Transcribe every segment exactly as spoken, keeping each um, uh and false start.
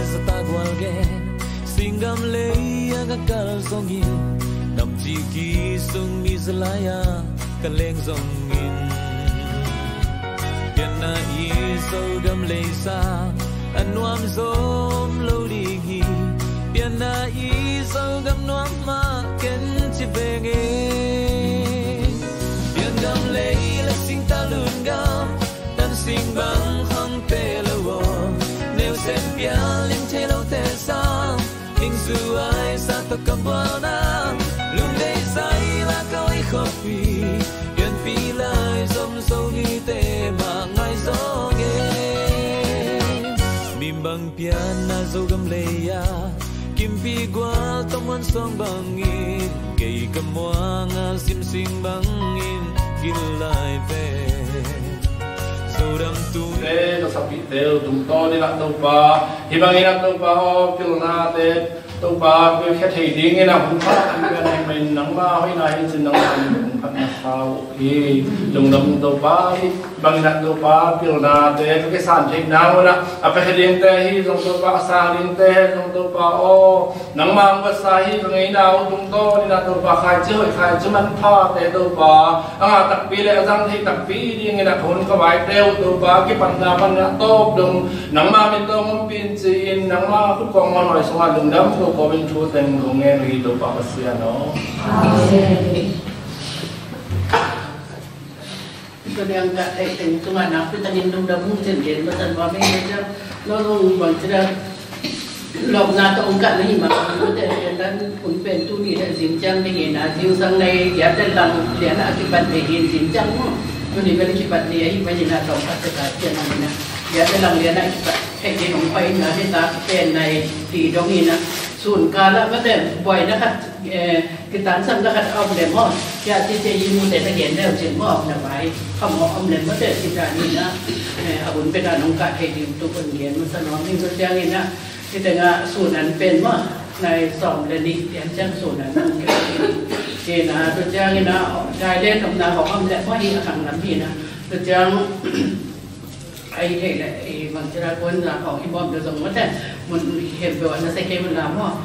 Zata gual gen, singgam lei a ka kal zongin, namci ki sung mi zalai a ka leng zongin, pianna i Zogam lei sang a nuam zom lo ding hi. Pianna i Zogam nuam mah ken ci veng e. Piangam lei le singta lungam, tan sing bang hong pe lo aw. Neu sen pial lim thei lo te sang, ning zuai sa tawh kam bualna, lungdei zai la koi khawpi, pianpi lai zom zo hi te mah ngai zong e. Mimbang pianna Zogam lei a, kimpi gual tawh muan suang bangin, kei ka muang a simsing bangin, gil lai ve. Zodam tung te, ka sapih te, tungtawn in ah Topa, hih bangin ah Topa aw, pilna te, Topa, pilkhia thei dingin ah hun pha kan pian ahih manin nangmah hoihna hi cin nangmah in hun pha na sau hi. Lungdam Topa, hih bangin ah Topa, pilna te ka kisan theihna hun ah a piakhia ding te hi zong Topa, a sang ding te hi zong Topa aw, nangmah hong vasa hi. Ka ngeina uh tungtawn in ah Topa, khaici hoih khaici manpha te Topa, a ngah takpi le a zang thei takpi dingin ah ka hun ka vai te uh Topa, kipatna pan a tawp dong nangmah min tawh hong ompih in ci-in, nangmah khut kong ngawnhuai sungah lungdam ko ko in thu teng kong ngen uh hi Topa Pasian aw. Amen. Tua dang ka theih teng tungah nakpi takin lungdam hong cin gen masa nuam ing. Tua ciang no zong bang ci dang lawpna tawh hong kah na hi mah, tua te dan hun pen tuni le zing ciang ding in ah zingsang nei giat le lang lian ah kipat ding in zing ciang mu. Tuni pen kipat ding ahi mah in ah tawm khat te ka ciang in ah giat le lang lian ah kipat thei ding hong pai in ah hita pen nai ti dong in ah sun kal ah mate buaina khat, eh, kitangsapna khat a om le maw? Hia ci ci i mute na gen leu cin maw? Na vai kham maw om le mate ci dan in ah, eh, a hun pen a nong kah thei ding tuk hong gen masa nuam ing. Tua ciangin ah hih tengah sun an pen maw? Nai sawm le nih lian ciang sun an hong gen in ah, tua ciangin ah dai le nopna hong om le maw, hih a khang lam hi in ah, tua ciang Ai thei le, i bang ci la kuan za khawng i bawm deuh zong mate, mun khempeuh ah na sia kei un la maw.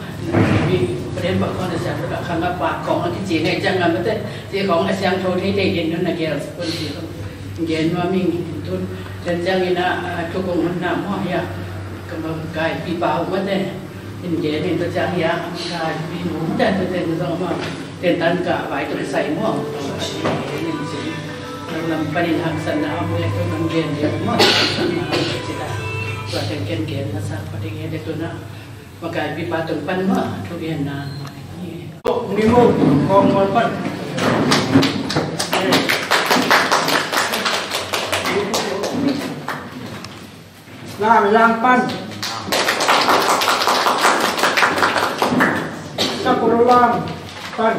Mi paren bang khawng na sia, khang a pak khawng a kici ngai ciang a mate, ci khawng a siangtho thei thei den nun na gel sa kun ci khawng. Gen nuam ing tun, den ciangin a, a, thu kong hun na maw hia. Ka ma kai pi pa uh mate. In gen in tua ciang hia, ka pi nu mate, tua ciang zong maw. Tentan ka vai tung sai maw. Lam panin haksatna a mu e, tua kan gen ding maw. Tua teng ken gen masa pa ding e, tua na. Makai pi pa tung pan maw, thu genna. Ni mu, kong mual pan. Lam Lam pan. Sakul Lam pan.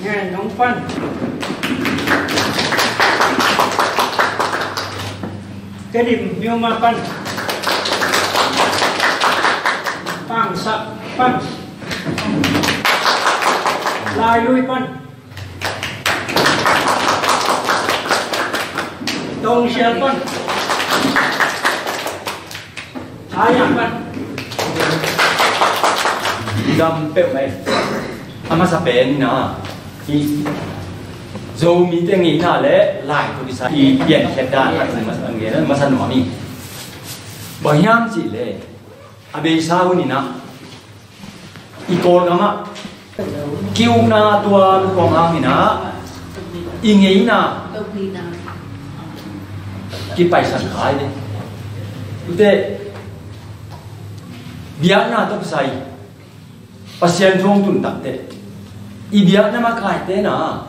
Ngen Nong pan. Kedim Myoma pan. Pangsak pan. Lailui pan. Tongsial pan. Thaiang pan. Dam peuh mai. A masa pen na. I Zomi te ngeina le lai tawh kisai i piankhiat dan a masa, masa nuam hi. Bang hiam cih leh a beisa hun in ah i Kawlgam ah ki-ukna tua kong hang in ah i ngeina kipaisan khai ding. Tute biakna tawh kisai Pasian thu hong tun takteh i biakna makaite na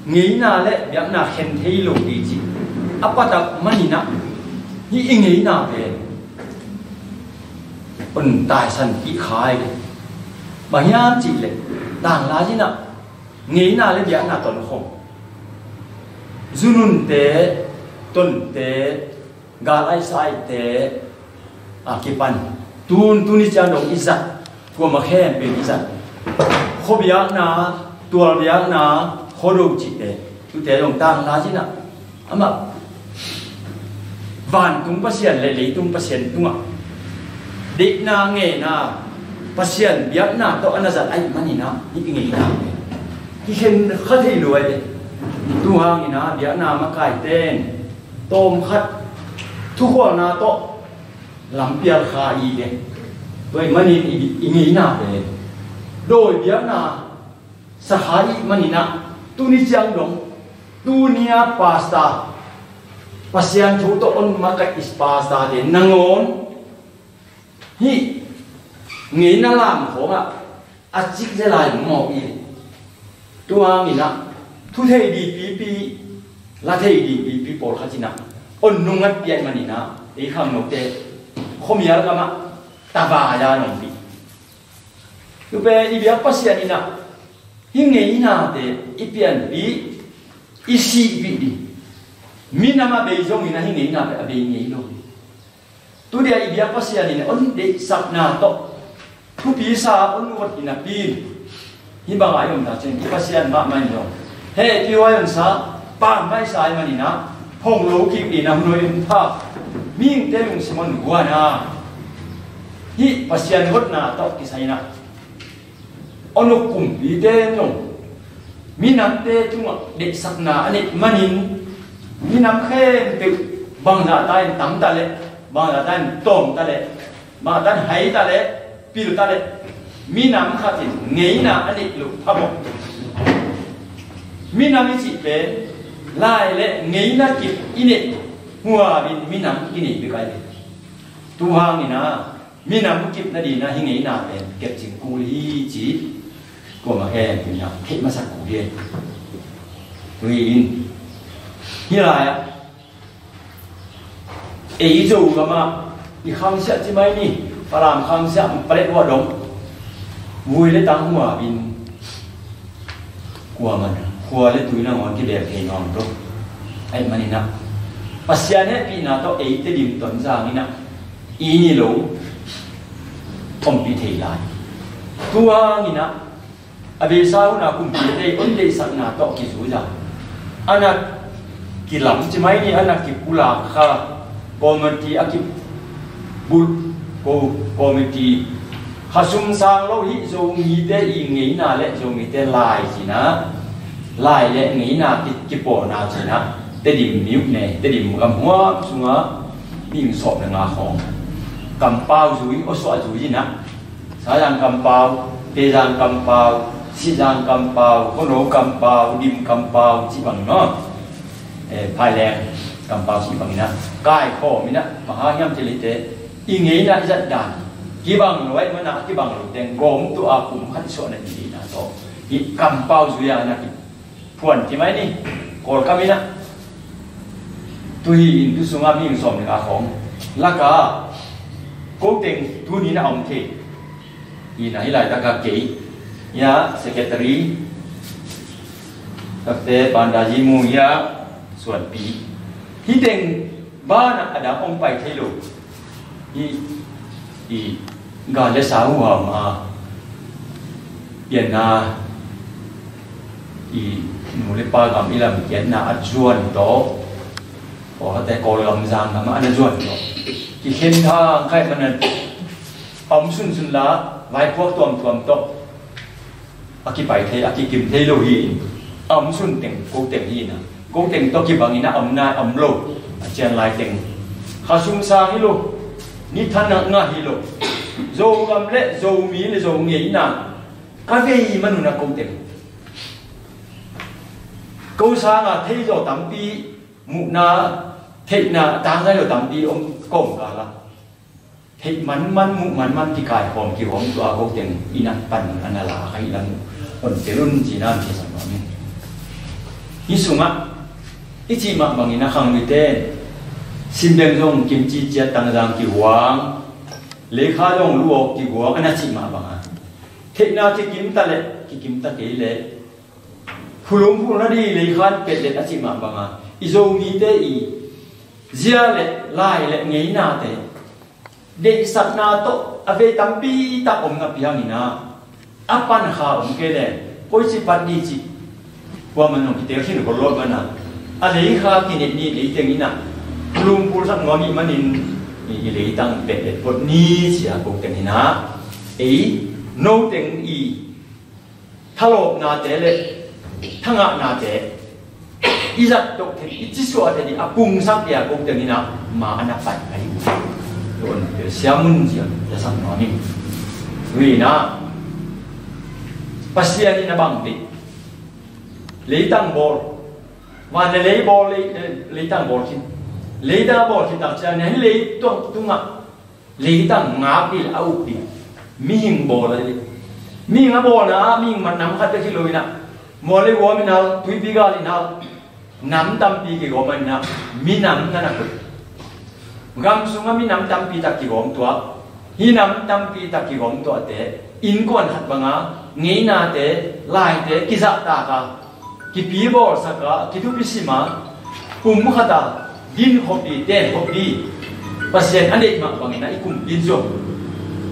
ngeina le biakna khen thei lo ding cih a patak manin ah hih i ngeina pen hong taisan kik khai ding. Bang hiam cih leh tanglai in ah ngeina le biakna tonkhawm, zununte, tonte, gal aihsaihte a kipan tun tuni ciang dong i zat, kuamah khempeuh i zat, khuabiakna, tualbiakna, khuado cihte, tute dong tanglai in ah amah Vantung Pasian le leitung Pasian tungah deihna ngeina Pasian biakna tawh a na zat ahih manin ah hih ngeina kikhen kha thei lo ahi ve. Tua hangin ah biakna makaite in tawmkhat thukhualna tawh lampial kha i ve. Tua ahih manin i, i ngeina pen dawi biakna sakha i hih manin ah tuni ciang dong tuni a pastor Pasian thu tawh hong makaih i pastor te nangawn hih ngeina lam khawngah a cik le lai mawk i. Tua hangin ah thu thei ding pipi, la thei ding pipi pawlkhat in ah hong nungngat piak manin ah ei khangnote khuamial gamah tavai a nong pi. Tua pen i biak Pasian in ah hih ngeinate i pianpih, i sihpih ding. Minam a bei zongin ah hih ngeina pen a bei ngei lo. Tu dia i biak Pasian in hong deihsakna tawh thupi sa hong nuat i napi in hih bangah i om tak ciang i Pasian mahmah in zong hehpih huai hong sa, pammaih sa ahih manin ah phong lo kik ding a hun hong pha, mihingte lungsim hong guan a, hih Pasian gotna tawh kisai in ah a nung kumpite zong minamte tungah deihsakna a neih manin minam khempeuh bangzah ta in tam ta leh, bangzah ta in tawng ta leh, bangzah ta in hai ta leh, pil ta leh, minam khat in ngeina a neih loh phamawh. Minam i cih pen lai le ngeina kip i neih huapin minam i nei bek ahi ve. Tu hangin ah minam kip nading ah hih ngeina pen kepcing kul hi ci. Kuamah khempeuh in ah theih masak kul hi. Tui in hih lai-ah ei Zogamah i khangsiah ci mai ni, Falam khangsiah palet huah dong vui le tang huapin kuaman khua le tui nangawn kibel thei nawn lo. Ahih manin ah Pasian hehpihna tawh ei Tedim Tonzang in ah i ni lo ompih thei lai. Tua hangin ah a beisa hun a kumpite i hong deihsakna tawh kizui a, a na kilam ci mai ni, a na kipulak kha committee a kibulh ko committee, kha sum sang lo hih Zomite i ngeina le Zomite lai cihna, lai le ngeina ki, kipawlna cihna, Tedim mi uh ne, Tedim gam huam sungah mihing sawm le nga khawng kampau zui, awsuah zui in ah Saizang kampau, Tezang kampau, Sihzang kampau, Khuano kampau, Dim kampau cih bang maw, eh, Phaileng kampau cih bangin ah kaikhawm in ah bang hang hiam cih leh i ngeina i zat dan kibang lo ahih manin ah kibang lo teng gawm tuah a kum khat suahna i ngeina tawh hih kampau zui-a na ki phuan ci mai ni, Kawlkam in ah. Tu hi in tu sungah mihing sawm le nga khawng lak ah ko teng tuni in ah om thei. Hi in ah hih laitak ah kei, hi ah secretary, takte Panda Zimu, hi ah Suanpi. Hih teng banah a dang hong pai thei lo. Hih i gal le sa huham a pianna, i nu le pa gam i lamkiatna a zuan tawh, Kawlkhatte Kawlgam Zangam ah a na zuan tawh kikhen thang kha ahih manin a om sunsun la, vaipuak tuamtuam tawh a kipai thei, a kikim thei lo hi in, a om sun teng ko teng hi in ah, ko teng tawh kibangin a om nai om lo, a cian lai teng kha sum sang hi lo, ni than ngah hi lo, Zogam le Zomi le Zo ngeina ka vei man un ah ko teng ko sangah thei zaw tampi, muhna, theihna tangzai lo tampi om kawm kal ah theih manman, muh manman, kikaikhawm kihawm tua ko teng in ah pan a na la kha hi lam uh hon tel un ci-in ah hong kisam nuam ing. Hih sungah i cih mah bangin ah khangnoite in Simbeng zong kimci ciat, Tangzang kihuang, Leikha zong luawk kihuang a na cih mah bangah theihna kikim ta leh kikim ta kei leh phulung phulna ding Leikha in pet let a cih mah bangah i Zomite i zia le lai le ngeinate deihsakna tawh a vei tampi tak om napi hangin ah a pan kha om kei leh koici pat ding cih kuaman hong kitel khin kol lo ahih manin ah a Leikha kinet ni, lei teng in ah Lumpulsak nuam i hih manin i, i leitang petpet phot ni ci-a ko teng hi-in ah, ei no teng i thalawpnate le thangahnate i zat toh thei, i cisuah thei ding a pungsak dia ko teng hi-in ah, ma a na pai ahi uh. Tuan tel siam un ci-a tasak nuam ing. Ui na, Pasian in a bang ding, leitang bawl, van le lei bawl, lei, leitang bawl khin. Leitang a bawl khin tak ciang, hih leitang tungah leitang ngak ding a uk ding mihing bawl ahi. Mihing a bawlna ah mihing man nam khat bek hi lo-in ah, mual le guam in hal, tuipi gal in hal, nam tampi kigawm in ah, minam na na koih. Gam sungah minam tampi tak kigawm tuah, hih nam tampi tak kigawm tuahte innkuan khat banga ngeinate, laite kizahtak a, kipi bawlsak a, kithupi sim a, pumkhat a din khop ding, ten khop ding, Pasian a deih mah bangin ah i kumpi in zong,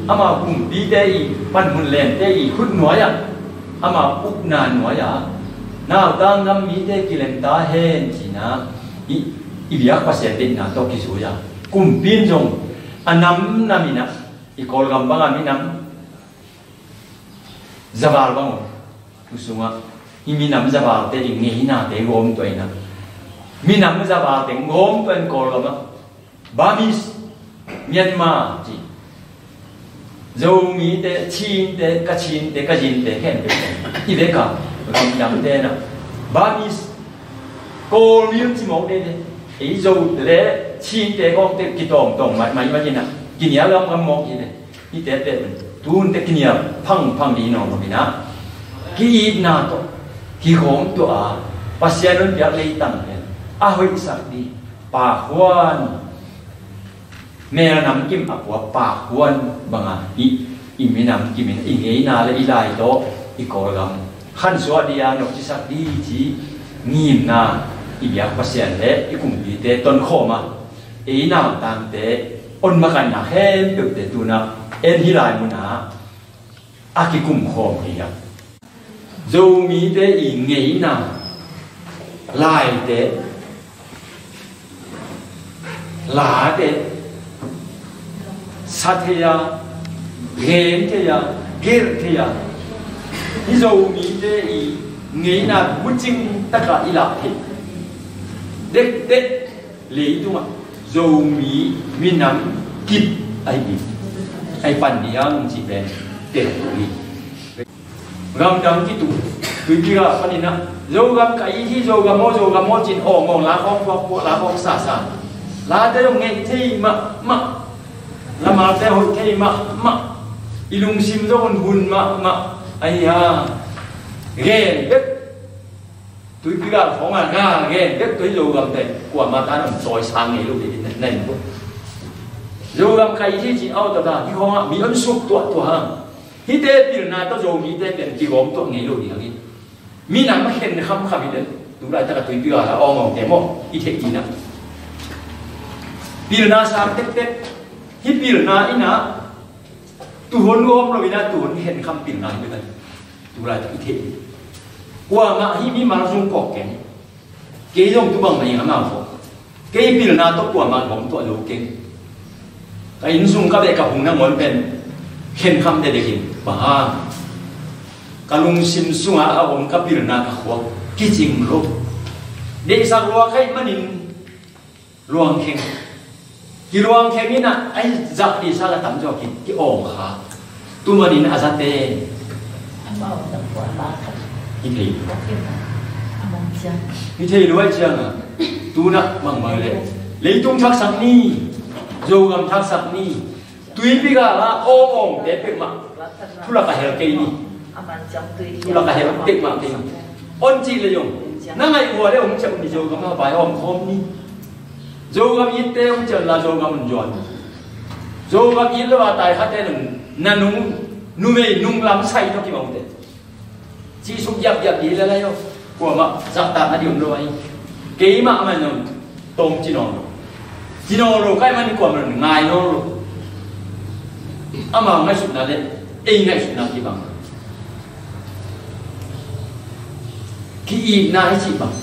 ama kumpite i panmun lente i khut nuai-ah, ama ukna nuai-ah, nautang gam mite kilem ta hen ci-in ah, i, i biak Pasian deihna tawh kizui a, kumpi in zong a namnam in ah, i Kawlgam banga minam zaval bang uh, tu sungah hih minam zavalte i ngeinate gawm tuah in ah, minam zavalte gawm tuah in Kawlgam ah, Burmese, Myanmar ci, Zomite, Chinte, Kachinte, Kazinte khempeuh, i vek a gamdangte in ah, Burmese, Kawlmil ci mawk dede. Ei Zo le Chinte kawngte kitawngtawng mai mai mai in ah, kinial gamgam mawk hi ve. Hihte pen tu hun teh kinial phangphang ding nawn lo-in ah, ki-itna tawh kigawm tuah a, Pasian hong piak leitang pen a hoihsak ding, pakhuan, mel namkim a pua pakhuan banga hih i minam kimin i ngeina le i lai tawh i Kawlgam khansuah ding a nopcisak ding ci ngimna i biak Pasian le i kumpite tonkhawm a, ei nautangte hong makanna khempeuhte tu-in ah en hih lai munah a kikumkhawm hi a. Zomite i ngeina, laite, late sa thei a, gen thei a, gelh thei a, hih Zomite i ngeina bucing taka i lah thei dekdek leitungah Zomi minam kip ahi, ahi pan ding hi ci pen tel hi. Gamdang kitu, tuipi gal panin ah, Zogam ka it hi, Zogam aw, Zogam aw ci-in awng awng, lakhawng puakpuak, lakhawng sasa, late zong ngeih thei mahmah, lamalte hoih thei mahmah, i lungsim zong hun hun mahmah ahi a, gen bek, tuipi gal khawng a gal gen bek tua hi. Zogam pen kuamah tan hong tawisang ngei lo ding hi, na in ko. Zogam ka it hi ci-in awng ta ta, hih khawngah mi hong suk tuahtuah hang. Hihte pilna tawh Zomite pen kigawm tuah ngei lo ding hi. Minam a khen khamkham hi den. Tu laitak a tuipi gal a awng awngte maw, i theih ding ah, pilna sang tektek. Hih pilna in ah, tuhun gawm lo-in ah, tuhun khenkham pilna hi bek a, tu laitak i theih ding. Kuamah hih mimal zung kawk keng. Kei zong tu bang mah ing, amau khawng. Kei pilna tawh kuamah gawm tuah lo keng. Ka inn sung ka beh ka phung nangawn pen khenkham dekdek in, bang hang, ka lungsim sungah a om ka pilna ka khuak kicing lo. Deihsak lua ka hih manin luangkheng. Kiluangkheng in ah, a zak dihsa ka tamzaw ki, ki-awng kha. Tu manin a zate. Amau na puan la kha. Hi thei. Amau ciang. Hi thei lo ahih ciangin, tu-in ah bangmah leh, leitung thaksak ni, Zogam thaksak ni, tuipi gal a awng awngte peuhmah thulak a hel kei ni. Thulak a hel peuhmah kei ni. Hong cih leh zong, na ngaih uh leh hong ciah un ni, Zogam a vai hawm khawm ni. Zogam itte hong ciah un la, Zogam hong zuan. Zogam it lo a tai khate nung, na nung, numei nunglam sai tawh kibang uh teh. Cih suk giapgiap ding hi leh lai aw. Kuamah zahtakna ding om lo ahi. Keimah mah in zong tawm ci nawn lo. Ci nawn lo ka hih manin kuamah in ngai nawn lo. Amau ngaihsutna le ei ngaihsutna kibang. Ki-itna hi cih bang.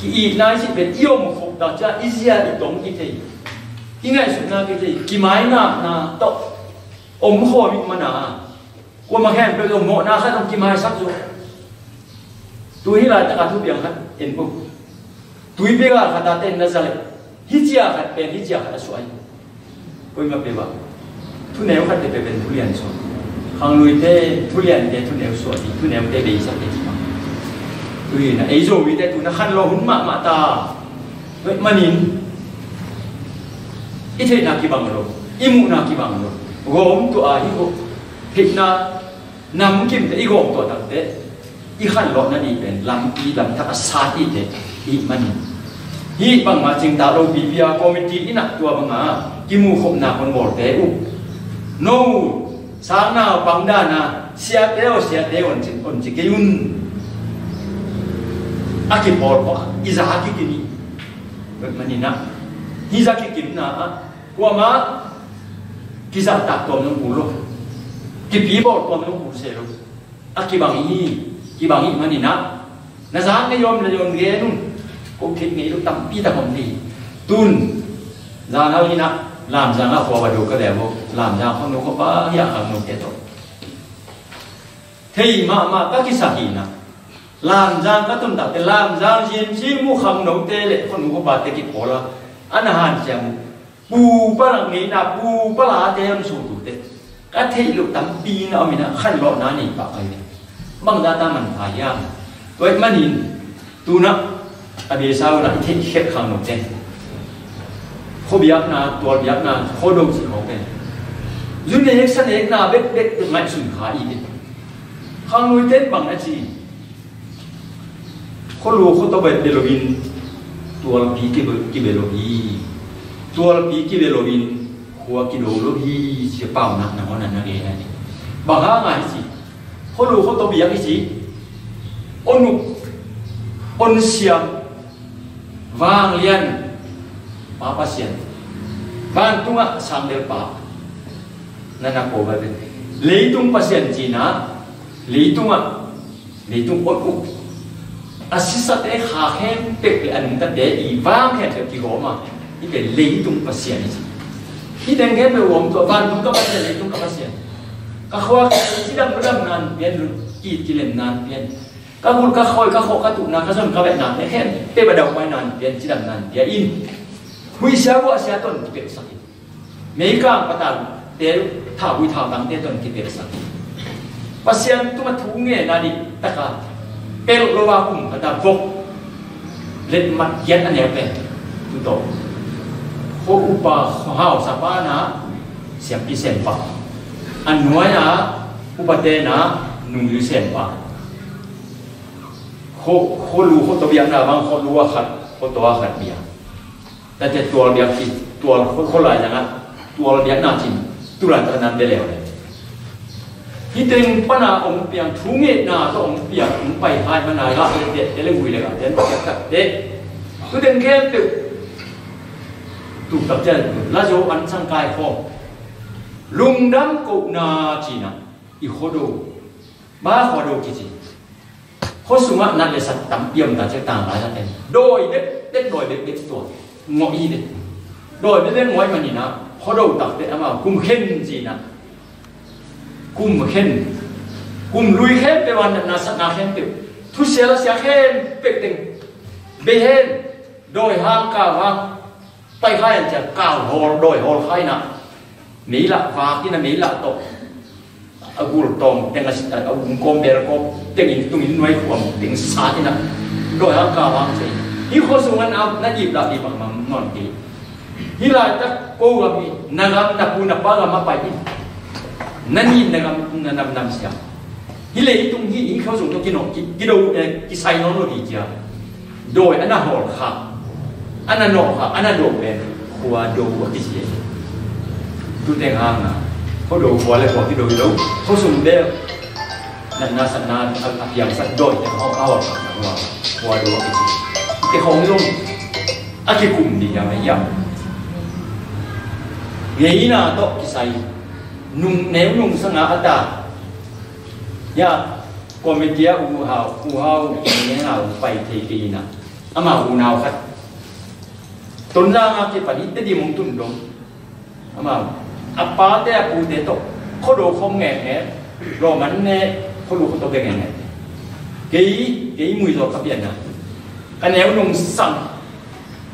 Ki-itna i cih pen i om khop tak ciang i zia i tong kithei, i ngaihsutna kithei, kimaingapna tawh om khawm i hih manin, kuamah khempeuh zong mawhna khat zong kimaisak zo. Tu hih laitak a thupiang khat en uh. Tuipi gal khat a ten na za leh, hih cia khat pen hih cia khat a suak hi. Koimah peuh ah thuneu khat te peuh pen thulian suak. Khangluite thuliante thuneu suak hi, thuneute beisak hi. Tu hi na, ei Zomite tu na khanlawh hun mahmah ta. Tua ahih manin i theihna kibang lo, i muhna kibang lo. Gawm tua hi ko, theihna namkim teh, i gawm tua tak teh i khanlawhna ding pen lampi lamthak a sat i hih teh i hih manin, hih bangmah cingtak lo pipi a committee in ah tua banga kimuhkhopna hong bawlte uh. No, sang naupang dan a siate aw, siate aw, hong ci, hong ci kei un. A kipawl khawh a, i za a kikim hi. Tua ahih manin ah, hih za kikimna ah kuamah kizahtak tuam zong kul lo, kipibawl tuam zong kul se lo. A kibang hi, kibang hi manin ah, na zak ngei om leh hong gen un. Ko theih ngei lo tampi tak om hi. Tun zanhal in ah, Lamzang ah khua va do ka ve vo. Lamzang khua no khua pa hi a, khua no te tawh thei mahmah ka kisa hi na. Lamzang ka tun tak teh Lamzang Zin Cing mu khangnote le khua nu khua pate kipawl a, a na hanciam uh. Pu pa lak ngeina, pu pa late hong sut uh teh ka theih loh tampi na om in ah, khanlawhna nei pah ka hi. Bangzah ta manpha hiam? Tua ahih manin tu-in ah a beisa un ah i theih khiat khangnote, khuabiakna, tualbiakna, khuado cih khawng pen zu nek sa nekna bekbek ngaihsun kha i hi. Khangnote in bang na ci? Khualu khuato bek bia loin tualpi kibe, kibe lo hi. Tualpi kibe loin khua kido lo hi, ci a, paunak nangawn na gen a hi. Bang hang a hici? Khualu khuato biak hici. Hong uk, hong siam, vanglian Pa Pasian, vantungah sangbelpa na na ko va ve. Leitung Pasian cihna, leitungah, leitung hong uk, a sisate kha khempeuh le a nungtate i vang khempeuh kigawm a, hih pen leitung Pasian hi ci. Hih teng khempeuh gawm tua, vantung ka Pasian, leitung ka Pasian. Ka khua ka cidam ludamna hong pia in, ki, kilemna hong pia in. Ka gul ka khawi, ka khawh ka tuhna, ka zon ka vehna te khempeuh a dauhpaina hong pia in, cidamna hong pia in. Huihsia guahsia tawh hong kipiaksak in. Meikang patante, thauhui thautangte tawh hong kipiaksak. Pasian tungah thu ngen a ding taka pelh lo a um khat a vok letmat giat a neu pen tu tawh, khua upa, khua hausapa na siampi siampa, a nuai-a upate na nungzui siampa, khua, khualu khuato biakna bang khualu a khat, khuato a khat biak. Tate tualbiak hi, tual khua, khua lai zangah tualbiakna cin, tu laitak nan bia leuleu. Hih teng pana hong piang, thu ngetna tawh hong piang, hong pai hai mana gah le teh, te le gui le gah te hong piak tak teh, tu teng khempeuh tu tak ciang la zo an sang kai khawm. Lungdam kohna cihna, i khuado, ba khuado kici. Khua sungah nat le sat tampi om ta ciang, tanglai na ten dawi bekbek, dawi bekbek tua ngawh hi ve. Dawi bekbek ngawh ahih manin ah khuado tak teh amau kum khen cihna, kum khen, kum lui khempeuh a natna satna khempeuh, thusia lasia khempeuh teng bei hen. Dawi hang, kau hang, pai khai an ciang kau hawl, dawi hawl khai na, meilah vak in a, meilah tawh a gul tawng teng a si, a um kawm bel kawm teng in, tung in nuai khuam teng sat in a, dawi hang, kau hang ci. Hih khua sungah na, na dip lah dip bangmah om nawn kei. Hih laitak ko gam hi, na gam, na pu na pa gam a pai hi. Na nin na gam na nam nam sia. Hih leitung hih, hih khua sung tawh kinawh, ki, kido, eh, kisai nawn lo hi cia. Dawi a na hawl kha, a na nawh kha, a na do pen khuado a kici hi. Tu teng hang a khuado, khua le khua kido hi lo. Khua sung bel natna satna a, a piangsak dawi teng hawl, a hawl kha, khuado a kici hi. Te khawng zong a kikum ding hiam, hiam? Ngeina tawh kisai, nung, neu nungsang a, a ta. Ya, committee a u hau, u hau, neu hau pai thei kei na. Amah unau khat Tonzang a kipan i Tedim hong tun dong. Amah a pate a pute tawh khuado khawm ngetnget, lawmman ne, khuado khuado bia ngetnget. Kei, kei muizawl ka pianna, ka neu nungsang,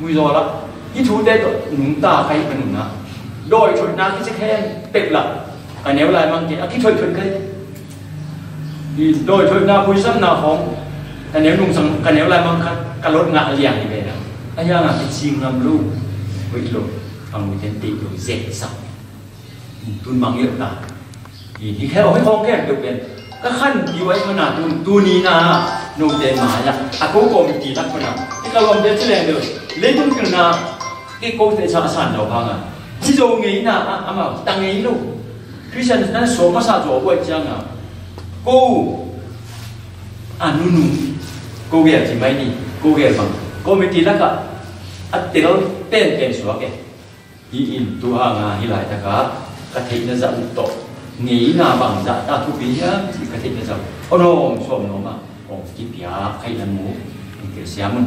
muizawl ah hih thute tawh nungta ka hih ka nunna, dawi thoihna kici khempeuh lah ka neu laimang kei a kithoihthoih ka hi. Dawi thoihna, phuisamna khawng ka neu nungsang, ka neu laimang kha, ka lot ngah liang hi ve na. A hiang a kicing ngam lo, hoih lo, a ngui ten tei lo, zek sak. Tun mang ilh ta. Hi khe, hoih khawng khe, deuh pen ka khan piu ai mana tun, tuni na, note mai ah a ko kawmiti lak pana i ka lawmte ci leng deuh, leitung pilna i kote sa a san lo hang a, ci zo ngei na a, amau ta ngei lo. Christian nan suak masa zaw buai ciang a, ko a nunu, ko gel ci mai ni, ko gel bang, committee lakah a tel penpen suak e. Hi in tu hang a hi laitakah ka theihna zah uh tawh ngeina bangzah ta thupi hiam ci ka theihna zah uh awnawm suam nuam a, aw kipia khaihna mu in tel siam un.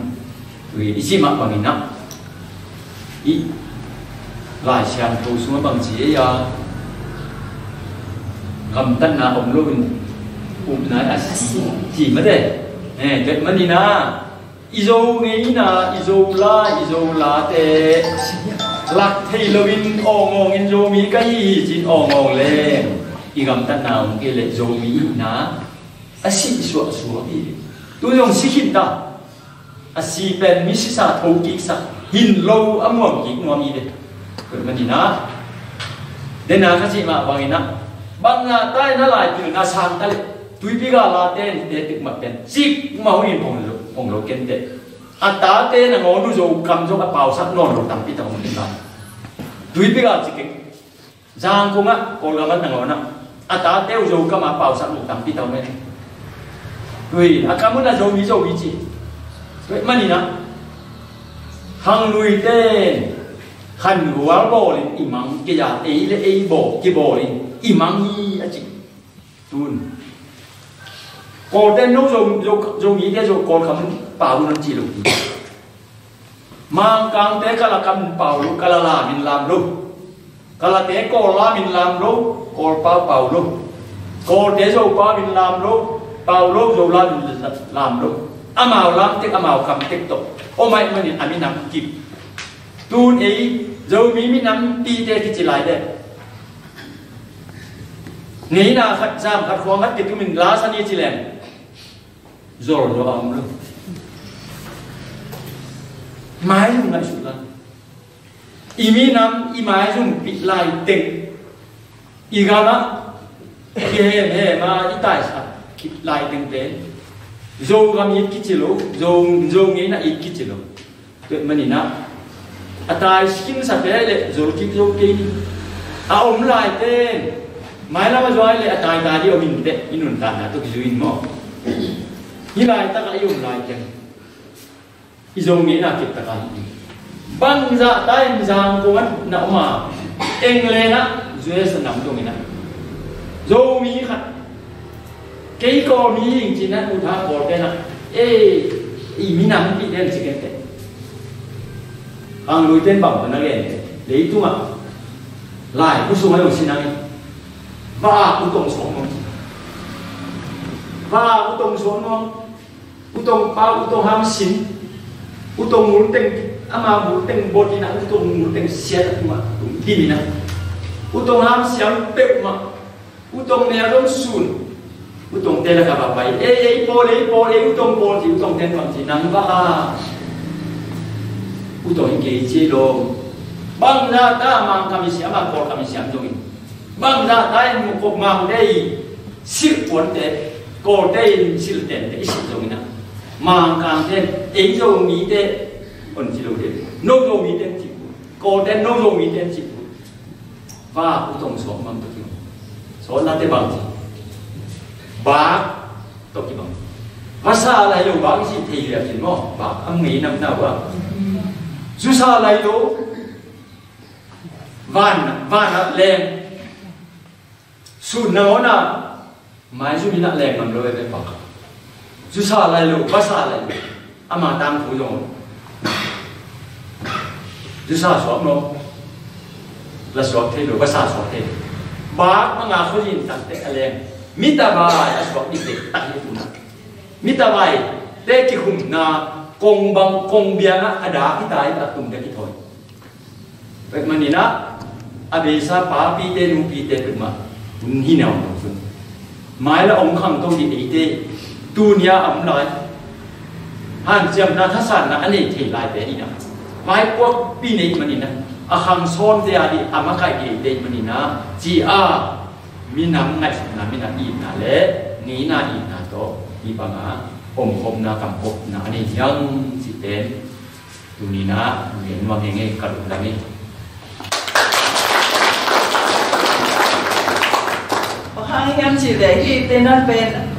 Tui i cih mah bangin ah i Lai Siangtho sungah bang ci ei a, gamtatna om loin upna a si ci mate. Eh, tet manin ah i Zo ngeina, i Zo la, i Zo late lak thei loin awngawngin Zomi ka hi hi cin awngawng leng i gamtatna om kei leh Zomi ihihna a sih suahsuah hi. Tu zong si khin ta. A si pen mi sisa thokiksak hin lo a muang kik nuam hi ve. Tua manin ah dena ka cih mah bangin ah bangzah ta in a lai pilna sang ta leh Tuipi Gala te in te tik mah pen cik mah hunin hong lo, hong lo kente. A tate nangawn uh Zokam zong a pausak nawn lo tampi tak hong kik ta. Tuipi Gala cik keng. Zangkong ah Kawlgam ah nangawn ah a tate uh Zokam a pausak uh tampi tau men. Tui a kam un a Zomi Zomi ci. Tui manin ah Khanglui ten khangual bawlin i mang kei a, ei le ei bawl kibawlin i mang hi a ci. Tun Kawlte no Zo, Zo, Zomi te Zo Kawlkam pau un ci lo. Mangkangte Kala kam pau lo, Kala lam in lam lo. Kalate Kawl lam in lam lo, Kawl pau pau lo. Kawlte Zo pau in lam lo, pau lo, Zo lam in lam lo. Amau lam tek, amau kam tek tawh om ahih manin a minam kip. Tun ei Zomi minampite kici lai deh. Ngeina khat, zam khat, khuang khat kitumin la sa ni ci leng zol zaw a om lo. Maizum ngaihsut la. I minam i maizumpih lai teng, i gamah i hemhem a i taisak lai teng pen Zogam it kici lo, Zo, Zo ngeina it kici lo. Tua manin ah a tai khinsa te le zol kik zo kei ni. A om lai ten mailam a zuai le a tai ta di om in teh i nuntakna tawh kizui in maw? Hih laitakah i om lai ten i Zo ngeina kiptak a hi. Bangzah ta in Zangkong ah na om a, England ah, U S a nam dongin ah Zomi khat, kei Kawlmi hi ing ci-in ah ut hang Kawlte in ah, ei, i minam pih den ci kei teh. Khanglui ten bang tawh na gen teh, leitungah lai khua sungah zong si nang in, va-ak u tong sawm nuam ci. Va-ak u tong sawm nuam. U tong pau, u tong hamsiam, u tong multeng, ama multeng bawt in ah, u tong multeng siat a tungah dim in ah, u tong hamsiam peuhmah, u tong mel zong sun, u tongte lakah va pai. Ei, ei pawl, ei pawl, ei u tong pawl ci, u tongte in bang ci, nang va-ak, u tong in kei ci lo. Bangzah ta Mangkam i siam a, Kawlkam i siam zongin, bangzah ta in Mangkam, Mangte i silh puante, Kawlte in silh tente i silh zongin ah, Mangkangte in ei Zomite on ci lo deuh, no Zomite in ci, Kawlte in no Zomite in ci. Va-ak u tong sawm nuam tawh kibang. Sawtnate bang ci, bak tawh kibang. Vasa lai lo bak i cih thei liak in maw, bak a ngei namna uh a. Zusa lai lo, van, van ah leng, sun nangawn ah maizum in ah leng ngam lo e, bek bak. Zusa lai lo, vasa lai lo. Ama tangthu zong zusa suak lo, la suak thei lo, va sa suak thei lo. Bak manga khuazin tangte a leng, mi tabai a suak dikte tak hi tuna. Mi tabai te kikhumna kong bang, kong bianga a dak hi ta hi, a tum dek hi thawi. Pek maninah a beisa papite nupite pek mah hun hi neu lo cun, mai la om khang to hi eite, tunia a om lai hanciamna thasanna a nei thei laite inah, vaipuakpi nei maninah, a khang sawmte a dih a makaih hi eite maninah ci a, minam ngaihsutna, minam itna le ngeina itna tawh hi banga omkhopna, kamkhopna a nei hiang cihte. Tuninah nuam henge ka lungdam hi. Bang hang hiam cih leh hih tena pen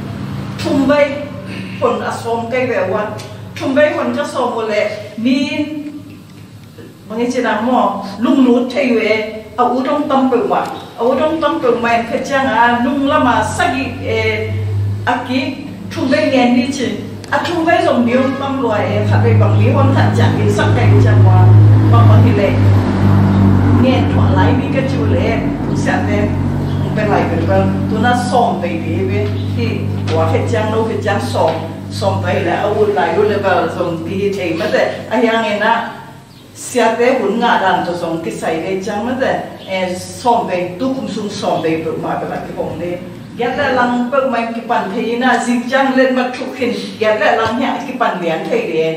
thumvei hun a sawm kei ve uh a, thumvei hun ka sawm uh leh mi in bang i cih na maw, lunglut thei uh e, a ut hong tam peuhmah. A ut hong tam peuhmah in khat ciangin a nung lama sagih e, a kik thumvei ngen ni ci. A thumvei zong mi hong tam lua e, khatvei bang mi hong khat ciang in sak kai ciang maw, bang bang hi leh ngen thuah lai ni ka ci uh leh, siate hong pia lai peuhpeuh. Tuna sawmvei ve ve hi, tua khat ciang no khat ciang sawm, sawmvei leh a ut lai uh leh bel zong kihi thei mate. A hiangin ah siate hun ngah dan tawh zong kisai ve ciang mate, eh, sawmvei, tu kum sung sawmvei peuhmah bel a kihong le. Giat le lang peuhmah in kipan thei inah, zing ciang letmat thuk khin, giat le lang hiah kipan lian thei le.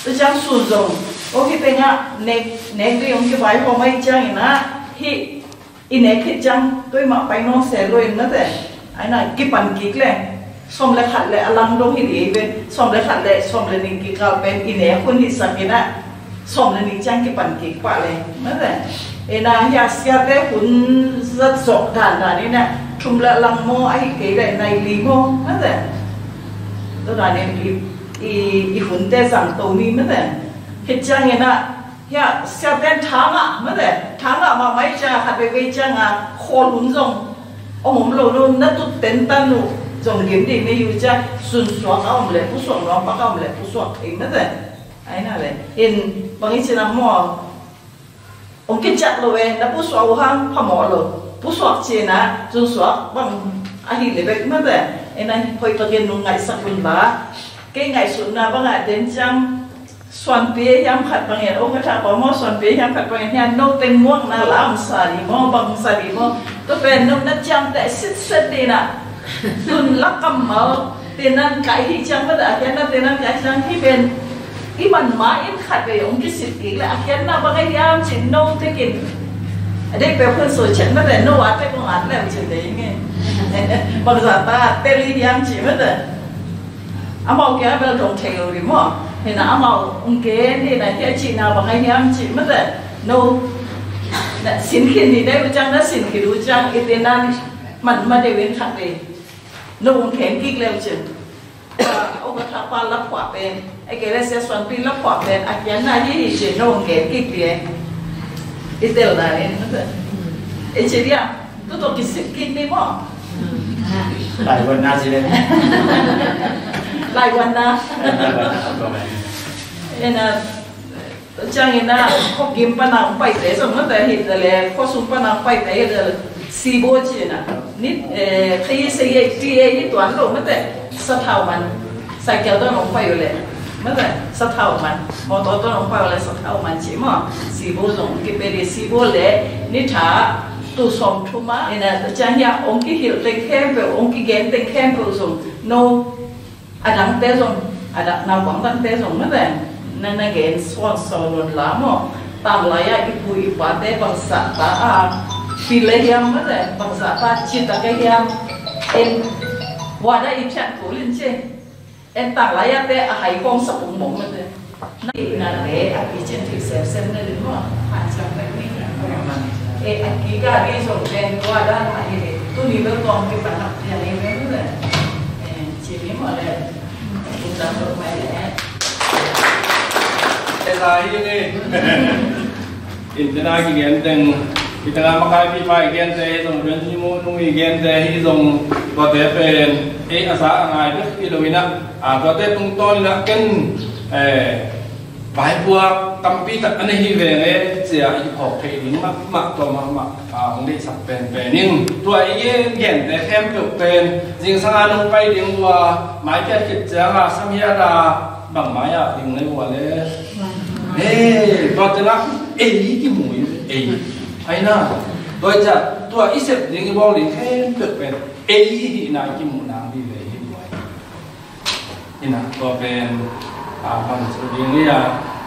Tu ciang sun zong, aw, hih tengah nek, nek ding hong kivaihawm ahih ciangin ah, hih i nek khit ciang tua mah pai nawn se lo in mate. Aina kipan kik le, sawm le khat le a lang dong hi dih ve, sawm le khat le sawm le nih kikal pen i nek hun hi sak inah, sawm le nih ciang kipan kik pah le mate. Ina hia siate hun zat zawh dandan inah, thum le lang maw, ahi kei le nai li maw mate. Tua dan in i, i, i hunte zang to ni mate. Khit ciang inah hia siaten tha ngah mate, tha ngah mahmah i ciang a, khat veivei ciang a khawl hun zong om om lo, no na tut tentan uh zong gim ding na hi uh ciang, sunsuak a om le pusuak, nuampak a om le pusuak thei mate. Aina le in bang i cih na maw, hong kiciat lo e, na pusuak uh hang phamawh lo, pusuak cih na sunsuak bang ahi le bek mate. Ina hoih takin nung ngaihsak un la, kei ngaihsutna bangah den ciang suanpi hiam khat bangin, o ka thak pa maw, suanpi hiam khat bangin, hian no teng muakna la hong sa dih maw, bang hong sa dih maw. Tua pen no na ciamteh sitset dih na. Tun la kammal, tenan kai hi ciang mate, a hian na tenan kai ciang hi pen. I man ma in khat vei hong kisit kik le, a hian na bang a hiam cin no tekin. A dei pe hun so chet mate, no a tek hong at le cin dei nge. Bang za ta, tel hi hiam ci mate. Amau kia bel dong thei lo ri maw. Hina amau ung ke ni na kia ci na bang a hiam ci mate. No. Na sin khin ni dei u ciang, na sin khin u ciang, i tenan man ma dei win khat dei. No ung khen kik leu cin. O ka thak pa la phuah pen. Ai ke le sia suan pi la phuah pen. A kian na hi hi cin no ung khen kik dei. I tel na ni mate. I ci dia. Tu tawh kisik kik ni maw. Lai wan na si le. Lai wan na. Lai wan na. Ena, ciangin a, khuagim pana hong paite zong mate hi ta le, khuasung pana hong paite hi ta le, sibo ci na. Ni, eh, kei sei ye, ti ye, hi tuan lo mate, sathau man. Cycle tawh hong pai uh le. Mate, sathau man. Motor tawh hong pai uh le, sathau man ci maw. Sibo zong hong kipia dih, sibo le, ni tha, tu sawm thum a. Ina, ciang hia, hong kihilh teng khempeuh, hong kigen teng khempeuh zong. No, a dangte zong, a dang, naupang dangte zong mate. Na, na gen suan sawn lon la maw. Tanglai a i pu i pate bangzah ta a, pi le hiam mate, bangzah ta ci ta ka hiam. En, wada i phiat kul in ci. En tanglai a te a hai kong sa pung mong mate. Na i na le a pi cin thil sem sem na lin maw. Han siam pek ni. E a ki ka di zong pen wada na hi le. Tu ni bel tong ki pan hak pia ni mate. E, ci ni maw le. Kum dang dok mai le. E, sa hi ni. In tena kigen teng, i tena makai pi pai gen te hi zong, ben ni mu nung i gen te hi zong, tua te pen, ei a sa a ngai bek hi lo ina, a tua te tungtawn ina ken, Eh, vaipuak tampi tak a nei hi veng e, ci-a i phawk theih ding mahmah, tua mahmah, ah, hong deihsak penpen ing. Tua i gen gente khempeuh pen, zingsang a nong pai ding uh a, mai kiat khit ciang a, sam hiat a, bang mai ah ding na hi uh a le. Eh, tua teng ah, ei kimu in, ei. Ai na, tua ciang, tua i sep ding i bawl ding khempeuh pen, ei i hihna i kimuh nang ding ve hi uh a. Ina, tua pen, ah, bang ci ding hi a,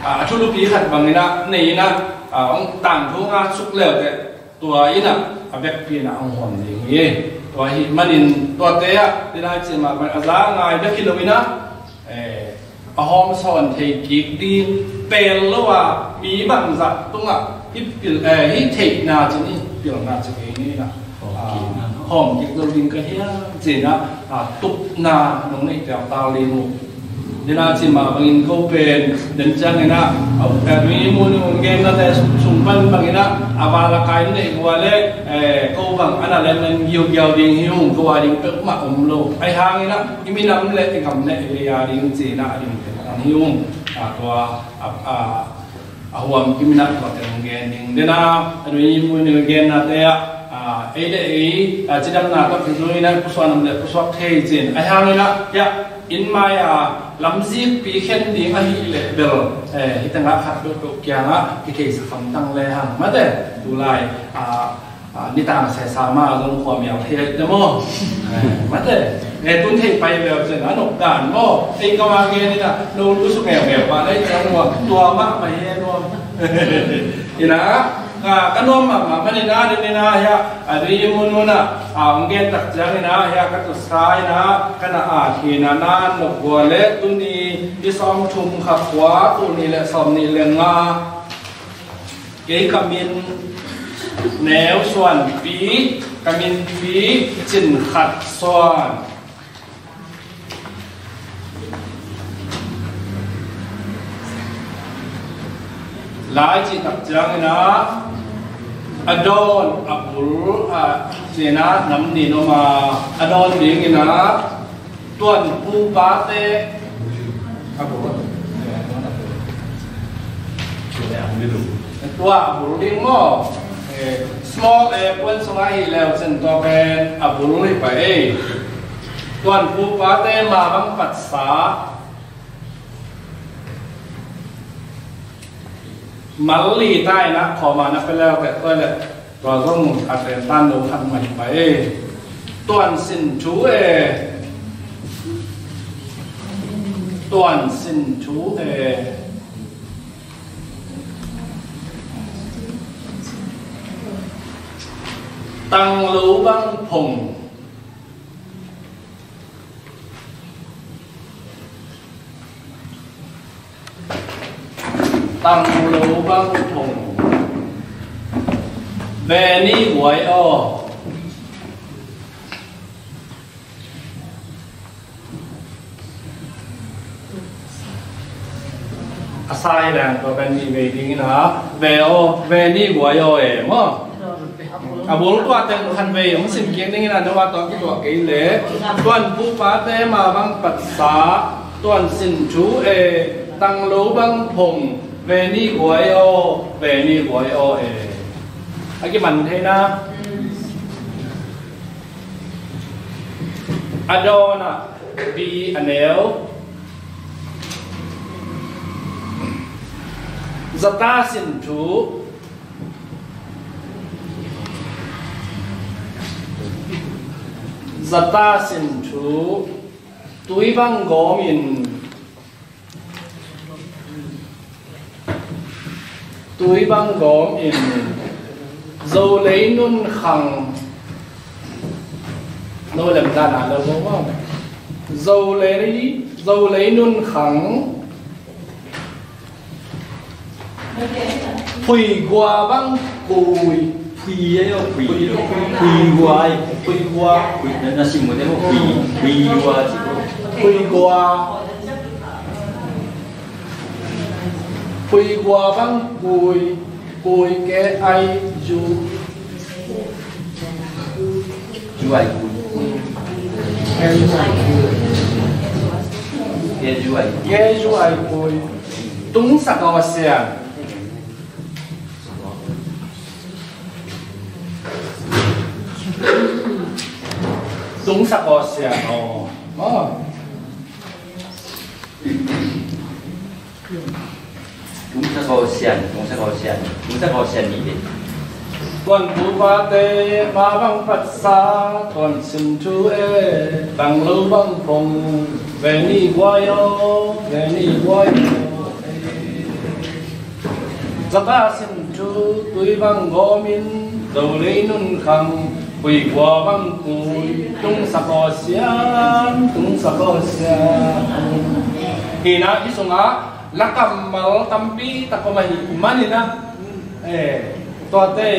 ah, a thulupi khat bang ina, nei ina, ah, hong tangthu nga suk leuteh, tua ina, a vekpi ina hong hawm ding hi. Tua ahih manin, tuate ah, ina ci mah bang a za ngai bek hi lo ina, eh, a hawm sawn thei kik ding, pel lo a, mi bangzah tungah, i pil, eh, i theihna cin, i pilna cin ei ni ina. Ah, hawm kik lo ding ka hiam, ci-in ah, ah, tupna nong neih teuh tal ding uh. Dena ci mah bangin ko pen, den ciangin ah, a, eh, mi mun hong gennate sung, sung pan bangin ah, a val a kai neih uh a le, eh, ko bang a na lem lem giugiau ding hi ung, ko a ding peuhmah om lo. Ahi hangin ah, i minam le i gam le i lei a ding ci-in ah, a ding peuh hi ung. Ah, tua, ah, ah, a huam kim ina tua teng gen ding. Dena, a nui mun nui gennate ah, ah, ei le ei, ah, cidamna tawh kizui ina pusuak nam le pusuak thei cin. Ahi hangin ah, ya, inn mai a lamzikpi khen ding ahih leh bel, eh, hih tengah khat peuhpeuh kiangah kitheisak hamtang le hang. Mate, tulai, ah, ah, nitang sesa mah zong khuamial thei te maw? Eh, mate. Eh, tun thei pai bel cin, a nop dan maw? Ei ka ma gen ina, no lu suk ngeungeu pa, ei ciang ua, tua mah pai he nuam. Ina, ah, ka nuam mahmah man ina, den ina hia, a dui i mun un ah, ah, hong gen tak ciang ina hia, ka tusa ina, ka na a thina na nop gua le, tuni, i sawm thum kha kua, tuni le sawm nih le nga, Kei ka min Neu Suanpi, ka minpi Cin Khat Suan. Lai cih tak ciangin ah, a dawn a bul, ah, cih in ah nam nih in om a, a dawn dingin ah, Tuanpupate a bul. Tua a bul ding maw? Eh, small a puan sungah hi leu cin tua pen a bul hi pah ei. Tuanpupate ma bang patsa. Malli ta in ah khawm a na pia leu pia tua le. Tua zong a ten tan lo khat mah hi pah ei. Tuan sin thu e. Tuan sin thu e. Tang lo bang phong. Tang lo bang phong. Ve ni guai aw. A sa hi leng tua pen ni vei dingin ah, ve aw, ve ni guai aw e maw. A bul tua teng khan vei hong sim kik dingin ah, na va tawh kituah kei leh. Tuanpupate ma bang patsa, tuan sin thu e, tang lo bang phong, ve ni guai aw, ve ni guai aw e. A kiman thei na. A dawn ah, B a neu. Zata sin thu. Zata sin thu. Tui bang gawm in. Tui bang gawm in. Zolei nun khang. No lem dan a lo maw. Zolei, Zolei nun khang. Phuigua bang kui. Phui e, phui. Phuigua, phuigua. Phui, na, na sim mu te maw, phui, phuigua ci ko. Phuigua. Phuigua bang kui, kui ke ai ju. Ju ai kui. Gezu ai pui. Tungsak aw sian. Tungsak aw sian aw. Aw. Tungsak aw sian, tungsak aw sian, tungsak aw sian ni ve. Tuan pupate ma bang patsa, tuan sin thu e, tang lo bang phong, ve ni guai aw, ve ni guai aw. Zata sin thu tui bang gawmin, zo lei nun khang, pui kua bang pui, tungsak aw sian, tungsak aw sian. Hi na, hi sungah, la kammal tampi tak om ahih manin ah, eh, tuate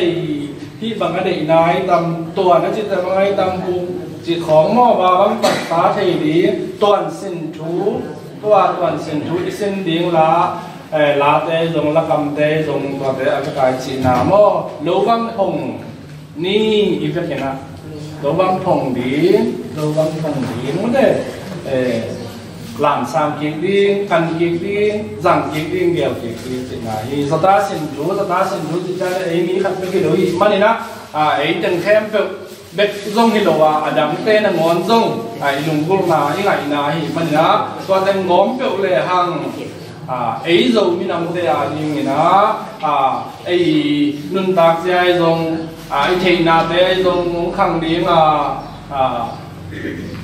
hih bang a deihna hi tam, tuan a cihte bang a hi tam, puk cih khawng maw, va bang patsa thei ding, tuan sin thu, tua tuan sin thu i sin ding la, eh, late zong, la kamte zong, tuate a ka kai cihna maw, lo bang phong, ni i vekin ah, lo bang phong ding, lo bang phong ding, mute, eh, lamsang kik ding, kan kik ding, zang kik ding, gel kik ding, cihna hi. Zata sin thu, zata sin thu, cih ciang ei mi khat bek hi lo hi manin ah, ah, ei teng khempeuh bek zong hi lo a, a dangte nangawn zong, ah, i lunggulhna, i ngaihna hi manin ah, tua teng gawm peuh le hang, ah, ei Zo minamte a dingin ah, ah, ei nuntak zia ahi zong, ah, i theihnate ahi zong hong khang ding a, ah,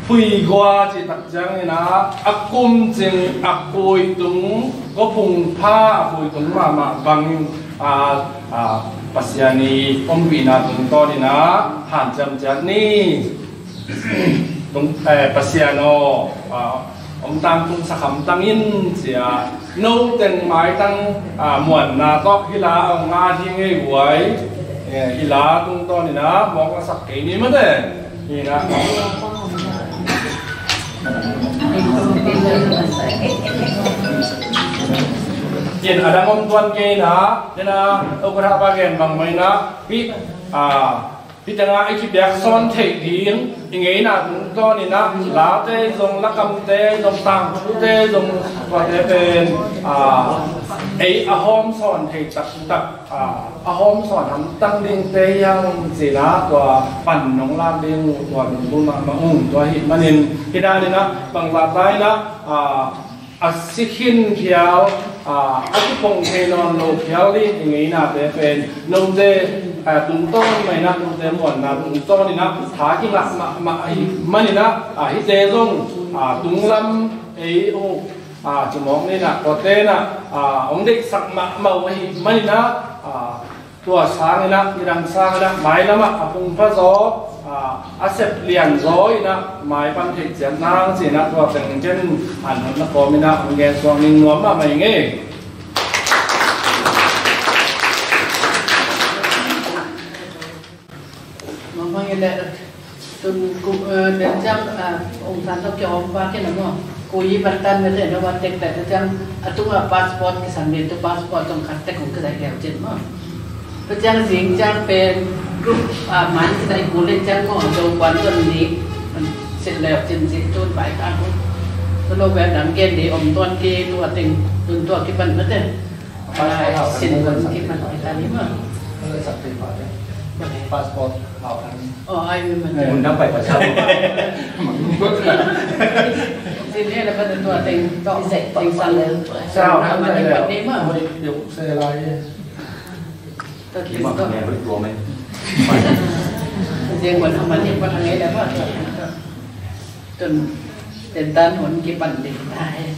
pui gua cih tak ciangin ah, a kumcing, a kuitung, kua phungpha, a kuitung mahmah bangin, ah, ah, Pasian i ompihna tungtawnin ah hanciam ciat ni. Tung, eh, Pasian aw, ah, om tang tungsak hamtang in cia, no teng maitang, ah, muanna tawh hi la a hong ngat hi ngei guai, eh, hi la tungtawnin ah mawk a sak kei ni mate. Hi na. Ken a dang om tuan kei na, hi na, ukra pa gen bang mai na, hi, ah, Hi tengah i kipiak sawn theih ding, i ngeina tungtawnin ah, late zong, lakamte zong, tangthute zong, tuate pen, ah, ei a hawm sawn thei taktak, ah, a hawm sawn hamtang dingte hiam cih ah, tua pan nong lak ding uh, tua ding uh mahmah ung, tua ahih manin, hi danin ah, bangzah ta in ah, ah, a si khin phial, ah, a kipong thei nawn lo phial ding i ngeinate pen, note, ah, tungtawn mah in ah, note muanna tungtawnin ah, tha kingah mahmah ahih manin ah, ah, hihte zong, ah, tunglam ei uh, ah, cimawk ni in ah, tuate in ah, ah, hong deihsak mahmah uh ahih manin ah, ah, Tua sangin ah, midang sangin ah, mailam ah a phungpha zaw, a, a sep lian zaw in ah, mai pan theih ciat nang ci-in ah, tua teng ken an hon na kawm in ah, hong gen suak ning nuam mahmah ing ei. Nuam mahmah ing ei. Tun ku, eh, den ciang, eh, ong san tawh kiom va kei na maw. Ku yi ban tan mete na va tek tek ciang a tung a passport kisan mete passport tong khat tek ong kisan kiau cin maw. Tua ciang zing ciang pen group, ah, man kisan i ku le ciang maw. Zo kuan tuan ni sit le cin cin tun bai ka ku. Tua lo bai dang gen di om tuan ki tua teng tun tua kipan mete. Passport hau sin kan kipan kita ni maw. Passport hau kan. Oh, ai memang. Mun dang pai pasal. Sini ada pada tua teng tok teng san. Sao kan ni pada ni mah. Oi, yuk saya lai. Tok ni tok. Ni mah ni tua meh. Sini buat sama ni buat ni dah buat. Tun, tentan hon kipan ding nai.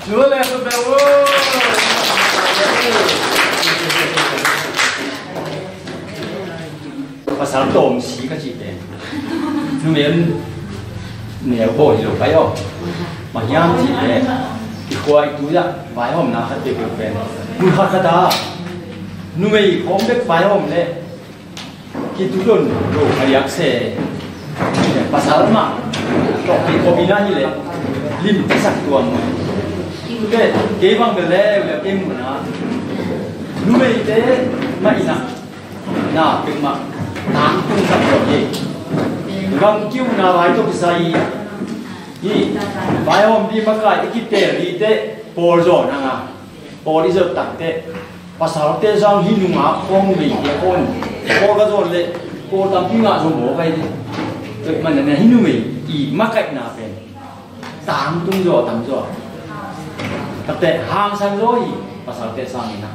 Lu le, lu le, pasal tawm si ka cih pen. Numei neu bawl hi lo kai aw. Bang hiam cih leh i khua i tui ah vaihawmna khat peuhpeuh pen mun khat khat ah numei khawng bek vaihawm leh kitu don lo a diak se. Pasal mah tawh kei kawm ina hi leh lim kisak tuam. Kei, kei bang bel le, kei muhna numeite mah ina na pek mah tangtung sak tuam hi. Gam kiuna vai tawh kisai Hih vaihawm dih makai i kiteel dih teh pawl zawn hang a, pawl i zot tak teh pasalte sang hih nungak khawng mei te khawng pawl ka zawn leh pawl tampi ngah zaw maw kai teh. Tua man na hih numei i makaihna pen tangtung zaw, tam zaw. Tate hangsan zaw hi pasalte sang ina.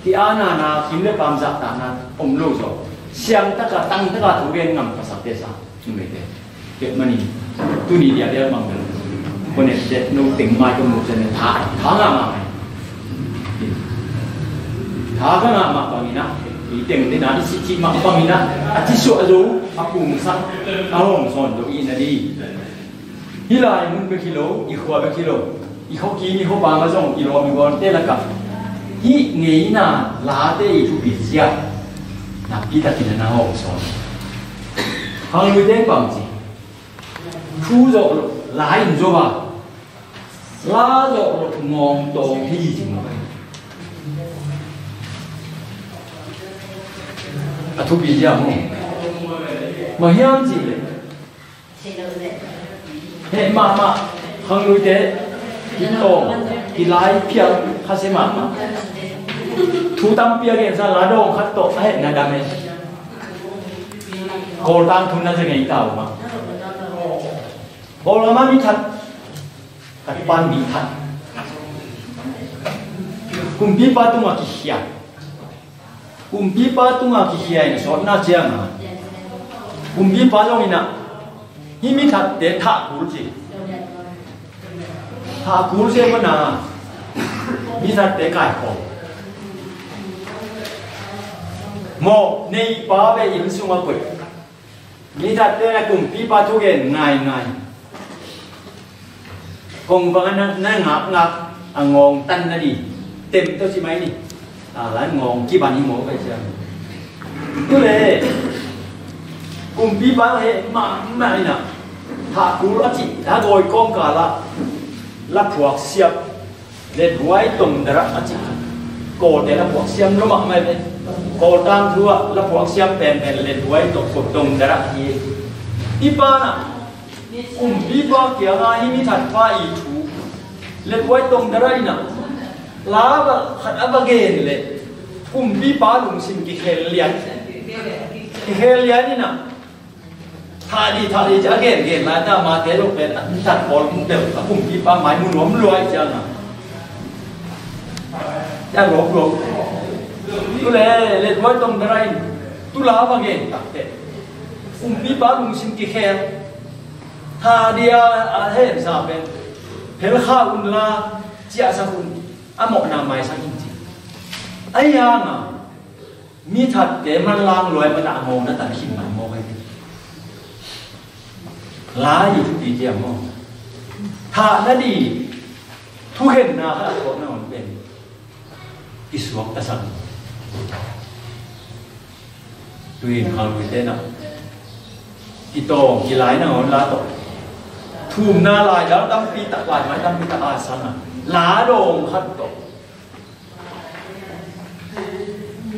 Ti ana na kim le pam zahtakna om lo zaw. Siangtaka tangtaka thu gen ngam pasalte sang. Numeite. Kep manin tuni dia dia mang bel. Kone te no teng mai ko mo chen tha tha nga ma mai. Tha ka nga ma bangina. I teng te na i si chi ma bangina. A chi so a zo a kung sa a hong son do i na di. Hi lai mun bek hi lo, i khua bek hi lo, i khuakim i khuapam ah zong i lawm i gualte lakah hih ngeina late i thupi zia nakpi takin a na hawm sawn. Khangluite pang ci. Thu zawh loh la in zo a, la zawh loh ngawng tawng thei ci maw? A thupi zia maw? Mah hiam cih leh heh mahmah, khangluite, kitawm, kilai phial, khase mahmah. Thu tampi a gensa la dawng khat tawh a hehna dam e. Kawltang thu na za ngei ta uh mah. Kawlgam ah mi that, khat pan mi that. Kumpipa tungah kikhia. Kumpipa tungah kikhia in sawtna ciangah kumpipa zong inah hih mi thatte thah kul ci. Thah kul ci mana mi thatte kaikhawm. Mawh neipa ve inn sungah koih. Mi thatte na kumpipa thugen ngaingai. Kong bang a na ngakngak a ngawng tan na di tem to ci mai ni. A la ngawng kiban hi maw kai ciang. Tule kumpipa he mahmah inah thah kul a cih a dawi kawngkal ah la phuak siap. Letbuai tong darah a cih. Kawlte la phuak siam lo mahmah ve. Kawltang thu ah la phuak siam penpen letbuai tong, tong darah hi. I pa na kumpipa kianga hi mi thatpa i thu letbuai tong darah inah la khat a va gen leh kumpipa lungsim kikhel lian. Kikhel lian inah Thah dih, thah dih ci a gengen lai ta mate lo pen a mi that pawl mu deuh a kumpipa mai mu nuam luai cianga. Cia lawp lawp. Tule letbuai tong dara in tula va gen takte kumpipa lungsim kikhel. Thah dih a hensa pen phelkha unla ciahsak un a mawhna maisak in ci. Ahi hanga Mi thatte manlang luai mana a ngawng na tan khin mai maw kai? Lai i thupi cia maw? Thah na di thukhenna kha a thawhna on pen i suak ta sak. Tuin khangluite na i tawng i lai na on la tawh thumna lai dal tampi tak lai mai tampi tak a sana la dawng khat tawh.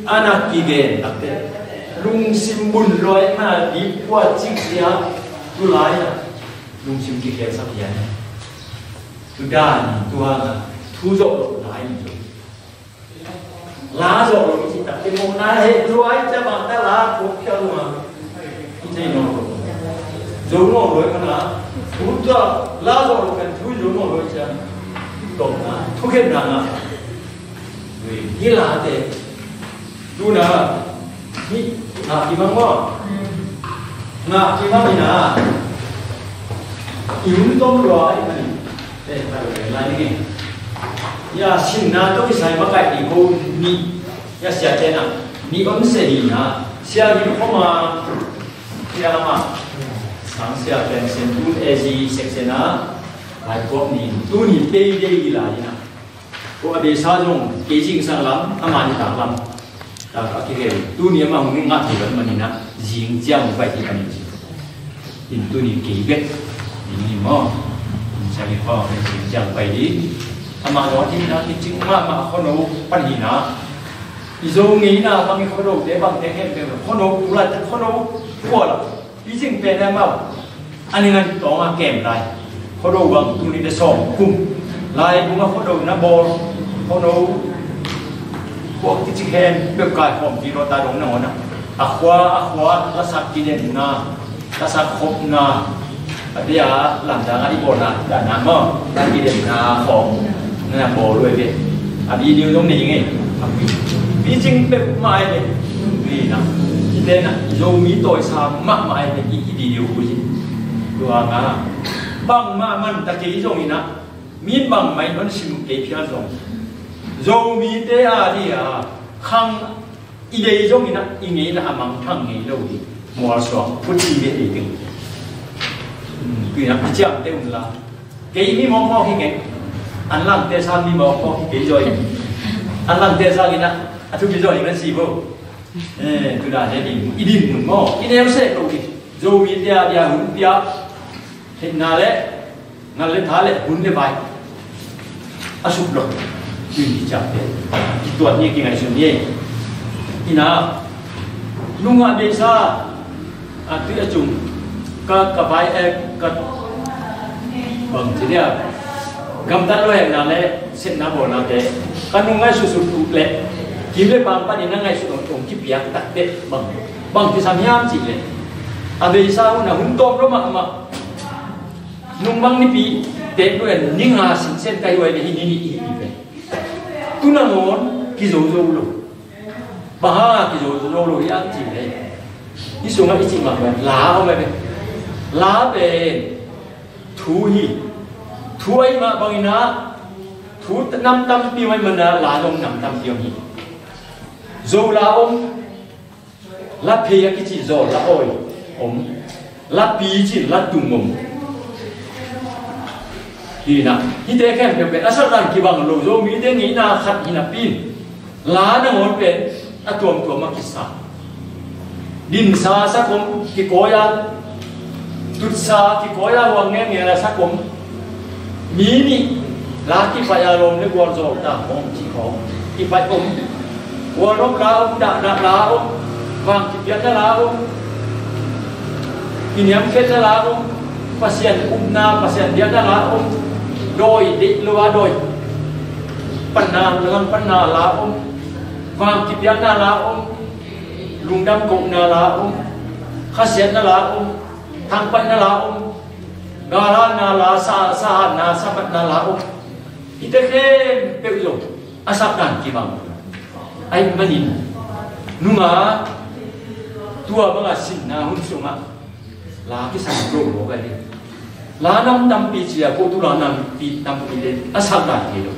Ana kigen takte lungsim bun luai mana dipua cikzia tu lai a lungsim kikhelsak hian tu dan tu hanga thu zawh loh lai in la zawh loh i cih takte mawhna heh luai cia bangta la thuak khial uh a. I thei nawn lo. Zo nawn lo i mana. Thu tua la zawh lo kan thu zo nawn lo i cia. Tawpna thukhenna ngah. Hi late. Tuna. Hi ngah kimang maw? Ngah kimang ina. I hun tom lua i mani. Eh, lai ni. Ya sinna to kisai makai ni ko ni. Ya sia tena. Ni on se ni na. Sia ni ko ma. Sia ma. Sang sia pen sen tu e zi sek sena. Lai ko ni. Tu ni pe de i lai na. Ko a beisa zong kei zingsang lam, amah nitak lam. Tak a kihel. Tuni amah hong ngah thei lam manin ah zing ciang hong pai thei panin ci. In tuni kei bek. In hi maw. In ciang hi maw. In ciang pai ding. Amah zong a thei na kicing mahmah khono pan hi na. I zo ngeina bang i khono te bang te khem te khono tu lai te khono kua la. I zing pen a mau. Ani ngan tawng a kem lai. Khuado bang tuni le sawm kum lai bunga khuado na bawl, khuado bawl kici khem peuh kaikhawm pi lo ta dong nangawn a, a khua a khua lasak kidemna, lasak khopna, a bia lamdang a i bawlna dahna maw, a kidemna khawm na bawl lo ve. A video dong nei ngei. A pi, pi cing peuh mah ai ve. Pi na, i te na Zomi tawisa mahmah ai ve, i video hu hi. Tua nga bangmah man ta kei zongin ah, mi bangmah in hong sim kei phial zong, Zomite a dia khang i dei zongin ah, i ngeina a mangthang ngei lo hi. Mualsuang khuti ve ei kei. Tui na i ciamte un la, kei mi mawkmawk hi kei. An langte sang mi mawkmawk hi kei zaw hi. An langte sangin ah a thupi zaw hi kan si bo. Eh, tuna ne ding, i din mun maw, i neu seh lo hi. Zomite a dia hun pia, hehna le ngal le tha le hun le vai a suk lo. Tui ni ciamte, i tuat ni, kingaihsun ni. Ina nungah beisa a tui a cung ka, ka vai, eh, ka bang ci dia, gamtat lo hehna le sepna bawlnate ka nung ngaihsutsut uh le kim le pang panin a ngaihsut hong kipiak takte bang, bang kisam hiam cih le, a beisa hun a hun tawm lo mahmah, nung bang nipi tek lo in ni nga sinsen ka hi huai le hi ni ni i hi ni pen. Tu nangawn kizo zo lo. Bang hang a kizo zo lo hiam cih le, hih sungah i cih mah pen la om ai ve. La pen thu hi. Thu ahih mah bangin ah thu nam tampi om ahih manin ah la zong nam tampi om hi. Zo la om, la phei a kici zaw la awi om, la pi cin la tung om. Hi na, hihte khempeuh pen a sak dan kibang lo, Zomite ngeina khat hi napi in la nangawn pen a tuamtuam a kisa. Dinsa sak om, kikawi a, tutsa kikawi a, huang ngemngel a sak om. Mi nih la kipaih a lawm le gual zawl ta hong ci khawng kipaih om. Gualnop la om, dahna la om, vang kipiakna la om, kiniamkhiatna la om, Pasian upna, Pasian biakna la om, dawi deih lo a dawi panna, langpanna la om, vang kipiakna la om, lungdam kohna la om, khasiatna la om, thangpaihna la om, galhatna la, sa, sahatna, samatna la om. Hihte khempeuh zong a sak dan kibang ahih manin, nungah tua banga sinna hun sungah la kisam lo lo ka hi. La nam tampi cia ko tu la nampi tampi le a sak dan kei lo.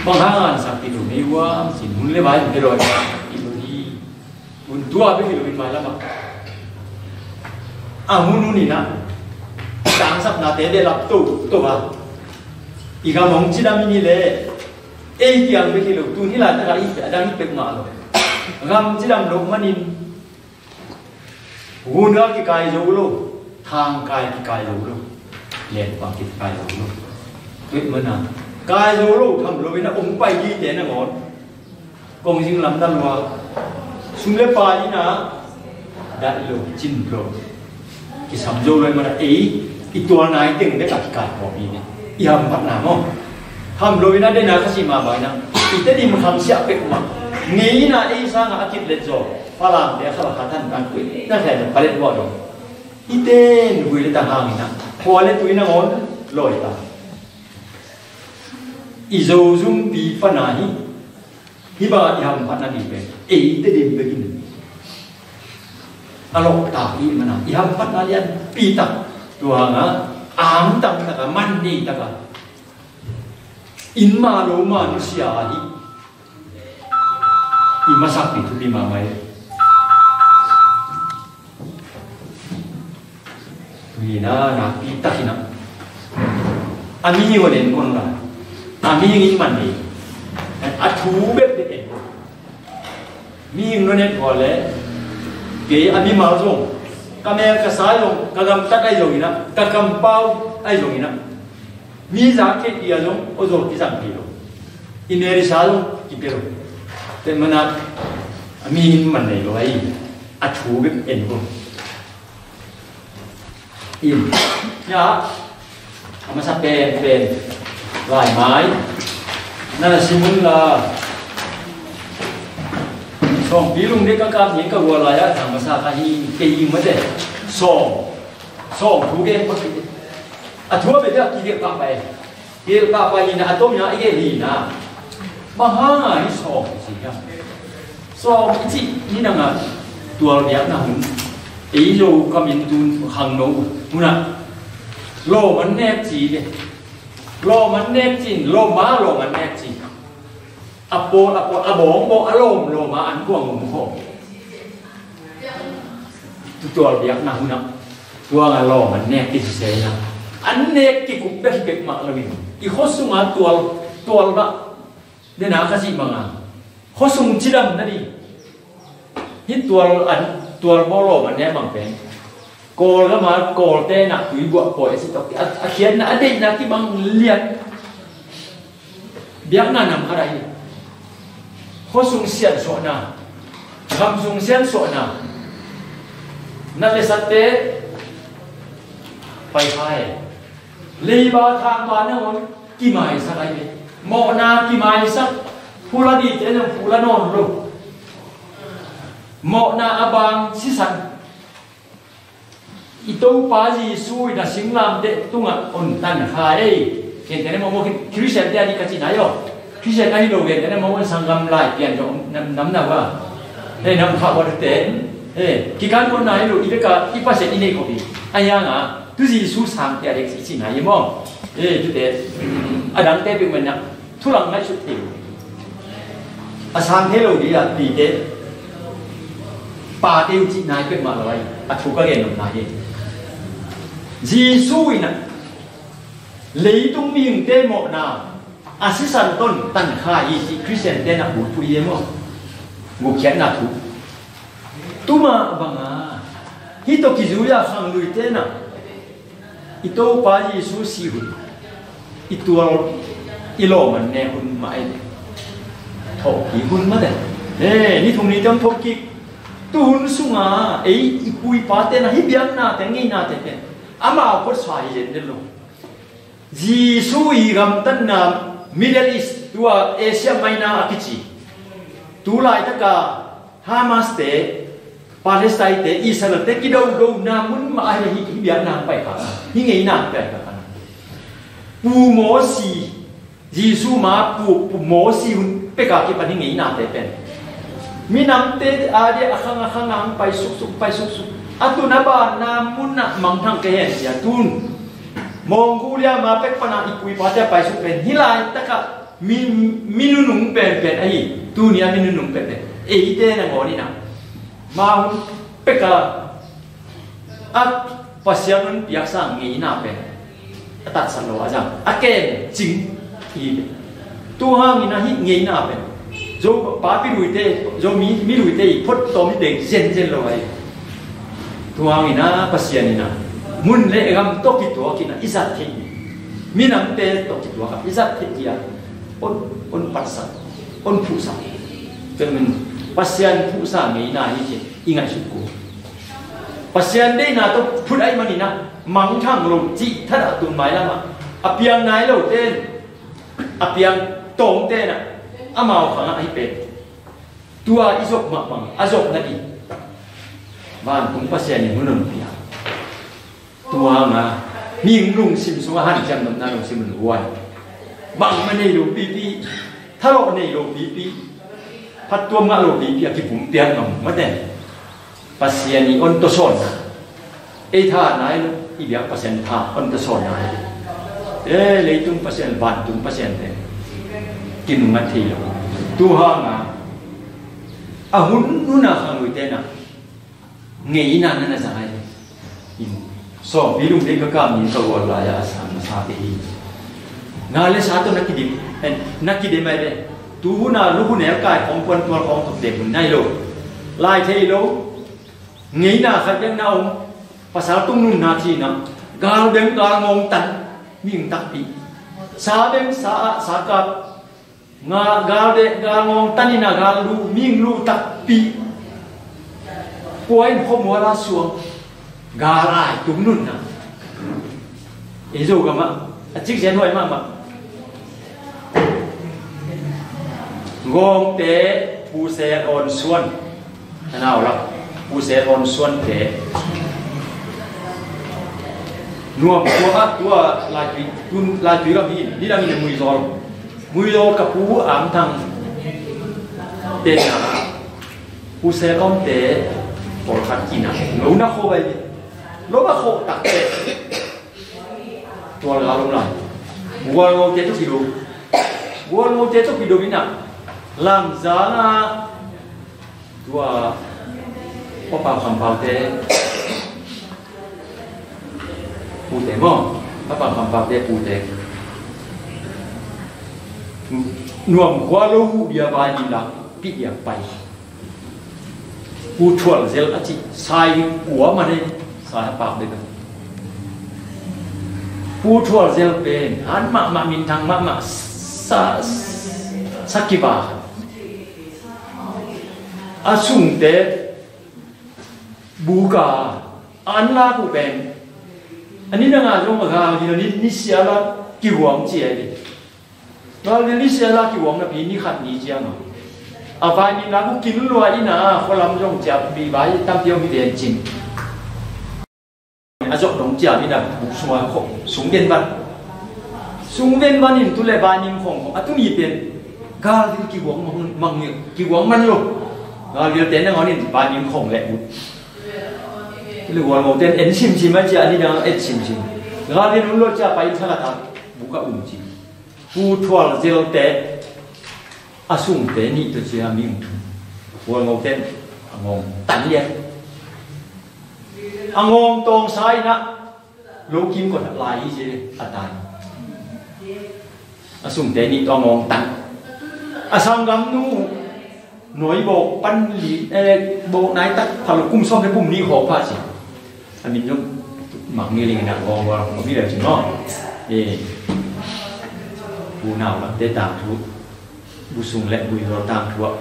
Bang hang a sak kei lo, mei huam sin hun le vai kei lo, kei lo hi. Hun tua bek hi lo in mailam ah a hun hun in ah tangsapnate de lap to to a, i gam hong cidam in hi le, ei kiang bek hi lo, tun hi laitak a i a dang hi pek mah lo. Gam cidam lo manin, gun gal kikai zo lo, thangkai kikai zo lo, lenpa kikai zo lo. Tua ahih manin kai zo lo tham lo in a hong pai dite nangawn kongzing lam na lua, sum le pai in a daih lo, cin lo, kisam zo lo ahih manin ei i tualna i teng bek a kikai khawm hi. I hamphatna maw, tham lo in a, dena ka cih mah bang in a, i Tedim khang siah pek mah. Ngei in a ei sangah a kitlet zaw Falamte a khalkha than tang kuina khen palet buah dong. I ten vui le tang hang in a, khua le tui nangawn lawi ta. I Zozumpi pana hi. Hih bangah i hamphatna ding pen ei Tedim bek in a lawhtak i hih manin i hamphatna lianpi tak, tua hangah angtang taka, man nei taka, inn ma lo ma nusia hi. I masakpi thupi mahmah hi. Tuni in a nakpi takin a, a mihing hong en kei un la, a mihing in man nei, a thu bek bek en kei un. Mihing hong en kei le, kei a mimal zong, ka mel ka sa zong, ka gamtat ahi zongin a, ka kampau ahi zongin a, mi za kei dia zong aw zaw kizang thei lo. I melisa zong kipia lo. Tua ahih manin a mihing in man nei lo ahi. A thu bek en kei un. In, ya, A masa penpen, laimai na na sim un la. Sawmpi lungdei ka kam ni ka gual lai-ah a masa ka hi kei hi mate. Sawm, sawm thu gen pa kite. A thu a bia kigelh pahpah e. Gelh pahpah hi na, a tom hi na i gelh hi na. Bang hang a hi sawm ci hiam? Sawm i cih ni nang a tual biakna hun. Ei Zo kam in tun khangno hun ah lawm an nek ci le. Lawm an nek ci, lawm a, lawm an nek ci. A pawl a pawl, a bawng bawng, a lawm lawm a, an kuang um khawm. Tutual biakna hun ah tuang a lawm an nek kisisei na. An nek kikup bek hi bek mah lo in, i khua sung a tual, tual mah. Dena ka cih bang a, khua sung cidam na ding. Hih tual an, tual bawlawm an nek bang pen Kawlgam a Kawlte na tui buah pawi a si tawh a, a khiatna, a deihna kibang lian. Biakna nam khat ahi. Khua sung siansuahna, gam sung siansuahna, na le satte pai khai. Leiba thangba nangawn kimaisak ahi ve. Mawhna kimaisak, phula dite nang phula nawn lo. Mawhna a bang sisan. I Topa Jesu in a singlamteh tungah hong tan kha ei. Gentehna mawh mawh Khristian te a ding ka cihna hi aw. Khristian ahi lo gentehna mawh mawh sanggam lai pian zong nam, nam na va. Hei, nam kha ua ten. Hei, kikan ko nai lo i bek a i Pasian i neih khop hi. A hiang a tu Jesu sang te a dek i cihna hi maw. Hei, tute a dangte peuhmah na thulang ngaihsut thei lo. A sang thei lo ding a pite, pate uh cihna hi peuhmah lo ahi. A thu ka gen nopna hi. Jesu in a leitung mihingte mawhna a sisan tawh tan kha hi cih Khristian te na bulphuh hi e maw. Gupkhiatna thu. Tuma banga hih tawh kizui a khangluite na i Topa Jesu sih hun, i tual, i lawm an nek hun mah ei. Thawhkik hun mah te. He, ni thum ni te hong thawhkik. Tu hun sunga ei i pu i pate na hih biaknate ngeinate pen amau photsa hi zenzen lo. Jesu i gamtatna Middle East, tua Asia Minor a kici, tu laitaka Hamas te, Palestine te, Israel te kidodona mun mah ahi hi. Hih biakna hong pai kha, hih ngeina hong pai kha. Pu Mosi, Jesu ma pu, pu Mosi hun peka kipan hih ngeinate pen minamte a dia a khang a khang a hong pai suksuk, pai suksuk. A tun a banna mun ah mangthang ka hen sia tun. Mongolia ma pek pana i pu i pate a pai suk pen hih laitakah mi, mi nunung penpen ahi. Tuni a mi nunung penpen eite nangawn in a ma hun peka a Pasian hong piaksa ngeina pen a tatsan lo a zang a kem cing hi. Tu hangin a hih ngeina pen Zo papi luite, Zo mi, mi luite i phot tawm hi deng zenzen lo ahi. Tu hangin a Pasian in a mun le gam tawh kituak in a i zat theih hi. Minamte tawh kituak a i zat theih hi a hong, hong patsak, hong phuhsak. Tua ahih manin Pasian phuhsa ngeina hi ci i ngaihsut kul. Pasian deihna tawh phut ahih manin a mangthang lo cih thadah tun mailam ah a piang nai lote in, a piang tawmte in a amau khang ah ahi pen. Tua i zop mah bang a zopna ding vantung Pasian in hun hong pia. Tua hang a mihing lungsim sungah hanciam nopna lungsim hong huai. Bangmah nei lo pipi, thalawh nei lo pipi, phattuam ngah lo pipi a kipumpiak ngam mate. Pasian i hong tawsawnna, ei tha nai lo, i biak Pasian tha hong tawsawnna. Eh, leitung pasian, vantung pasiante kinungngat thei lo. Tu hang a a hun, hun a khangluite na ngeina na na zang ahi. Sawmpi lungdei ka kam ni ka gual lai-ah a sang masa te hi. Nga le sa tawh na kidim, eh, na kidim ahi ve. Tu hun a lu hun el kai khawng, puan tual khawng tuk te hun nai lo. Lai thei lo. Ngeina khat bek na om. Pasal tung nunna thina. Gal beng gal ngawng tan. Mihing takpi. Sa beng sa ah sa kap. Nga gal deh, gal ngawng tanin a gal lu, mihing lu takpi. Kua in khuamual a suang, gal ai tung nunna. Ei Zogam ah A cikcian huai mahmah. Gawngte, Pu Sel Awn Suan. A nau lak, Pu Sel Awn Suante. Nuam khua ah tua Laitui, tun Laitui gam hi, nidang in Muizawl. Muizawl ka pu Am Thang te na, Pu Sel Awnte pawlkhat kina. Lo na khawh bai. Lo ba khawh tak te. Tualgal om lai. Gualngote tawh kido. Gualngote tawh kido in ah. Lamzang ah. Tua Papa Kham Pau te pute maw. Papa Kham Pau te pute. Nuam khua lo uh dia vai ni la. Pih dia pai. Pu Thual Zel a cih, sai kua man e, sai a pak bek a. Pu Thual Zel pen, han mahmah, minthang mahmah, sa, sa kiba. A sungte, buka, an lak uh pen. A ni dang a zong a gal hi lo, ni, ni sia la kihuam ci a hi. Gal ni sia la kihuam napi ni khat ni ciang a. A vai ni na bu kin lua in a, khualam zong ciap bi vai tampi om hi ven cin. A zok dong ciap in a bu sung a khawh, sung den van. Sung den van in tu le vai ning khong, a tu ni pen. Gal ni kihuam mang, mang ni, kihuam man lo. Gal ni te na ngon in vai ning khong le ut. Tu le gualngote en simsim a cia ni dang en simsim. Gal ni un lo cia pai thala ta, buka um ci. Pu Thual Zel te, a sungte nih tawh cia ming. Gualngote a ngawng tan lian. A ngawng tawng sa in ah, lo kim kawt ah lai hi ci a tai. A sungte nih tawh a ngawng tan. A sanggamnu, Nawi bawk pan li, eh, bawk nai tak phal kum sawm le kum nih khawk pha ci. A min zong mang ni ling nak gawng gawng, gawng mi le ci maw. Eh, Pu Nau Lam te tangthu, bu sung le bu ilo tangthu ah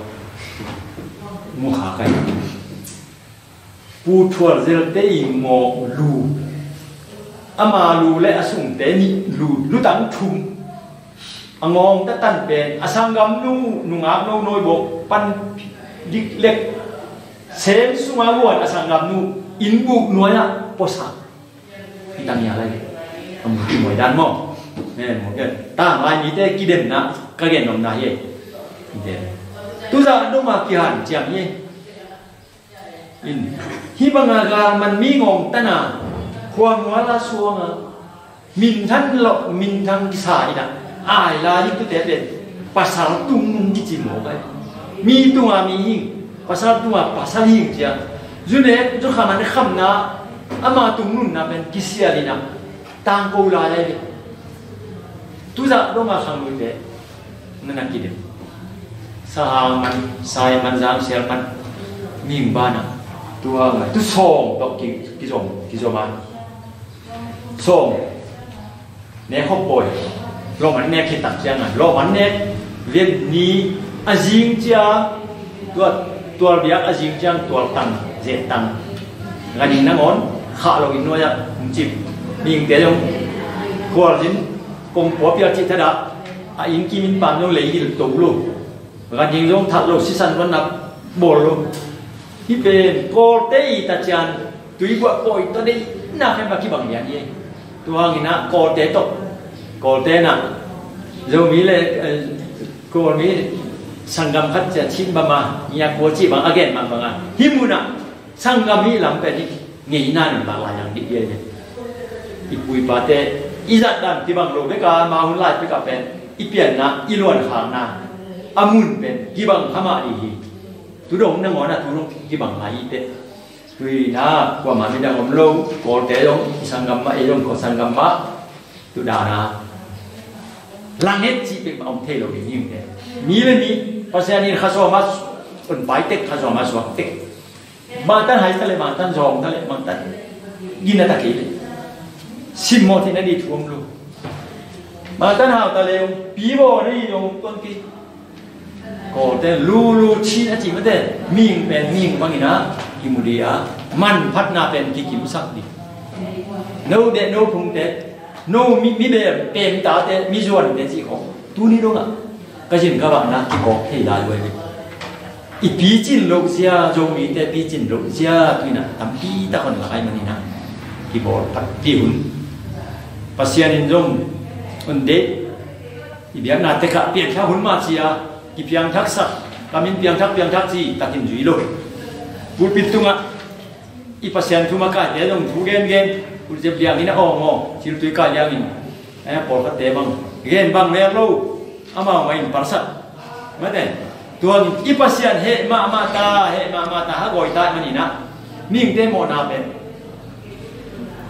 mu kha kai. Pu Thual Zel te i ngawng lu. Ama lu le a sungte nih lu, lutang thum. A ngawng ta tan pen, a sanggamnu, nungak no nawi bawk pan dik lek. Sem sunga luan a sanggamnu, inn buk nuai ah puasak. Hi tang ia lai. A mu ki muai dan maw. Ne, mu ki. Ta mai mi te kidemna, ka gen nom na hi. Hi te. Tu za dong a kihan ciam hi. In, hih banga galman mi ngawng tana, khuanguala suanga, minthan lo, minthang kisa ina, ai la hi tute pen, pasal tung nung kici mawk ai. Mi tunga mi hing, pasal tunga pasal hing cia. Zune, zukhaman khamna, ama tung nunna pen kisial ina, tangko lai ai. Tuzah donga khang nuite, na na kidem. Sahang man, sai man, zang sial man, ming bana. Tua ngai, tu sawm tok ki, kizom, kizom a. Sawm. Nek hok poi. Lo man nek hi tak ciang a. Lo man nek, viet ni, a zing cia. Tua, tual biak a zing ciang, tual tang, zet tang. Ganing nangon, khah lo in nuai a, mcip. Ming te zong, kual zin, kong pua pial cih thadah. A inn kim inn pam zong lei hil to lo. Ganing zong that lo, sisan zong nap bawl lo. Hih pen, Kawlte i ta cian, tui buah pawi tawh deih, nak hem a kibang lian hi. Tua hangin ah, Kawlte tawh. Kawlte na. Zomi le, eh, Kawlmi sanggam khat cia cin bama, nia kua ci bang, a gen bang banga. Hih munah, sanggam hih lam pen hih ngeina nun lak lai ang dih bia hi. I pu i pate, i zat dan kibang lo beka, ma hun lai beka pen, i pianna, i luan khakna, a mun pen, kibang kha mah dih hi. Tudong nangawn a tudong kibang lai i te. Tui na, kuama midang om lo, Kawlte zong, i sanggam mah, ei zong, Kawl sanggam mah. Tu dana langhet cih pek mah om thei lo ding hi ung te. Mi le mi, Pasian in kha sawm a, un pai tek, kha sawm a suak tek. Bangtan hai ta le, bangtan zawng ta le, bangtan gina ta kei le. Simmawh theihna ding thu om lo. Bangtan hau ta le, pi baw na hi lo, tuan kei. Kawlte lulu chin a ci mate, ming pen ming bangin a, i mu dih a, manphatna pen kikimsak dih. No deh, no phung te, No mi, mi bem, pem tate, mi zuante cih khawng tuni dongah ka zin ka vahna kikawk thei lai uh hi. I picin loh zia, Zomite picin loh zia, tuinah tampi tak hon lakai maninah kibawl phat dih hun. Pasian in zong hon deih. I biakna tekah piangthak hun mah cia kipiangthaksak, kamin piangthak piangthak ci takin zui lo. Pulpit tungah i Pasian thu makaite zong thu gengen, Ulzep Liangin a awng aw, Ciltui Kai Liangin, eh, pawlkhatte bang gen bang lek lo, amau mah in palsak. Mate, tuangin i Pasian heh mahmah ta, heh mahmah ta, hagawi ta maninah mihingte mawhna pen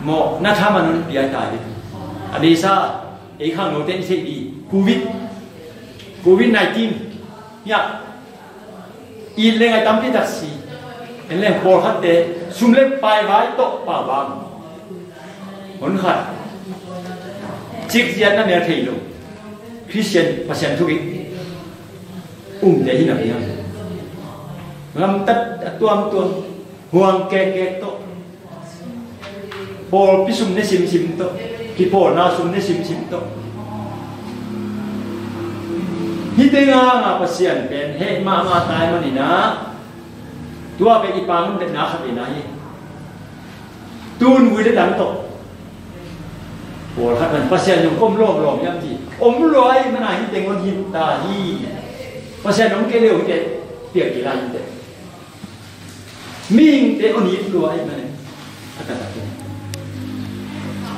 mawhna thaman hon piai ta hi. A beisa ei khangnote i theih dih covid, covid nineteen hiah it le ngai tampi tak si. En leng pawlkhatte sum le pai vai tawh pau bang hon khat cik ziat na mel thei lo. Khristian Pasian thuk i umte hi na piang. Gamtat a tuamtuam, huang kekkek tawh, pawlpi sum ne simsim tawh, kipawlna sum ne simsim tawh. Hite nganga Pasian pen heh mahmah tai maninah tua pen i pangun betna khat veina hi. Tun vui le dang tawh pawlkhat man Pasian zong om lawmlawm hiam ci. Om luai mana hite ngon him ta hi. Pasian om kei leu hite piak kila hite. Mihingte on it lua ahih manin a taktak in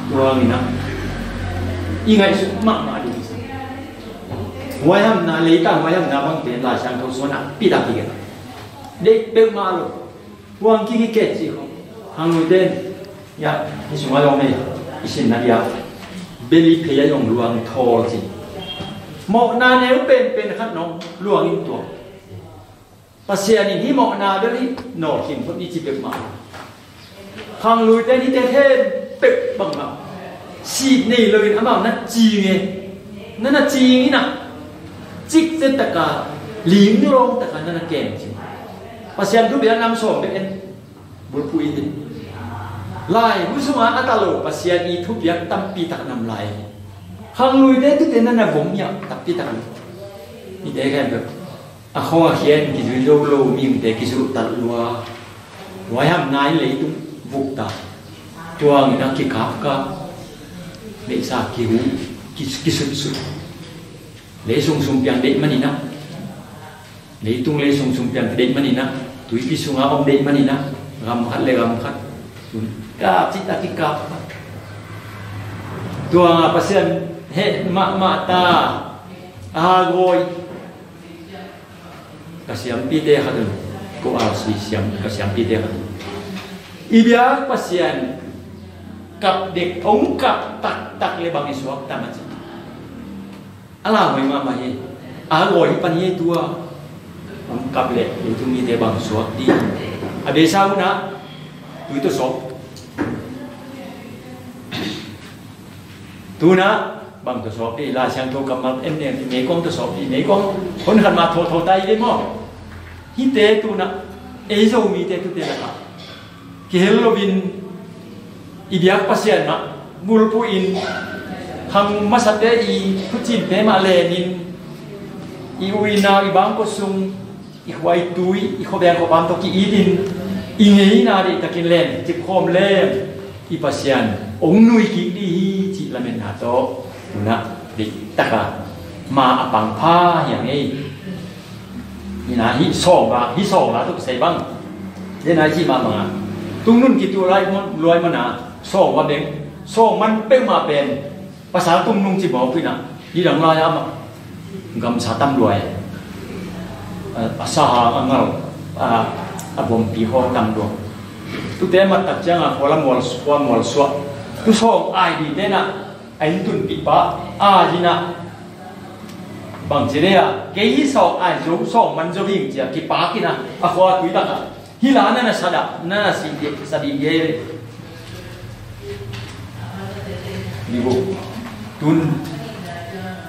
tua nginah i ngaihsut mahmah ding. Huaihamna, leitang huaihamna bangte Lai Siangtho suan a pitak hi kei. Deih peuhmah lo. Huang kiki ket cih khong hang lui ten ya i sungah lawm ei i sinna dia beli phei a yong luang thawl cih. Mawhna neu penpen khat nong luang in tuak. Pasian in hih mawhna bel hih nawlkhin phot i ci peuhmah. Khangluite in hihte khempeuh bangmah sih nei loin amau na cing e. Na na cing inah cikce taka linglawng taka na na kem cing. Pasian thupiak nam sawm bek en bulphuh i hi. Laibu sungah a ta lo Pasian i thupiak tampi tak nam lai. Khangluite tute na na vom hiah tampi tak lo. Hihte khempeuh a khong a khian kizui zo lo mihingte kizulhtat lua. Huaihamna in leitung vukta. Tuangin a kikapkap. Neihsa kihu, ki-, kisutsut. Leisung sumpiang deih maninah. Leitung leisung sumpiang deih maninah. Tuipi sunga om deih maninah. Gam khat le gam khat. Tun kap cih tak kikap. Tuanga Pasian heh mahmah ta. A gawi. Ka siampite khat un, ko R C siam, ka siampite khat un. I biak Pasian kap dek, hong kap taktak le bang i suak tam a ci. A lauhuai mahmah hi. A gawi pan hi tua. Hong kap le leitung mite bang suak ding. A beisa hunah tui tawh sawp. Tunah bang tawh sawp dih, Lai Siangtho kammal en dih, meikuang tawh sawp dih, meikuang hon khat mah thawhthaw ta i dih maw? Hihte tunah ei Zomite tute lakah kihel loin i biak Pasian mah bulphuh in, khang masate i thucinte mah lenin, i u i nau i bangkua sung, i khua i tui, i khuaveng khuapam tawh ki-itin, i ngeina deihtakin len cipkhawm lem, i Pasian hong nui kik dih hi cih lametna tawh tunah deihtaka ma a pangpha hiang ei. Hina hih sawngva, hih sawngva tawh kisai bang dena i cih mahmah a, tungnun kituh lai luai mana sawngva beng, sawng man peuhmah pen pasal tungnung ci mawk inah, nidang lai-ah amah gamsa tam luai. A, a saha a ngal, a, a bompi haw tam luai. Tute mattak cianga khualam mual, khua mual suah. Tu sawng ai dite nah a inn tunpihpa a hinah bangci dei-a kei hi sawng ai zo, sawng man zo hing cia kipak inah a khua tui takah. Hih la na na sadah, na na sih dih, sa dih dih. Ni bu. Tun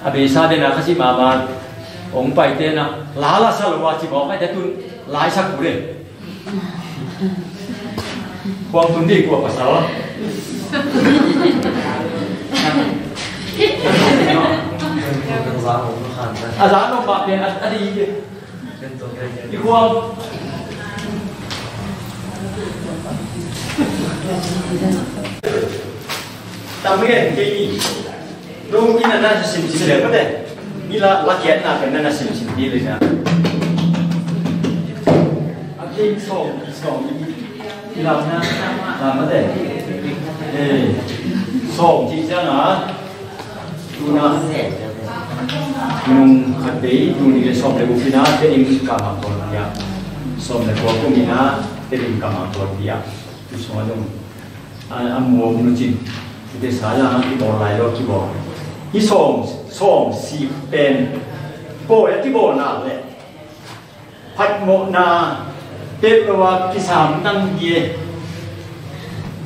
a beisa dena khasi mama ong paite na la la sa lo wa ci mawk aite tun lai sa ku le. Kuang tun dih kua pasal. A za nop mah pen a, a di i khuam. Tam ngen kei ni. Nung ina na simsim le mate. Ni la, la kiat na kan na simsim ni le na. A kei song, song ni. Lam na, lam mate. Eh, song ci ciang a. Tuna. Nung khat bei, tuni le sawm le guk ina, te ding kamang tol dia. Sawm le kua kum ina, te ding kamang tol dia. Tu sung a dong. A, a muam nu cin. Kite sa la kibawl lai lo kibawl. Hi sawm, sawm sik pen. Bawl a kibawl na le. Phatmawhna pek lo a kisam tang hi e.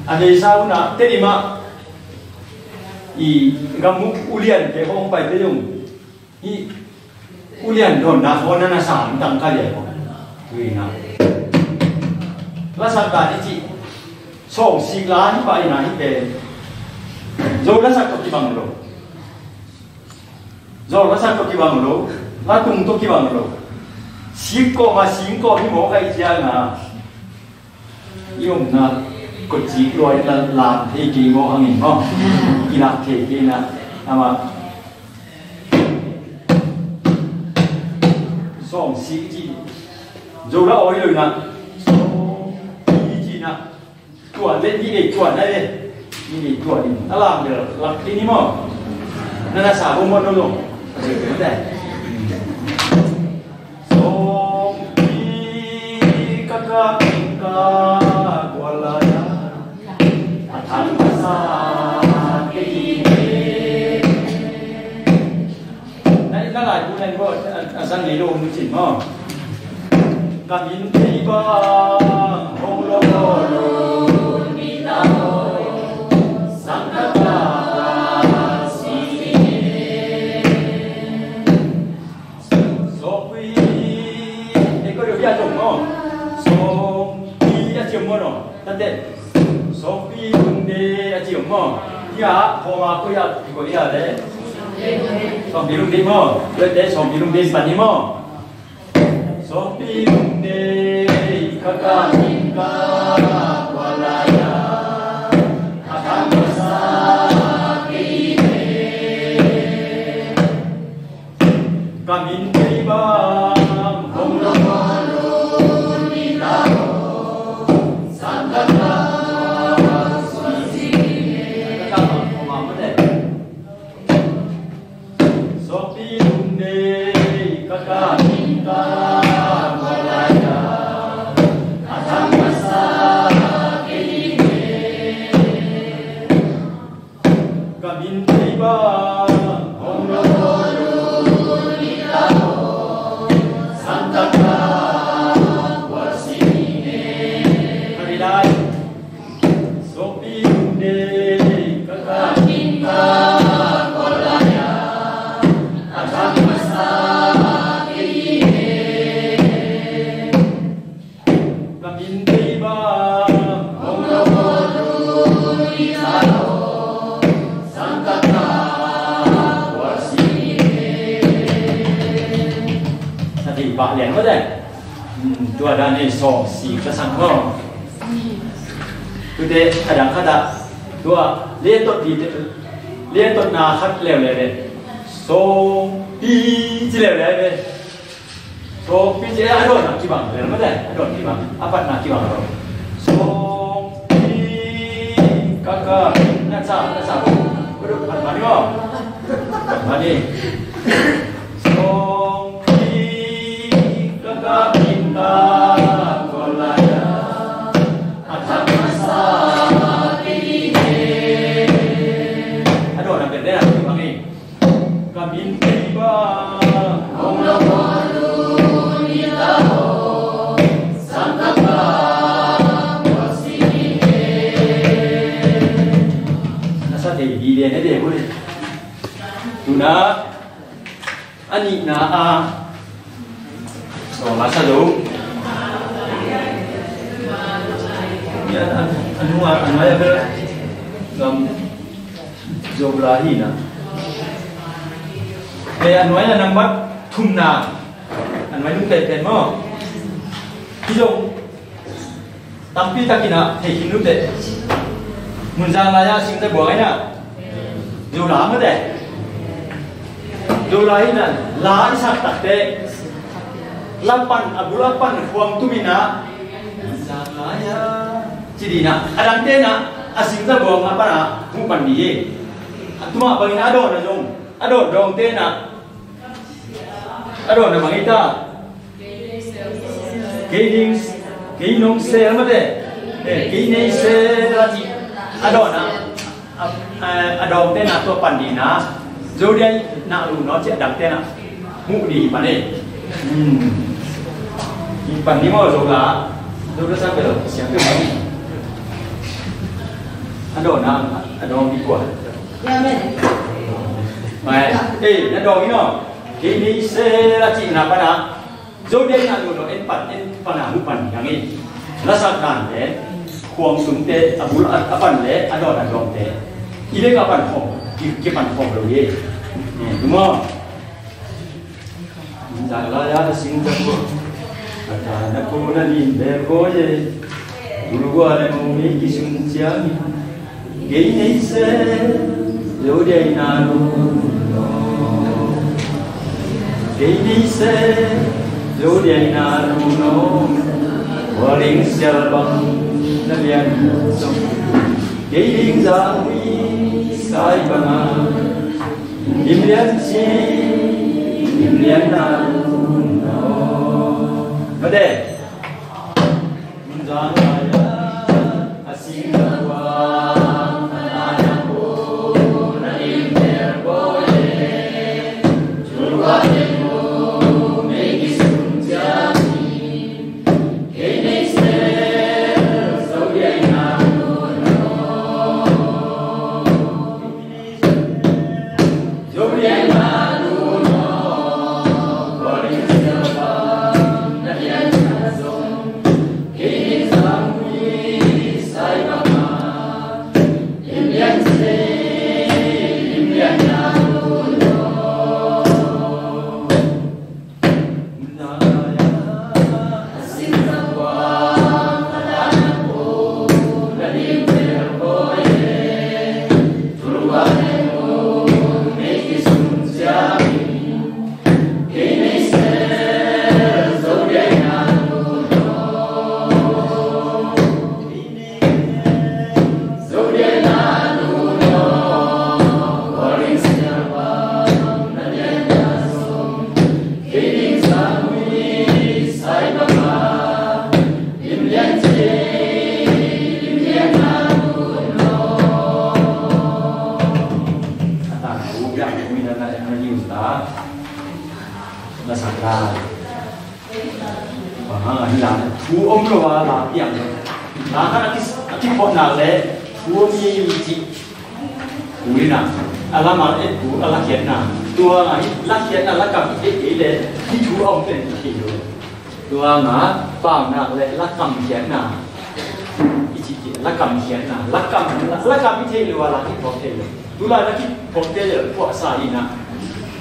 A leisa hun a Tedim ah i gamuk uliante hong paite zong. Hi ulian dawnna khaw na na sam tang ka lian khaw. Tuina. Lasak dan i cih. Sawm sik la hi pah ina hi pen. Zo lasak tawh kibang lo. Zo lasak tawh kibang lo. Latung tawh kibang lo. Sik kawm a sing kawm hi mawk a i ciang a. I omna kotcik luai la lam thei kei maw hangin maw? I lak thei kei na. Ama. Sawm sik ci. Zo la awi lo na. Sawm sik ci na. Tuan le ni le tuan na le. Ni le tuan ni. A lam bel lak thei ni maw? Na na sa bo maw no lo. Sawmpi ka kap in ka kual lai a, a thang ka sa kei hi. Na, na lai bu nen bo, a, a zang ni lo mu cin maw. Ka min thei bang hong lo lo ni ta lo. Sang ka ta si. Sawmpi, eh, ko deuh hi a zong maw. Sawmpi a ciam maw no. Tate. Sawmpi lungde a ciam maw. Hi a, ko ma ko hi a, ko hi a le. Sawmpi lungde maw. Tate sawmpi lungde pan ni maw. Sawmpi lungde ka ka min ka kual lai a. A kan ka sa ki ne. Ka min thei bang hong lo lo ni ta lo. Sang ka ta si si ne. Ka ta bang hong a ma de. Sawmpi lungde ka ka min ka kual lai a. A thang ka sa kei ne. Ka min thei bang hong lo lo ni ta lo. Sang ka ta kual si ne. Ka ri lai. Sawmpi lungde ka ka min ka kual lai a. A thang ka sa kei ne. Ka min thei bang hong lo lo ni ta lo. Sang ka ta kual si ne. Sa thei pah lian maw te. Hmm, tua dan hi sawm sik ka sang maw. Tute a dang khat ah tua lian tot dite, lian totna khat leuleu le. Sawmpi ci leuleu le. Sawmpi ci a dawnna kibang le mate, a dawn kibang, a patna kibang lo. Sawmpi ka ka na sa, na sa ko. Ko duk pat mani maw. Mani. Sawmpi ka ka min ka kual lai a. A thang ka sa kei ne. A dawnna pen le na kibang hi. Ka min thei bang hong lo lo ni ta lo. Sang ka ta kual si ne. Na sa thei di le ne de ko le. Tuna. A nihna a. Sawm la sa lo. Ya, a, a nua, a nua ya bel. Gam. Zola hi na. Hei, a nuai na nambat thumna. A nuai nung penpen maw? Hi zong tampi takin a thei khin lute. Munzang lai-a singzabuang ai na. Zola mate. Zola hi na, la i sak takte, la pan, a bul a pan khuang tumin a, Munzang lai-a ci dih na. A dangte na, a singzabuang a pan a huh pan dih hi. A tuma bangin a dawn a zong, a dawn dawngte na, a dawn a bang hi ta. Kei ding, kei nong sel mate. Eh, kei nei sel a ci. A dawn a, a, a, a dawngte na tua pan dih na. Zo dia na lu no ci a dangte na. Muh dih pan e. Hmm. Hi pan dih maw Zola. Zola sa bel siang tu maw. A dawn a, a dawn dih kua. Amen. Mai, eh, na dawn dih no. Kei nei sel a ci na pan a. Zo dia na lu no en pan, en pan a huh pan dih nang e. Lasak dante, khuang sungte, a bul a, a pan le, a dawn a dawngte. I lek a pan khawm, ki, kipan khawm lo hi. Eh, tu maw. Zan lai-a na sing tak ko. A ta na ko na nin bel ko ye. Bul gua le mong mi ki sung ciang. Kei nei se, lo diai na lu no. Kei nei se, lo diai na lu no. Wa ling sial bang na lian song. Kei ling za hui sai bang a. Lim lian si, lim lian na lu no. Mate. Bang hang a hi la, thu om lo a la piang lo. La khat a ki, a kiphawtna le thu om hi cih. Ui na, a la mal et thu, a la khiatna. Tua hang a hi la khiatna, la kam et kei le, hi thu a om pen kei lo. Tua hang a paunak le la kam khiatna. I cih kei, la kam khiatna. La kam, la, la kam i theih lo a la kiphawt thei lo. Tulai na kiphawkte le phuahsa hi na.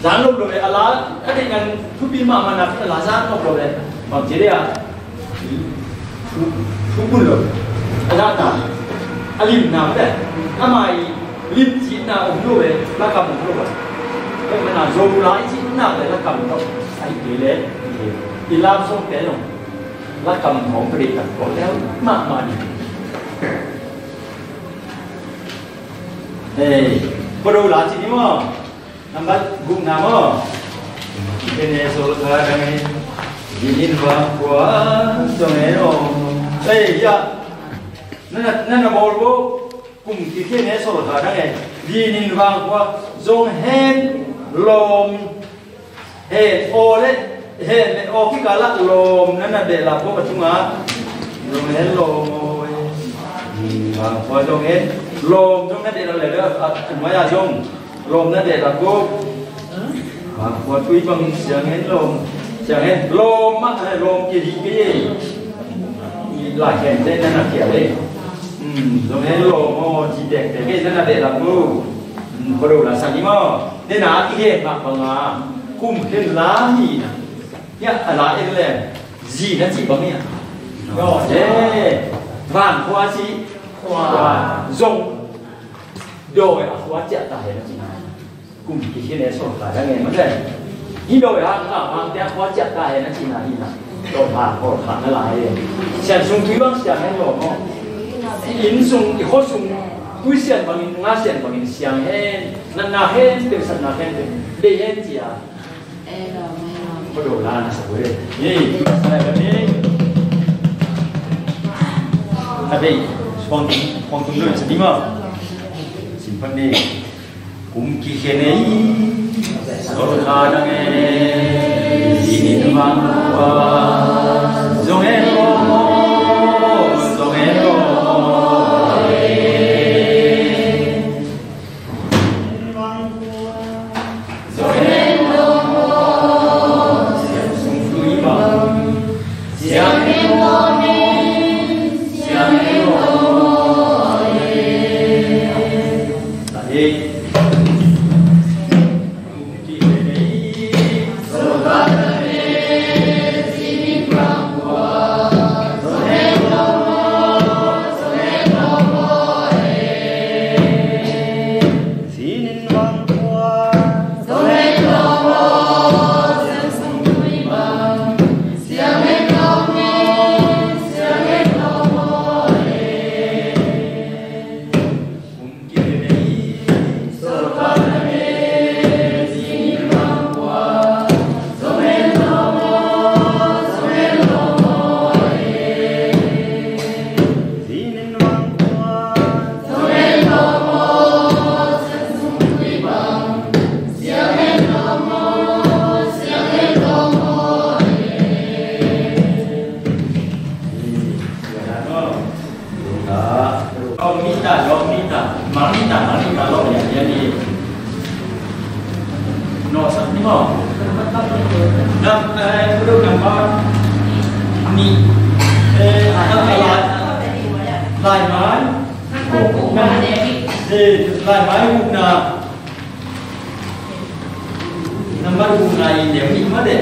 Zan lo lo le a la ka deih ngan thupi mahmah na a la zan lo lo le. Bang ci dia. Thu, thu kun lo. A zan ta. A limna le. Amah i limcihna om lo le. Lakam om lo le. Tua mana Zolai cihna le lakam lo. Ai ke le. I lam song te lo. Lakam om pe tak ko le mahmah ni. Hei, ko do la ci ni maw. Nambat gukna maw. Kene sol kha dang e. Dinin vang khua zong e om. Hei, ya. Nana, nana bawl bo. Kum kikhen e sol kha dang e. Dinin vang khua zong hen lom. Hen aw le, hen le aw kikal ah lawm na na behlap bawk a tungah. Zong hen lawm aw e. Vangkhua zong hen lawm zong na behlap le, a nuai-ah zong lawm na behlap bawk. Vangkhua tui bang siang hen lawm. Siang hen lawm mah, lawm kei dih kei e. Lai hen te na na khial e. Zong hen lawm aw, ci tektek e na na behlap bawk. Khuado la sang hi maw? Nena a kigen mah banga kum khen la hi na. Hiah a la en leng zi na cih bang hiah. Vang khua cih khua zong dawi a khua ciah ta hen a cih na. Kum kikhin e sawlkha dang e mah leh. Hi dawi a ka mang tia khua ciah ta hen a cih na hi na. Dawi a khua kha na lai e. Sian sung tui bang siang hen lo maw? I inn sung, i khua sung tui sian bangin, nga sian bangin siang hen. Natna hen, teusatna hen, bei hen cia. Khuado la na sa kul e. Ni, sa kul ni. A bei, khuang tung, khuang tung dun sa ni maw? Sim phat ni. Kum kikhen e, sawlkha dang e, zinin vang khua, zong e lo, zong e lo. Lawm ni ta, lawm ni ta, mang ni ta, mang ni ta, lawm ni ta, ni. No, sa ni mo. Nam, eh, group number ni. Eh, lai, lai mai. Eh, lai mai gupna. Number gupna in dem ni ma de.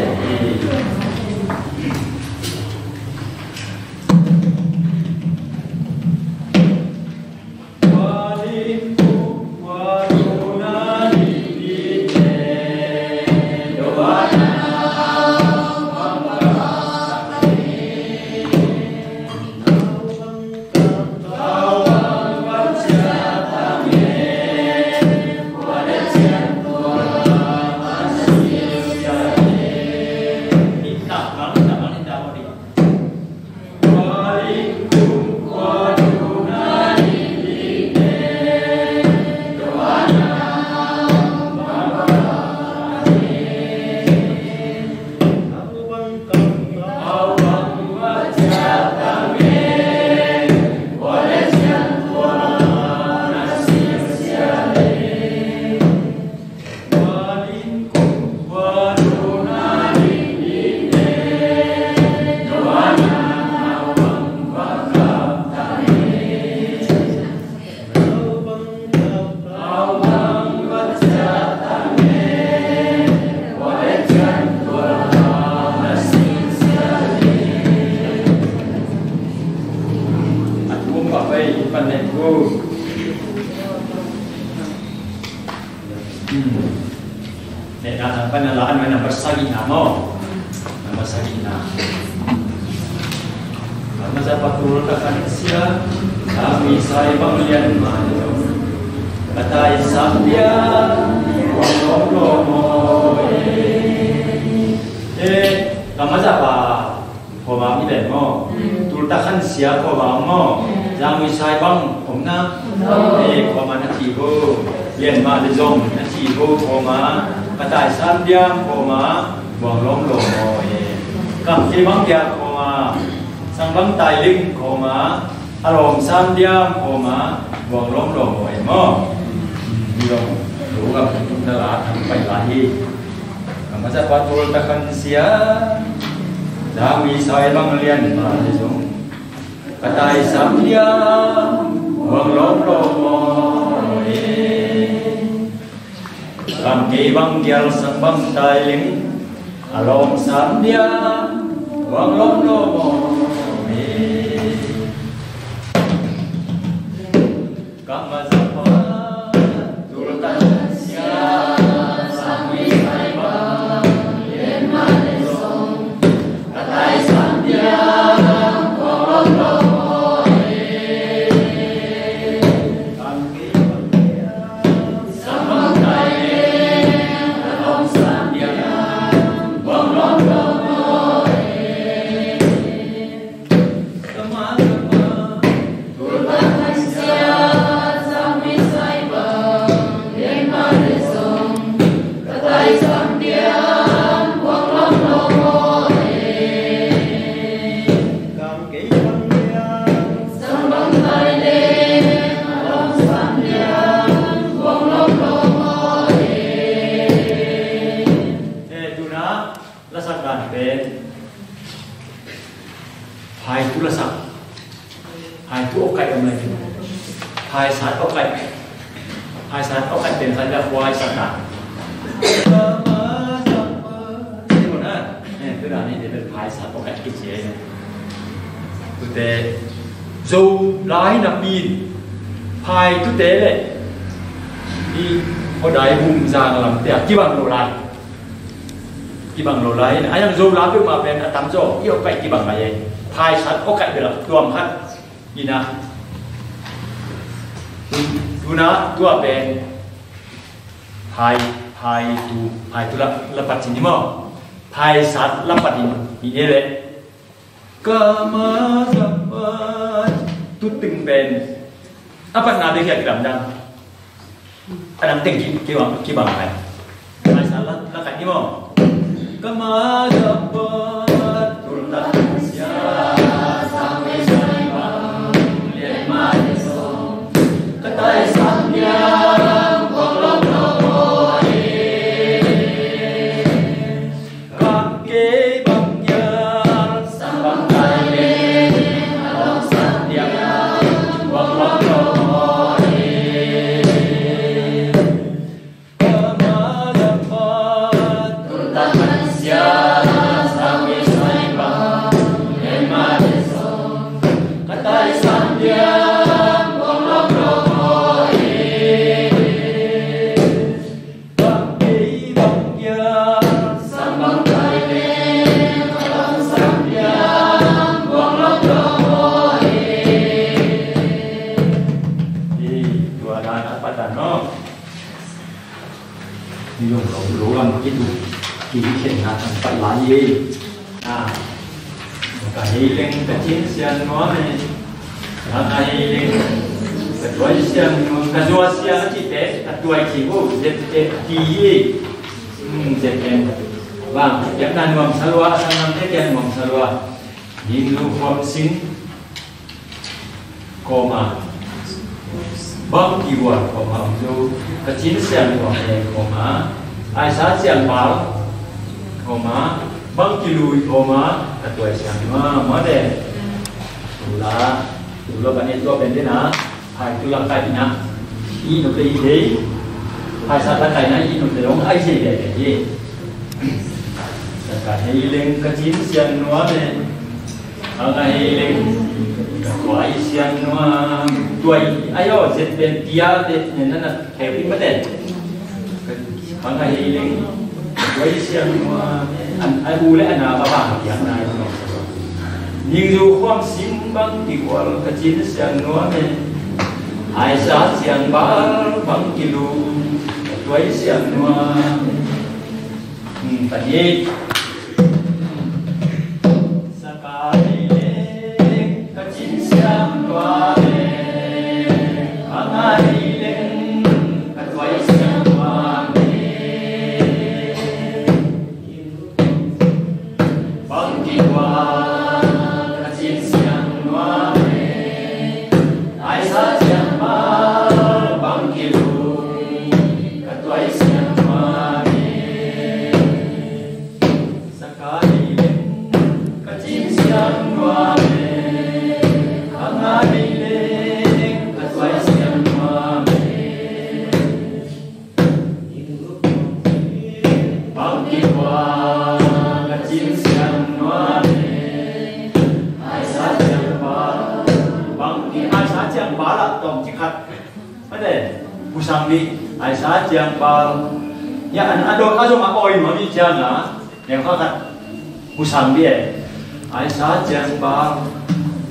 Nehna nang pan a la an mai nambat sagihna maw? Nambat sagihna. Nambat za patul ka kan sia, kami sai bang lian ma lo. Katai sam dia, wang lo lo mo. Eh, nambat za pa. Khuama mi len maw? Tultak khan sia khuama om maw? Zangui sai bang om na? Eh, khuama na ci vo. Lian mah le zong na ci vo khuama. Ka tai sam diam khuama. Buang lom lom maw eh. Kam ke bang kia khuama. Sang bang tai ling khuama. A lom sam diam khuama. Buang lom lom maw eh maw? Mi lom. Lu gam na la thang pai la hi. Ka masa patul ta khan sia, dami sai bang lian ma le zong. Ka tai sam lian, wang lom lom mo. Kam kei bang gial sang bang tai ling, a lawng sam dia, wang lawng lawng mawng mi. Kam a zang ma, tul tan sia, sang mi sai bang, len ma le song, ka tai sam dia, wang lawng lawng mawng mi. Kam kei bang gial Eh, tuna, lasak dan pen. Phaitu lasak. Phaitu awkaih om lai. Phaisat awkaih. Phaisat awkaih pen khat la khuai sat dan. Tuna, eh, tuna ni de pen phaisat awkaih kici. Tute, Zolai napi in, phaitute le, i, Khuadai Bum Zang lamte a kibang lo lai. Kibang lo lai. A yang Zola peuhmah pen a tamzaw i awkaih kibang lai e. Phaisat awkaih bel a tuam khat. Ina. Tuna, tua pen. Phai, phaitu, phaitu la, la pat cin hi maw. Phaisat la pat in, hi e le. Kama zapa tutting pen. A patna bek hi a kidamdam. A dang teng ki, ki bang, ki bang kai. Phaisat la, la kai ni maw. Kama zapa tulta sia, sang me sai bang, lian ma le song. Ka tai sang dia, bang long long mo e. Kam kei bang gial sang bang tai leng, a lawng sang diak, wang lawng lawng aw e. Ka ma lam ma, tun tan man sia, sang mi sai bang, leng ma le song, ka tai sang diak, wang lawng lawng aw e. Bang kei bang gial sang bang tai leng, a lawng sang diak, wang lawng lawng aw e. Tua dan a pat dan maw. Ni zong lo lo lam kitu, kikhen na tang pat lai e. A, ka hei leng ka cin siang nuam e. Ka hei leng ka tuai siang nuam, ka zua siang a cihte, ka tuai cih uh, Z K T e. Hmm, Z K. Bang, kipiakna nuam sa lua, a sangnamte kiang nuam sa lua. Ning lu khuam sin. Koma. Bang kigual koma om lo. Ka cin siang koma e koma. Aisa siang bal koma. Bang kilui koma. Ka tuai siang ma ma de. Tula. Tula ka ne tua pen de na. Hai tu la kai na. I no te i dei. Hai sa la kai na i no te long ai sei de de. Ka hei leng ka cin siang nuam e. Ka hei leng ka tuai siang nuam. Tuai ai aw, zet pen tia te nen na na hei pin ma te. Ka hei leng ka tuai siang nuam e. An ai u le ana ba ba tia na. Ning zu khuam sim bang kigual ka cin siang nuam e. Ai sa siang bal bang kilu ka tuai siang nuam e. Hmm, tadi. Sakai le, ka cin siang tua le, ka ngai le, ka tuai siang tua le. Bang ki tua, ka cin siang tua le, ai sa siang ba, bang ki lu, ka tuai siang tua le. Sakai leng ka cin siang nuam e, ka ngai leng ka tuai siang nuam e. Sang dih, Isaiah ciang pal. Ya, an a dot a zong a oi nuam i ciang a, neu kha khat. Pu sang dih e. Isaiah ciang pal.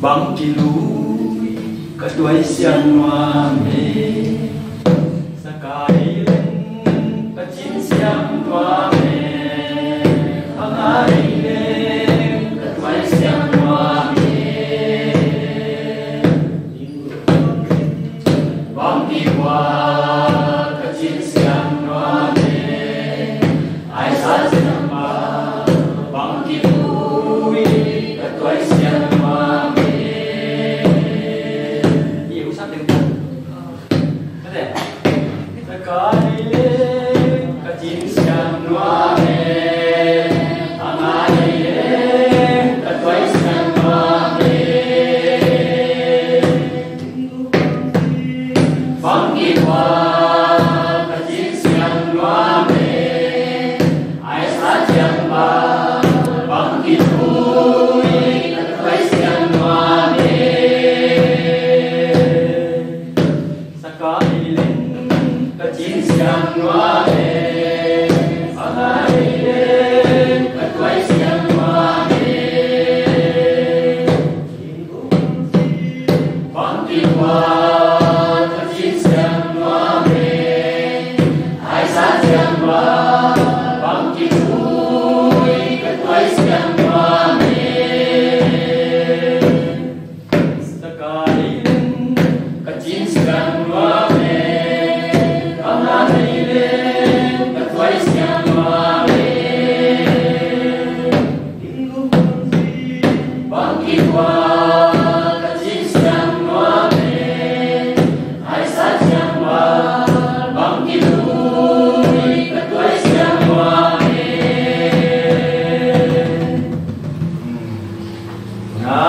Bang kilui ka tuai siang nuam e. Sakai leng ka cin siang nuam e. Bang ai leng ka tuai siang nuam e. Bang kikua ka cin siang nuam e. Ai sa siang ma bang kikui ka tuai siang nuam e. Iyo sa teng teng. Ka teng. Ka kai le ka cin siang nuam e. Bang ai le ka tuai siang nuam e. Bang kikua ka cin siang nuam e. Ai sa ciang ma bang kikui ka tuai siang nuam e. Sakai leng ka cin siang nuam e. Bang ai leng ka tuai siang nuam e. Bang kikua ka cin siang nuam e. Ai sa siang nuam bang kikui ka tuai siang nuam e. Sakai leng ka cin siang nuam e. Bang ai leng ka tuai siang nuam e. Bang kikua ka cin siang nuam e. Ai sa siang ma bang kikui ka tuai siang nuam e. Na.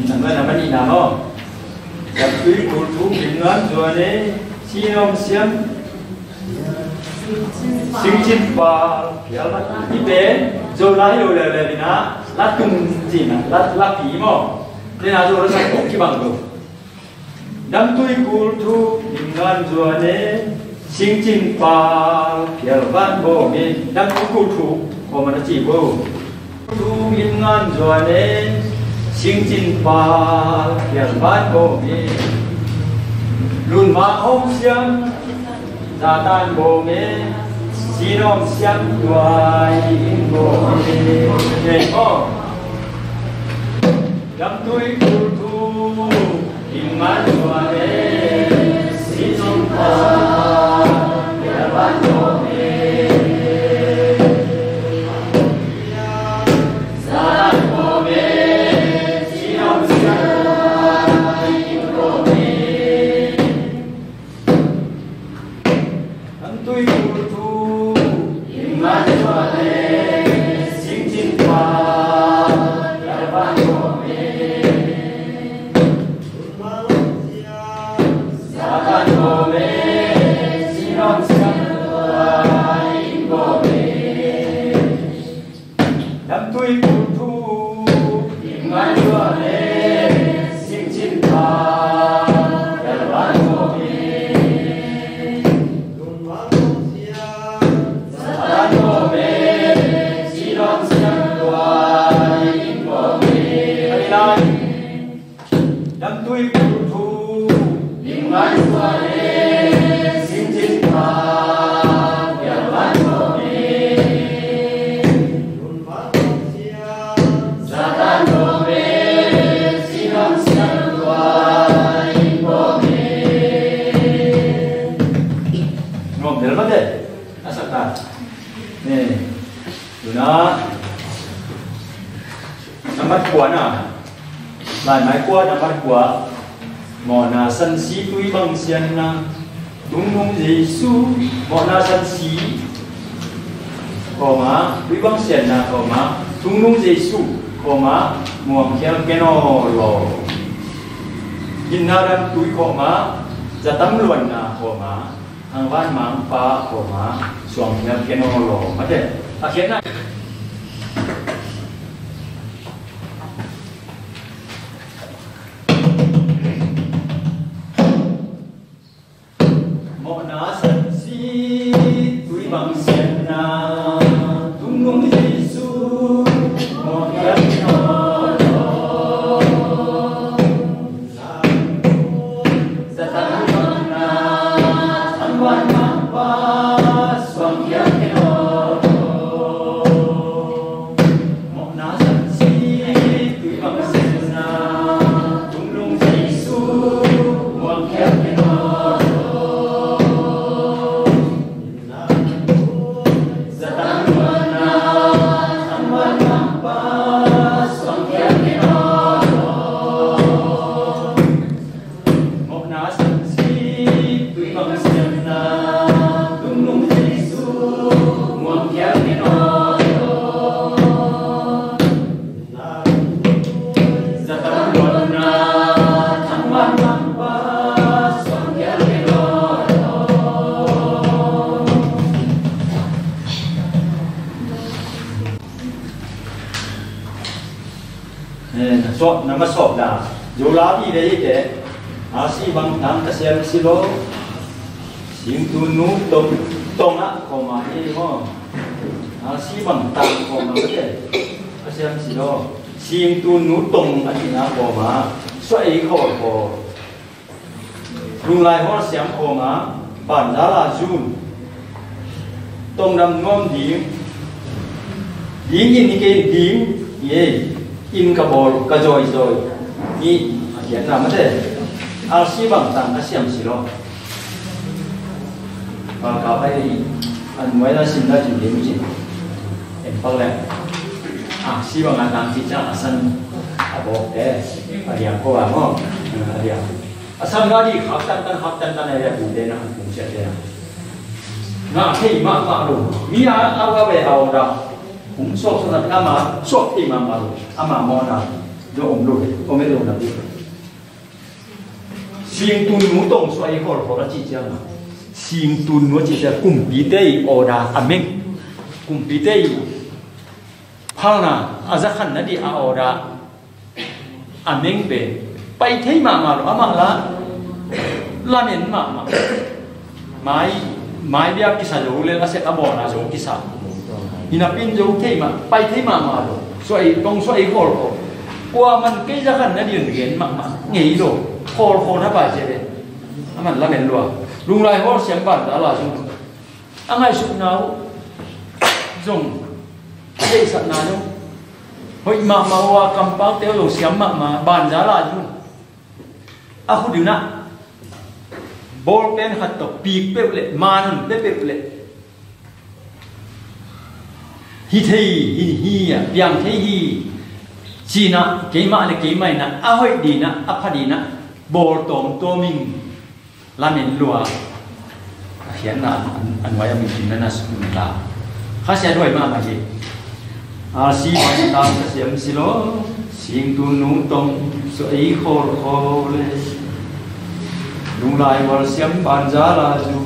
Nang na mani na mo. Dak tui kul thu lim ngan zuan e. Sinom siam. Singcin pal phial vat. Hih pen Zolai lo leuleu in ah, la tung cin ah, la, la pi maw. Tua in ah Zolai sa kong kibang lo. Damtui kul thu lim ngan zuan e. Singcin pal phial vat bawm e. Damtui kul thu kua man a ci bo. Thu lim ngan zuan e, singcin pal phial vat bawm e. Lun ma hong siang, Satan bawm e, sinom siang tuai in bawm e. Nei maw. Damtui kul thu lim ngan zuan e. Singcin pal phial vat bawm e. Damtui kul thu lim ngan zuan e. Singcin pal phial vat bawm e. Satan bawm e. Sinom siang tuai in bawm e. Damtui kul thu lim ngan zuan e. Singcin pal phial vat bawm e. Satan bawm e. Sinom siang tuai in bawm e. Nuam del mate. A sa ta. Ni. Tuna. Nambat kua na. Laimai kua nambat kua. Mawhna sansi tui bang sianna. Tungnung Jesu. Mawhna sansi. Kawma tui bang sianna kawma. Tungnung Jesu. Kawma muangkhial kenaw law. Ginna dam tui kawma. Zatam luanna kawma. Hangvan mangpa kawma suangkhial kenaw law. Mate. A khiatna. Eh, na sawt, na ma sawt na. Zo la pi ve i te. A si bang tang Kha Siam si lo. Singtu nu tong, tong a koma i mo. A si bang tang koma i te. Kha Siam si lo. Singtu nu tong a tina koma. Suai khol khol. Lunglai Hall siam khawma, banza la zun. Tongdam nuam ding. Ding in i kei ding, i ei, in ka bawl, ka zawi zawi. Ni, a kiatna mate. R C bang tang ka siam si lo. Bang ka pai ni, an muai la sim la zun ding cin. En pal le. R C bang a tang ci ca a san. A bawk te. A liang ko a mo. A liang. A sam nga di khak tantan, khak tantan a ya bu te na, bu sia te na. Nga thei mahmah lo. Mi a, a, a ve a om da. Hong suak suak na, ama suak thei mahmah lo. Ama mawhna. Zo om lo. Om e lo na bu. Singtu nu tong suai khol khol a ci ciang a. Singtu nu a ci ciang kumpite i order a meng. Kumpite i phalna a zakhan na di a order. A meng pen pai thei mahmah lo, amah la lamen mahmah. Mai, mai bia kisa zo le a sek a bawlna zo kisa. Hinapin zo thei mah, pai thei mahmah lo. Suai, tong suai khol khol. Kua man kei zakhan na din gen mahmah ngei lo. Khol khol na pai cia le. A man lamen lua. Lunglai Hall siam banza la zun. A ngaihsutna uh zong a deihsakna zong hoih mahmah uh a, kampakte uh zong siam mahmah, banza la zun. A khut in ah bawlpen khat tawh pik peuh le, manun pia peuh le, hi thei hi, hi a piang thei hi. Cinah keimah le keimah inah a hoih dinah, a pha dinah bawl tawmtawm ing. Lamen lua. A khiatna a nuai a mungkim na na sum ta. Kha sia duai mahmah hi. A si bang tang ka siam si lo. Singtu nu tong suai khol khol le. Lunglai wal siam banza la zu.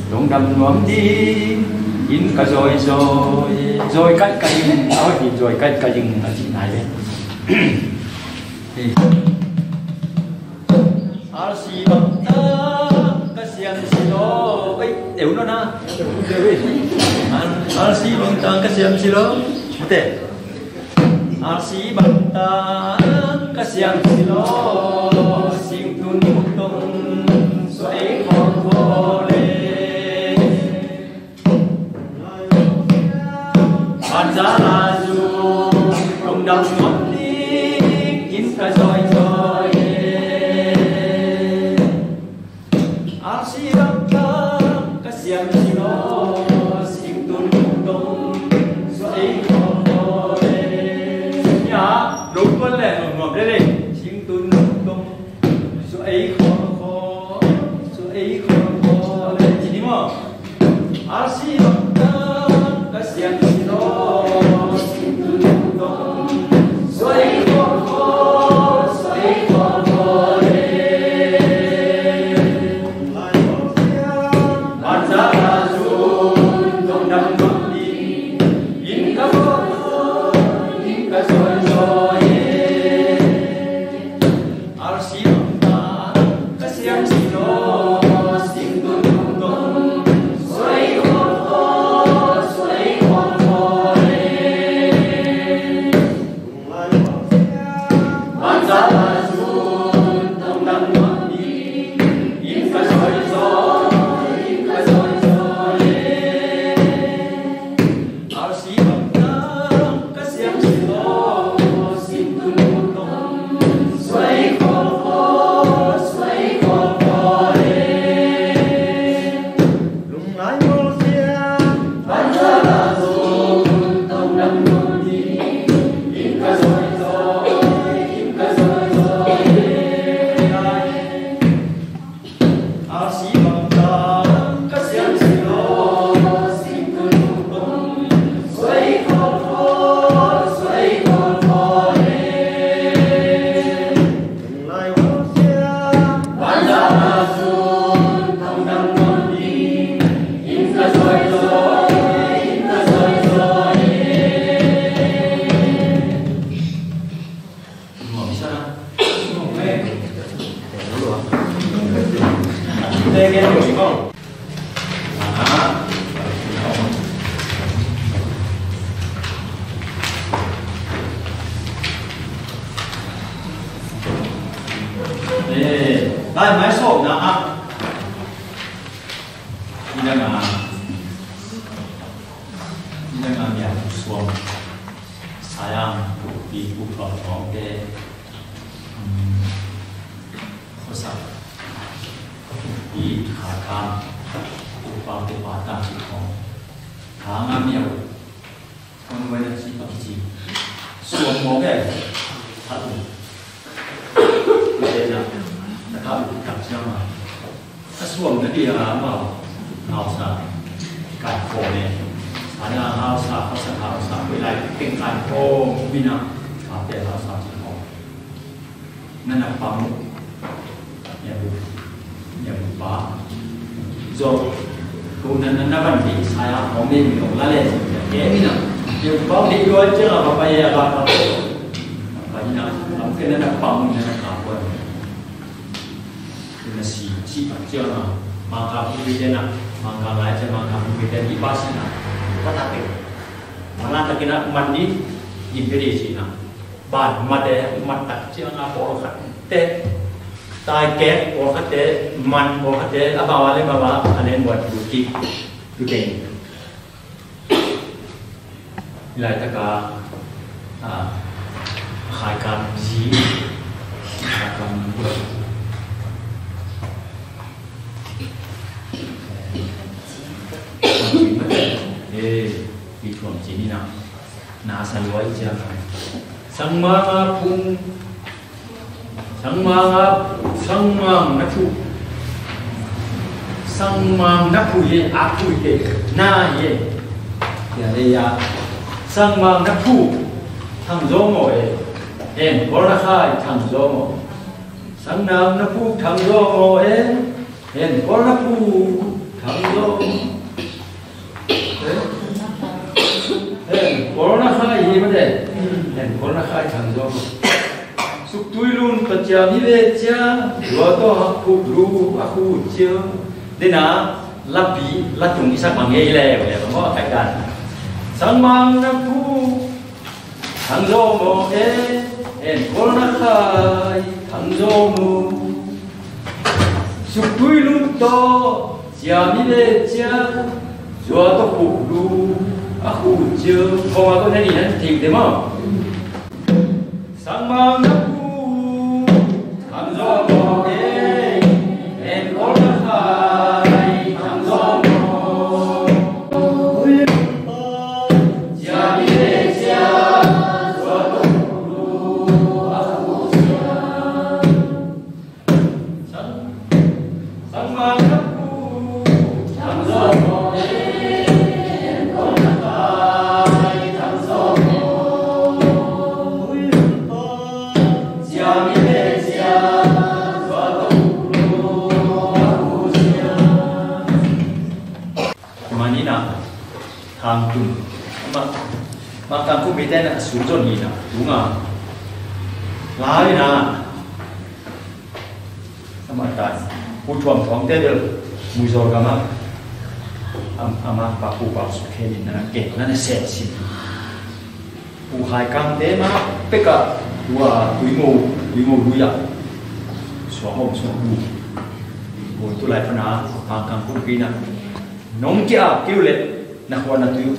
Lungdam nuam ding in ka zoi zoi. Zoi kai kai in. A hoih in zoi kai kai in a ci nai le. Hei. R C bang tang ka siam si lo. Ei, eu lo na. R C bang tang ka siam si lo. Mate. R C bang tang ka siam si lo. Singtu nu tong suai khol khol le. Banza la zu, lungdam nuam ding in ka zoi zoi. R C bang tang ka siam si lo, singtu nu tong suai khol khol le. Nia, lungkuan le nuam le le, singtu nu tong suai khol khol, suai khol khol le. Ci ni maw. R C bang tang ka siam si lo, singtu nu tong Ai mai sawmna ah, i dang a, i dang a mia suam sayang pi pu thawng thawng te, um, khosa pi kha khan pu pang te pa ta ci thawng thang a mia Hong vai na ci pak ci. Suam mawk e. Khat uh. Ute na. Na khat uh tak ciang a. A suam na dia ma. Hausa. Kai khawm e. A na hausa, hausa, hausa. Koi lai teng kai khawm. Mina. Kate hausa ci khawm. Na na pang uh. Nya bu. Nya bu pa. Zo. Ko na na na ban di saya hong ne mi ong la le. Ke mi na. Nya bu pa di dua je la pa pa ya la pa. Pa ni na. Lam ke na na pang na na ka ko. Na si si pa cia na. Ma ka pu bi de na. Ma ka lai cia ma ka pu bi de di pa si na. Pa ta pe. Ma na ta ke na man di. Di pe di si na. Ban mate mat tak ciang a pawlkhatte, taikek pawlkhatte, man pawlkhatte, a bawa le bawa a nen buat duki tuteng. Lai taka a khaikan zi khaikan buat. Eh, pi thuam ci ni na. Na sa luai ciang a. Sangmang a phung. Sangmang a, sangmang na phu. Sangmang na phu ye a phu te na ye. Ya le ya. Sangmang na phu. Thang zo mo e. En kol na khai thang zo mo. Sangmang na phu thang zo mo e. En kol na phu thang zo mo. Hen, kol na khai hi mate. Hen, kol na khai thang zo. Suktui lun ka ciam hi ve cia. Lua to ha khu lu a khu cia. Dena lapi latung isak mang ngei le le mo kai dan. Sangmang na phu thang zo mo e. Hen, kol na khai thang zo mo. Suktui lun to. Cia mi le cia, zua to khu lu, a khu cia, khong a to na ni nan thei te maw. Sangmang na khu, thang zo mo e, en kol na khai, thang zo mo. Cia mi le cia, zua to khu lu, a khu cia. Manina, thang tun. Ma, ma thang tun mi ten a su zon ni na, tunga. Lai na. Amah ta, Pu Thuam Thuam te bel Muizawlgam ah, am, amah pa Pu Pau Suk Khen in na kek na na sem sin. Pu Hai Kang te mah pek ah, tua Tuimo, Tuimo lui ah, suang om suang bu. Pu tu lai pana, Pang Kang Pu Pi na. Nong kia kiu le, na khua na tui.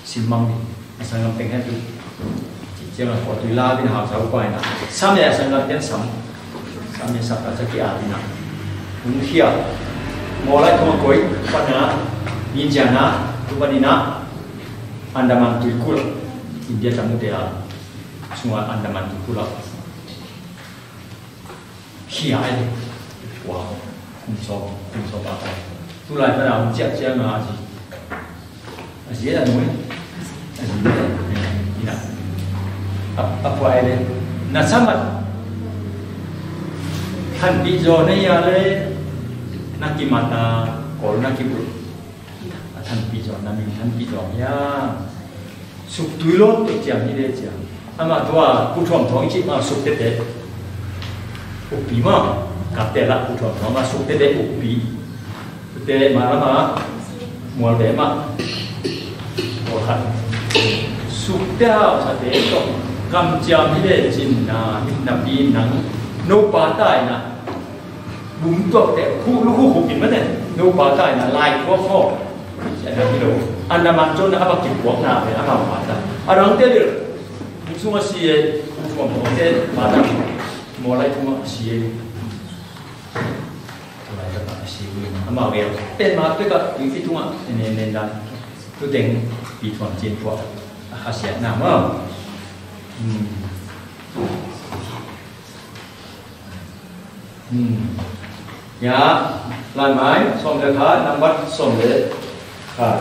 Simmang ni, a sanggam teng hen tu. Ciang a kua tui la bin hau sau pai na. Sam ya sanggam tian sam. Sam ya sak a sa ki a bin na. Hung khia. Mawlai kong a koi, pan na, nin cia na, tu pan ni na. Andaman tui kul. India tamu te a. Sunga Andaman tui kul a. Khia ai. Wow. Kum sawm, kum sawm bak ai. Tulai pana hong ciah ciah nga a zi. A zi a nui. A zi le. Ina. A, a pua ai le. Na samat. Thanpi zaw na hia le. Na kimat a kol na kibul. A thanpi zaw, na min thanpi zaw hiam? Suktui lo tuk ciam hi le ciam. Amah tua Pu Thuam Thuam i cih mah suk tete. Ukpi mah. Kapte lah Pu Thuam Thuam mah suk tete ukpi. Tete mah lamah. Mual ve mah. Tua khat. Sukte hau sate tawh. Kam ciam hi le cin na, hi napi nang. No pa tai na. Bum tuak teh, khu, lu khu khu kin mate. No pa ta ina lai khuak kho. Sia na hi lo. Andaman cun a bak kip kuak na ve, a mau pa ta. A rang te bil. Bum sung a si e, bum sung a mawk te, pa ta. Maw lai tung a si e. Lai ta a si e. A mau ve. Pen ma pe ka, yu ki tung a, ne, ne, na. Tu teng, pi tuan cin kuak. A kha siat na mau. Hmm. Hmm. Ya, lan mai, sawm le khat, nambat sawm le khat.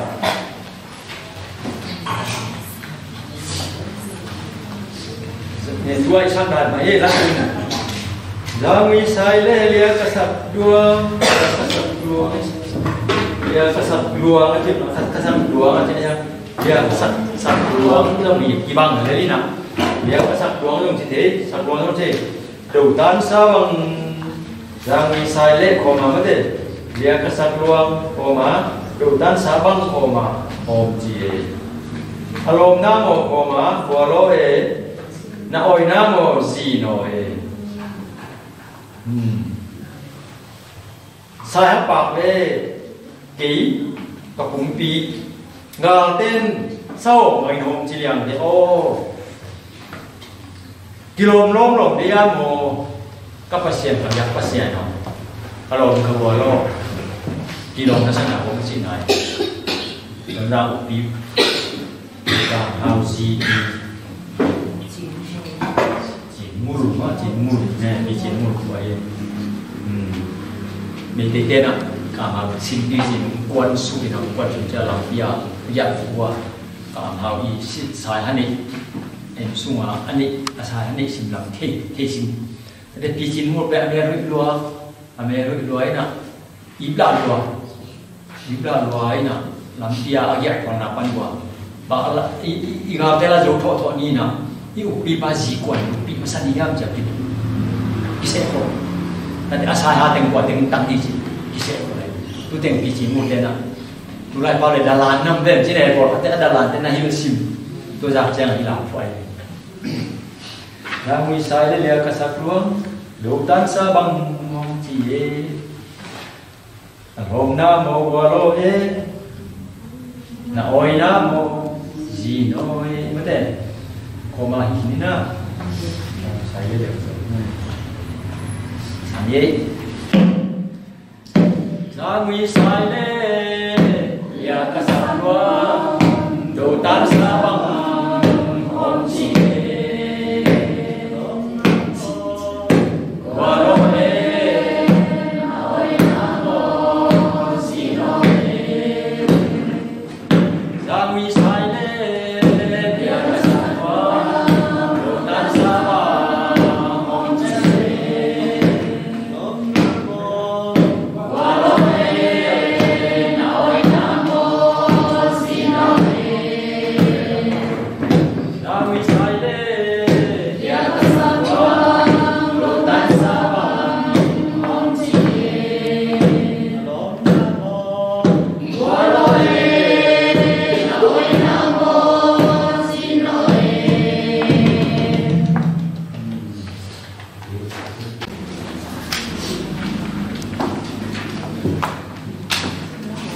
Nen duai sang dan mai, eh, lan mai. Zangui sai le lia ka sak duang, lia ka sak duang, lia ka sak duang, a cip, ka sak duang, a cip, ya. Lia ka sak, sak duang, zong mi kibang le li na. Lia ka sak duang, zong ci te, sak duang, zong ci. Dotan sa bang zangui sai le kawma mate, lia ka sak luang kawma, dotan sa bang kawma, hawm ci e. A lawmna maw kawma, kua law e, na awina maw zi naw e. Hmm. Sai hapak le kei ka pumpi, galten sa hawm bangin hawm ci liang te aw. Kilawm lawm lawm dei a maw, ka Pasian ka biak Pasian aw. Ka lawm ka gual aw. Kilawm na sana hawm ci nai. Ka na upi. Ka hau zi. Cin mul ma, cin mul ne, mi cin mul kuai. Hmm. Mi te te na, ka hau cin pi cin kuan su ina kuan cin cia lam pia, ya kuai. Ka hau i sit sai hani. Em sunga ani, a sai hani sim lam thei, thei sim. Te pi cin mul pe a me rui lua, a me rui lua ina. Ip la lua. Ip la lua ina. Lam pia a giak tuan na pan lua. Ba la, i, i, i gau te la zo tho tho ni na. I upi pa zi kuan, upi masa ni yam cia pi. Kise ko. Tate a sai ha teng kua teng tang ni ci. Kise ko lai. Tu teng pi cin mul te na. Tu lai pa le dalan nam ven ci ne ko. Tate a dalan te na hil sim. Tu zak ciang hil a fuai. Zangui sai le lia ka sak luang, dotan sa bang mong ci e. A lawmna maw kua law e. Na awina maw zi naw e. Mate. Kawma hi ni na. Sai le lia ka sak luang. Sai e. Zangui sai le, lia ka sak luang, dotan sa bang hawm ci e. Kua law e, na awina maw zi naw e.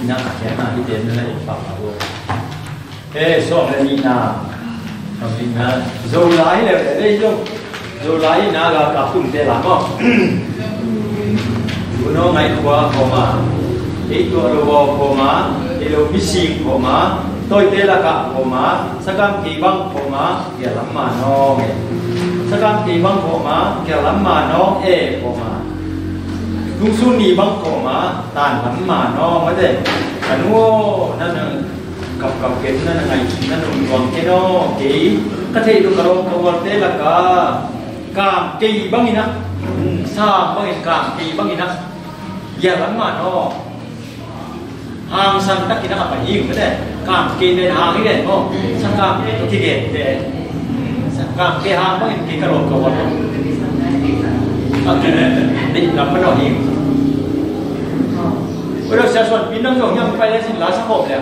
Na, ya, na, hi te na, na, i pa, pa, bo. Eh, sawm le nihna. Sawm le nihna. Zolai le, le, le, Zolai na ga ka pun te la maw. Uno ngai khua khawma. Ei tua lo baw khawma. Ei lo mising khawma. Toite laka khawma. Sakam kei bang khawma. Kia lam ma nawng e. Sakam kei bang khawma. Kia lam ma nawng e khawma. Tungsun ni bang khawma. Tan lam ma nawng e te. Kanu na na. Kapkap ken na na ngaihsun na nungluang ken aw kei ka theih lo ka lawm ka ualte laka kam kei bangin ah, sam bangin kam kei bangin ah, ya lam man aw. Hangsan takin ah ka pai hing mete kam kei pen hang hi ven maw. Sa kam kei tawh kigen te. Sa kam kei hang bangin kei ka lawm ka uat aw. Ka kei pen lam man aw hing. Ua lo sia suan pi nam zong hiam pai le sin la sa hawm le.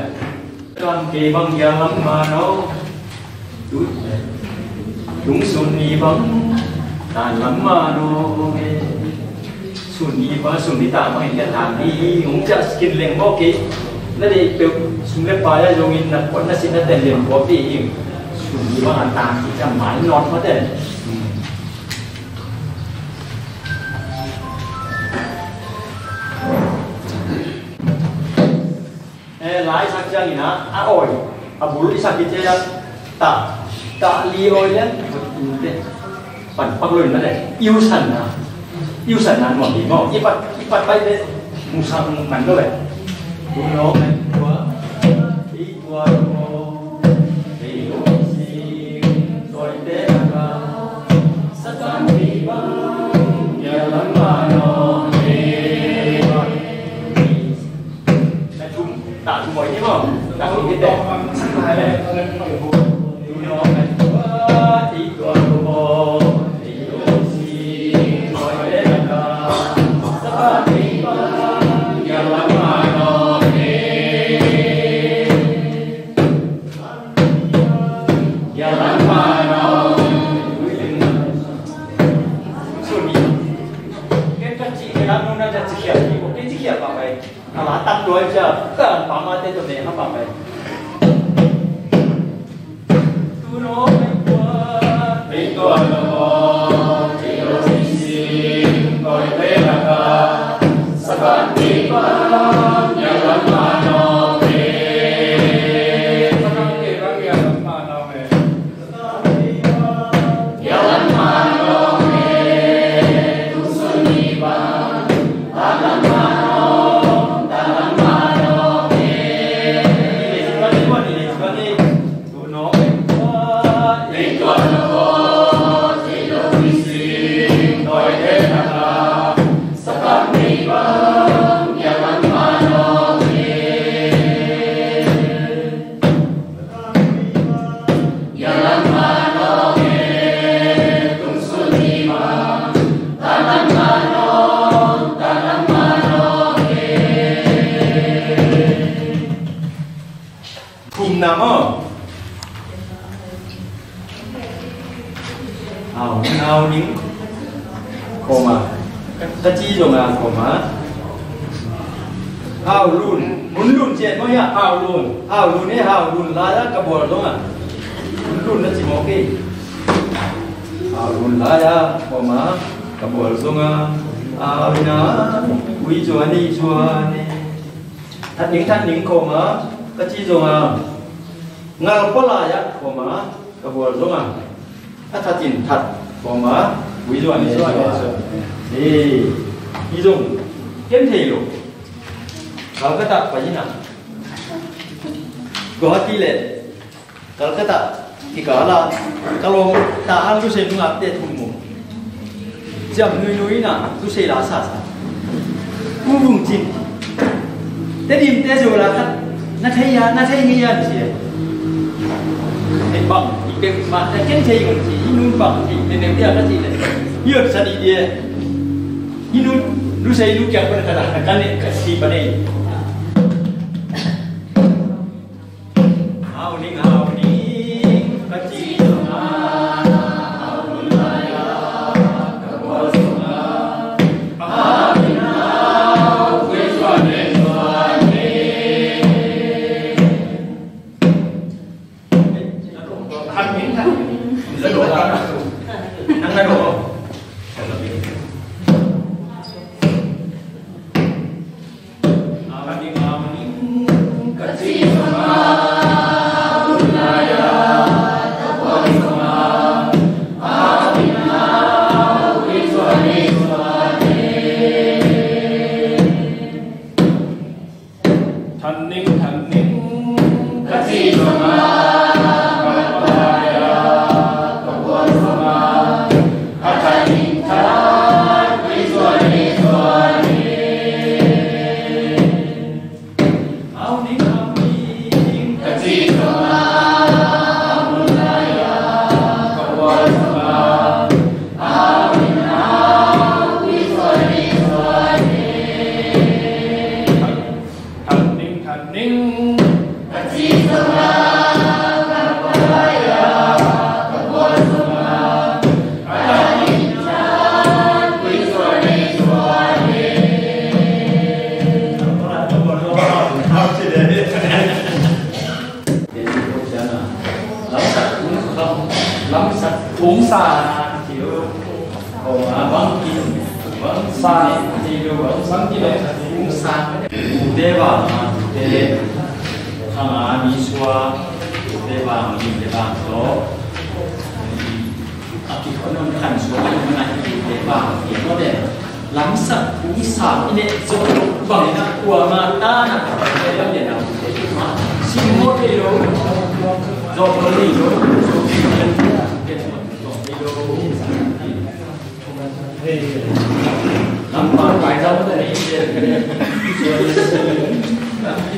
Kam kei bang kia lam ma no. Tungsun ni bang tan lam ma no. Sun ni pa, sun ni ta ma in ka tang ni, hong cia skin leng mo ke. Na dei pe sum le pa ya zong in na kuat na sin na ten leng mo ke in. Sun ni ma an tang ki cia ma in not ma ten. Eh, lai sak ciangin a, a awi, a bul i sak i cia, ta, ta li awi lian, pan pak lo in na le, iu san na, iu san na nuam di maw, i pat, i pat pai le, mu sang man lo le. Tu no, tua, i tua lo, i lo si, toi te na ka, sa kan di bang, ya lam ma no, eh. A la tak tua cia, ka pa ma te tua me ha pa me. Tu no me tua, me tua no, me tua si si, koi te la ka, sa kan ti pa, ya la ma no me. Sa kan ti pa, ya la ma no me. Thum na maw? Au, au ning. Koma. Ka, ka ci zong a koma. Hau lun. Mun lun cian maw hia? Hau lun. Hau lun e, hau lun lai a ka bual zong a. Mun lun na ci maw kei. Hau lun lai a koma. Ka bual zong a. Au na. Ui zuan e, zuan e. That ning, that ning koma. Ka ci zong a. Ngal pua lai a koma. Ka bual zong a. A that in that koma, ui zuan e, zuan e, zuan e. Ee, i zong ken thei lo. Calcutta pai ina. Guwahati le Calcutta kikal a ka lawm ta ang tusei nungakte thum mu. Ciam nuinui ina tusei la sasa. Pu Vung Cin. Tedim te Zola khat na thei a, na thei ngei a ci a. Hei bang, i pek mah na ken thei ngei ci, i nun bang ci, ne ne dia ka ci le. Hiot sa di dia. I nun, nu sei nu kiang pa na ka da, ka ne, ka ci pa nei. Thanning, thanning, ka ci zong a, ka pai a, Lamsak kung sang, lamsak kung sang, kio. Ko ma bang kin, bang sang, kio, bang sang, kio, kung sang. Ute bang, ute. Kanga mi sua, ute bang, ute bang to. A kikon khan sua, ute bang, kio, ute. Lamsak kung sang i neih zawh bangin a kuamah ta na lam lian a ute ma sim maw thei lo, zawh lo thei lo, zawh thei lo. Lampi pai zau te nei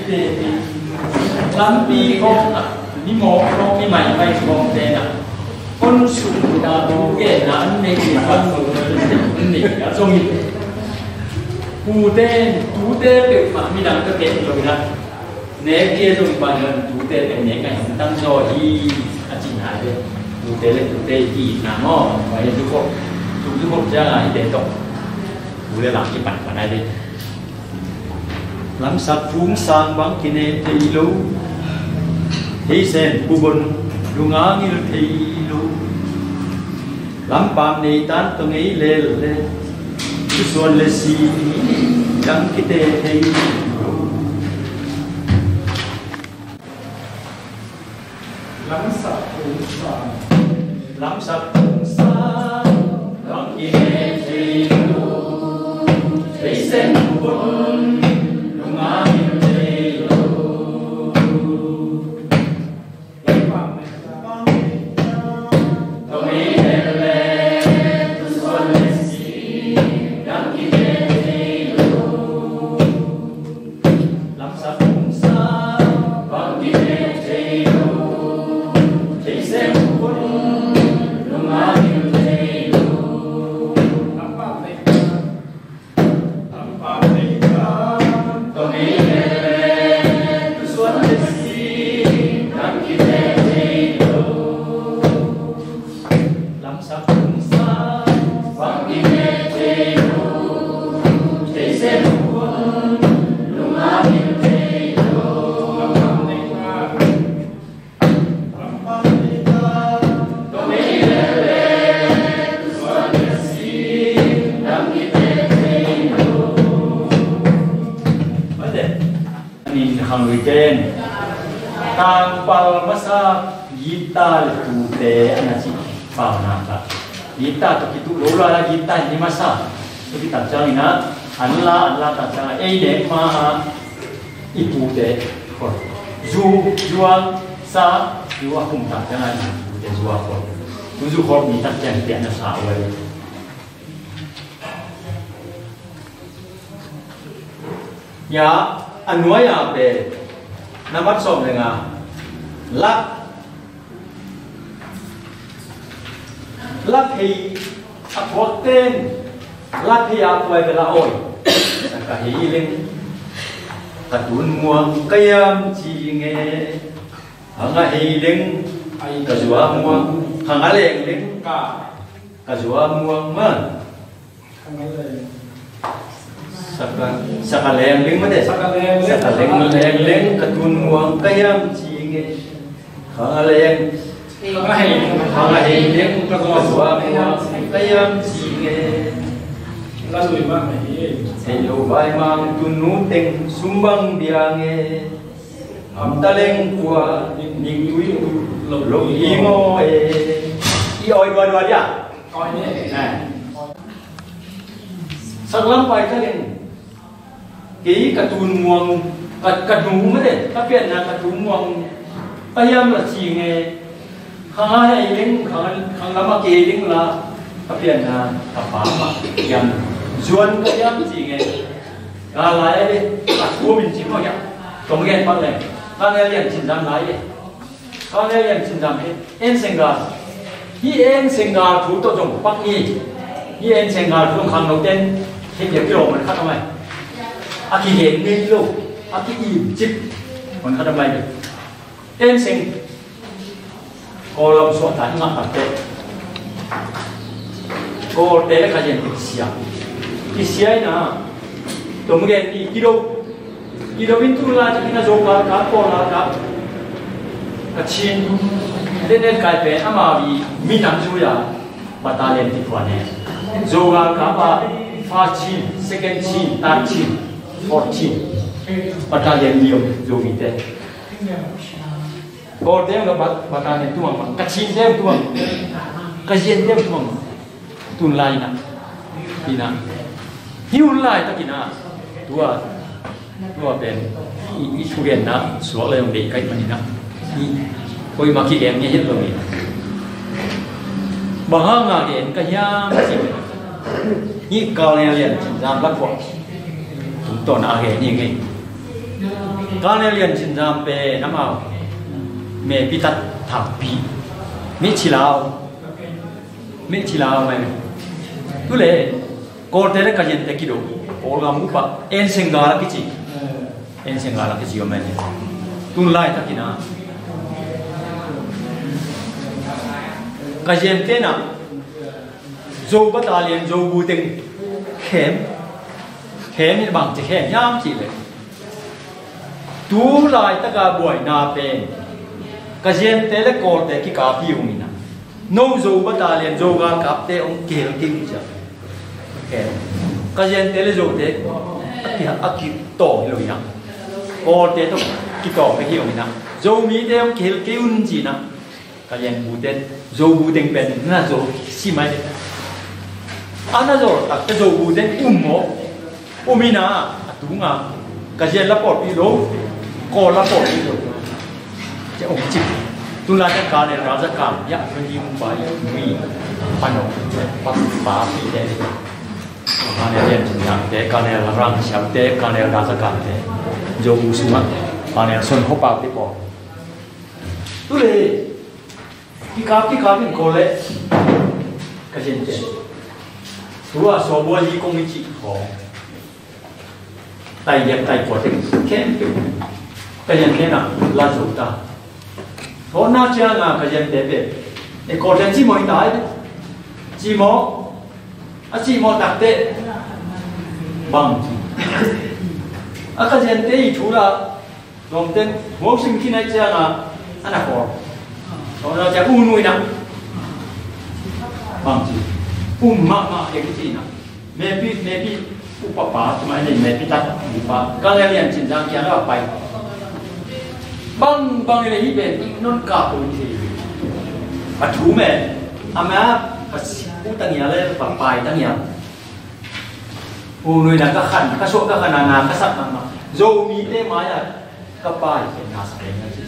te. Lampi khawng, ni mawk khawng, ni mai mai khawng te na. Kon sung ta tu ke na an ne ki pan tu ne ka zong i. Pu te, tu te pe ma mi dang ka ke lo na. Ne ke zong pa na tu te pe ne ka hin tang zo i a chin ha de. Tu te le tu te ki na mo. Wa ye tu ko. Tu tu ko ja na i de to. Tu le la ki pan pan ai de. Lamsak kung sang bang kine thei lo, thei sen pu bon lunga ngil thei lo. Lampam nei tan to ngei lel le, tu suan le si dang kite thei lo. Lamsak kung sang. Lamsak kung sang. Lam ki ne thei lo. Thei sen kun. Lunga in thei lo. Tong i ne le. Tu suan le si. Lam ki ne thei lo. Lamsak kung sang bang kine thei lo, thei sem kun lunga in thei lo. Lampak nei, lampak nei kan, tong i le le, tu suan le si, lam kine thei lo. Lamsak kung sang bang kine thei lo, thei sem kun lunga in thei lo. Tong i le le, tu suan le si, lam kine thei lo. Nin khang lui ten tangpal masa guitar le tute ana ci pau na ka. Guitar to kitu lo la guitar ni masa. To kitak cang ina an la an la tak cang ei ne ma i pute ko. Zu zua sa zua kum tak cang i pute zua ko. Tu zu ko mi tak cang te ana sa wai. Ya, a nuai a pen na mat sawm le nga. Lak, lak hei a thuak ten lak hei a kuai ka la oi. Ka hei leng ka tun muang ka yam ci nge. Hang a hei leng ka zua muang, hang a leng leng ka zua muang man. Saka, saka leng leng mate. Saka leng leng. Saka leng leng leng ka tun muang ka yam ci nge. Hang a leng. Hang a hei leng. Hang a hei leng ka zua muang ka yam ci nge. La lui ma hei. Hei lo vai mang tun nu teng sum bang bia nge. Am ta leng kua ning tui tu lo i maw e. I oi dua dua dia. Sak lam pai ka leng. Kei ka tun muang, ka, ka nu mate, ka pianna ka tun muang. Ka yam la ci nge. Khang a hei leng, khang, khang lam a kei leng la. Ka pianna ka pa ma yam. Zuan ka yam ci nge. Ka lai le, ka thu min ci ma ya. Tong gen pak leng. Ka ne lian cin dam lai le. Ka ne lian cin dam he. En seng ga. Hi en seng ga thu to zong pak ni. Hi en seng ga thu khang lo ten. Hi dia kilo man khat amai. A ki gen ni lo. A ki im cip. Man khat amai. En seng. Ko lam suah ta ngah tak te. Ko te ka yen kisia. Kisia ina. Tum gen ni kido. Kido in tu la ta kina zo ka ka ko la ka. Kachin, Daniel Kai pen amau i minam zui a battalion ti phuan e. Zo galkap a first chin, second chin, third chin, fourth chin. Battalion li om Zomite. Kawlte om ka bat-, battalion tuang, Kachinte om tuang, Kaziante om tuang. Tunlai na. Ina. Hi hun laitakin a. Tua. Tua pen. I, i thugenna suak le hong deih ka hih manin a. I. Koima kigen ngei het lo ni. Bang hanga gen ka hiam ci. Hi Colonel Lian Cin Zam la kua. Tungtawn a gen hi ngei. Colonel Lian Cin Zam pen amau. Mepitat thangpi. Mi cilau. Meh cila om mai. Tule, Kawlte le Kaziante kido, Kawlgam upa, En Seng Gal a kici. En Seng Gal a kici om mai. Tun laitakin a. Kaziante na, Zo battalion, Zo bu teng, khem. Khem in bang ci khem, hiam ci le. Tu laitaka buaina pen. Kaziante le Kawlte kikapi ung ina. No Zo battalion, Zo galkapte hong kihel kei uh cia. Kaziante le Zote a ki, a kitawng hi lo hi na. Kawlte tawh kitawng hi lo hi na. Zomite hong kihel kei un ci na. Kazian buten, Zo buten pen na zo si mai le. A na zo tak te Zo buten um maw. Um ina, a tunga, Kazian la pawlpi lo, Kawl la pawlpi lo. Cia om cik. Tun lai ka Colonel Raza Kam, ya, ka yi um bai, nui, pano, pa, pa, pi te. Colonel Lian Cin Zam te, Colonel Rang Siam te, Colonel Raza Kam te. Zo bu suma, Colonel Son Ho Pau te pawl. Tule, kikap, kikap in Kawl le Kaziante. Tua Sawbua hi kong i cih khawng. Tai liak tai kua teng khempeuh Kaziante na la zo ta. Thawhna cianga Kaziante pen e, Kawlte cimawh hi ta e. Cimawh. A cimawh takte bang ci. A Kaziante i thu la Lawmten huausim khin ai cianga a na khawl. Lawmna ciang u nuina bang ci. Um mahmah kei kici na. Mepi, mepi upapa cimai nei mepi tak upa. Colonel Lian Cin Zam kiang a pai. Bang, bang le hi pen i non ka pun ci. A thu me. A ma, a si, u tangia le pa pai tangia. U nuina ka khan, ka suah ka khan a na ka sak mahmah. Zomite mai-ah ka pai kei na sak kei na ci.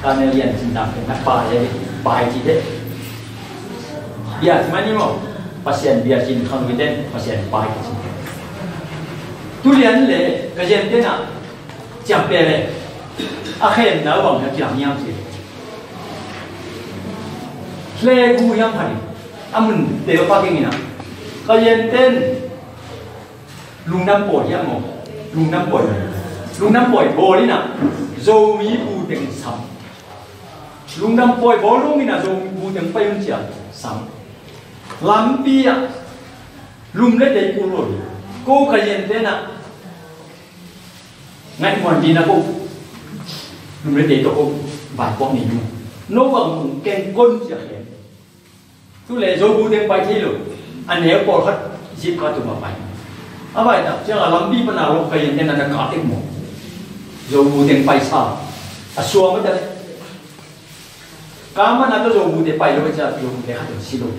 Colonel Lian Cin Zam kei na pai e, pai ci de. Bia ci mah ni maw. Pasian bia cin khang mi den, Pasian pai ci. Tulian le, Kaziante na, ciam pe le. A khen na wang na kiam niam ci. Hle gu hiam hani. A mun te pa keng ina. Kazianten. Lungdam pawi hiam maw? Lungdam pawi maw? Lungdam pawi bawl ina. Zomi bu teng sam. Lungdam pawi bawl lung ina Zomi bu teng pai un cia sam. Lampi ah lum le tei kul lo hi. Ko Kaziante na. Ngaih muan dina ko. Lum le tei tawh ko. Vai pawh ni nu. No bang kung keng kon cia khen. Tule Zo bu teng pai thei lo. A neu pawlkhat zip kha tuma pai. A vai tak ciang a lampi pana lo Kaziante na na kah tek maw. Zo bu teng pai sa. A suam a ta le. Ka mana ta Zo bu te pai lo cia Zo bu te khat si lo.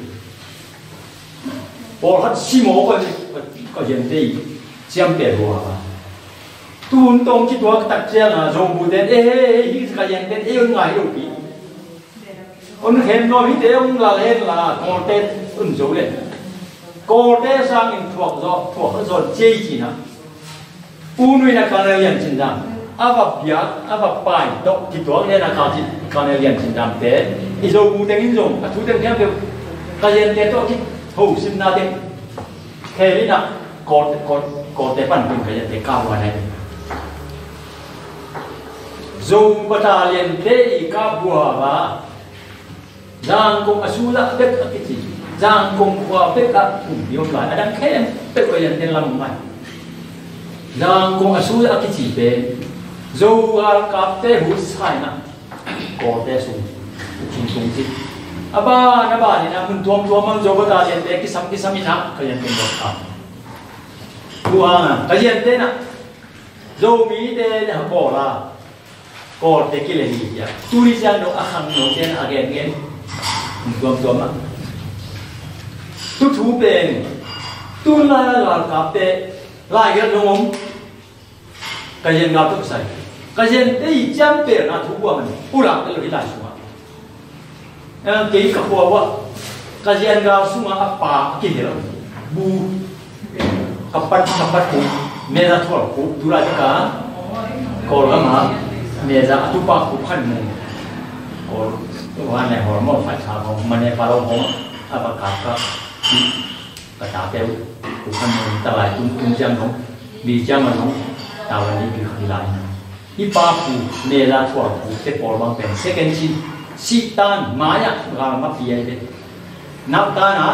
Pawlkhat si maw Kaziante i ciam pe lo a. Tun tong ci tuak tak ciang a Zo bu te e he he hi Kaziante e un ngai lo pi. Un khen nuam hite un lal hen la, Kawlte un zo le. Kawlte sangin thuak zaw, thuak zaw cei cina. U nuina Colonel Lian Cin Zam. A va piak, a va pai, dok kituak le na ka ci, Colonel Lian Cin Zam te. I zo bu teng in zong, a thu teng khempeuh. Kaziante tawh ki, ho simna teng. Khe ina, Kawlte, Kawlte, Kawlte pan teng Kaziante ka buan ai. Zo battalion te i ka bua ba. Zangkong a sula bek a kici. Zangkong khua bek a kum biom lai. A dang khem bek a yan ten lam mai. Zangkong a sula a kici pen. Zo galkapte hu saina. Kawlte sung, sung sung ci. A ban a ban in a mun tuamtuam ah Zo bata liante kisam kisam in a ka liante bawk a. Tua ka liante na Zomite na bawl a Kawlte kileh hi cia. Tuni ciang dong a khangnote na a gengen mun tuamtuam ah. Tuthu pen tun lai a galkapte lai gelh dong om. Ka zian gal tuk sai. Ka zian te i ciam pel na thu bua man. Pulak te lo hi lai sungah. Eh, kei ka khua bua. Ka zian gal sungah a pa a kihel. Bu. Ka pat, ka pat ku. Meza thual ku. Tulai ka. Kawl gam ha. Meza a tupa ku khan mu. Kawl. Wan ne hol mo fai sa hol. Man ne pa lo hol. A pa ka ka. Ka tate uh, uh khan mun ta lai tung tung ciang dong, mi ciang a dong, ta wan ni pi khat lai na. Hi pa pu, ne la thuak pu, te pawl bang pen, second chin, si tan, maya, gal ma pi ai de. Nap tan a,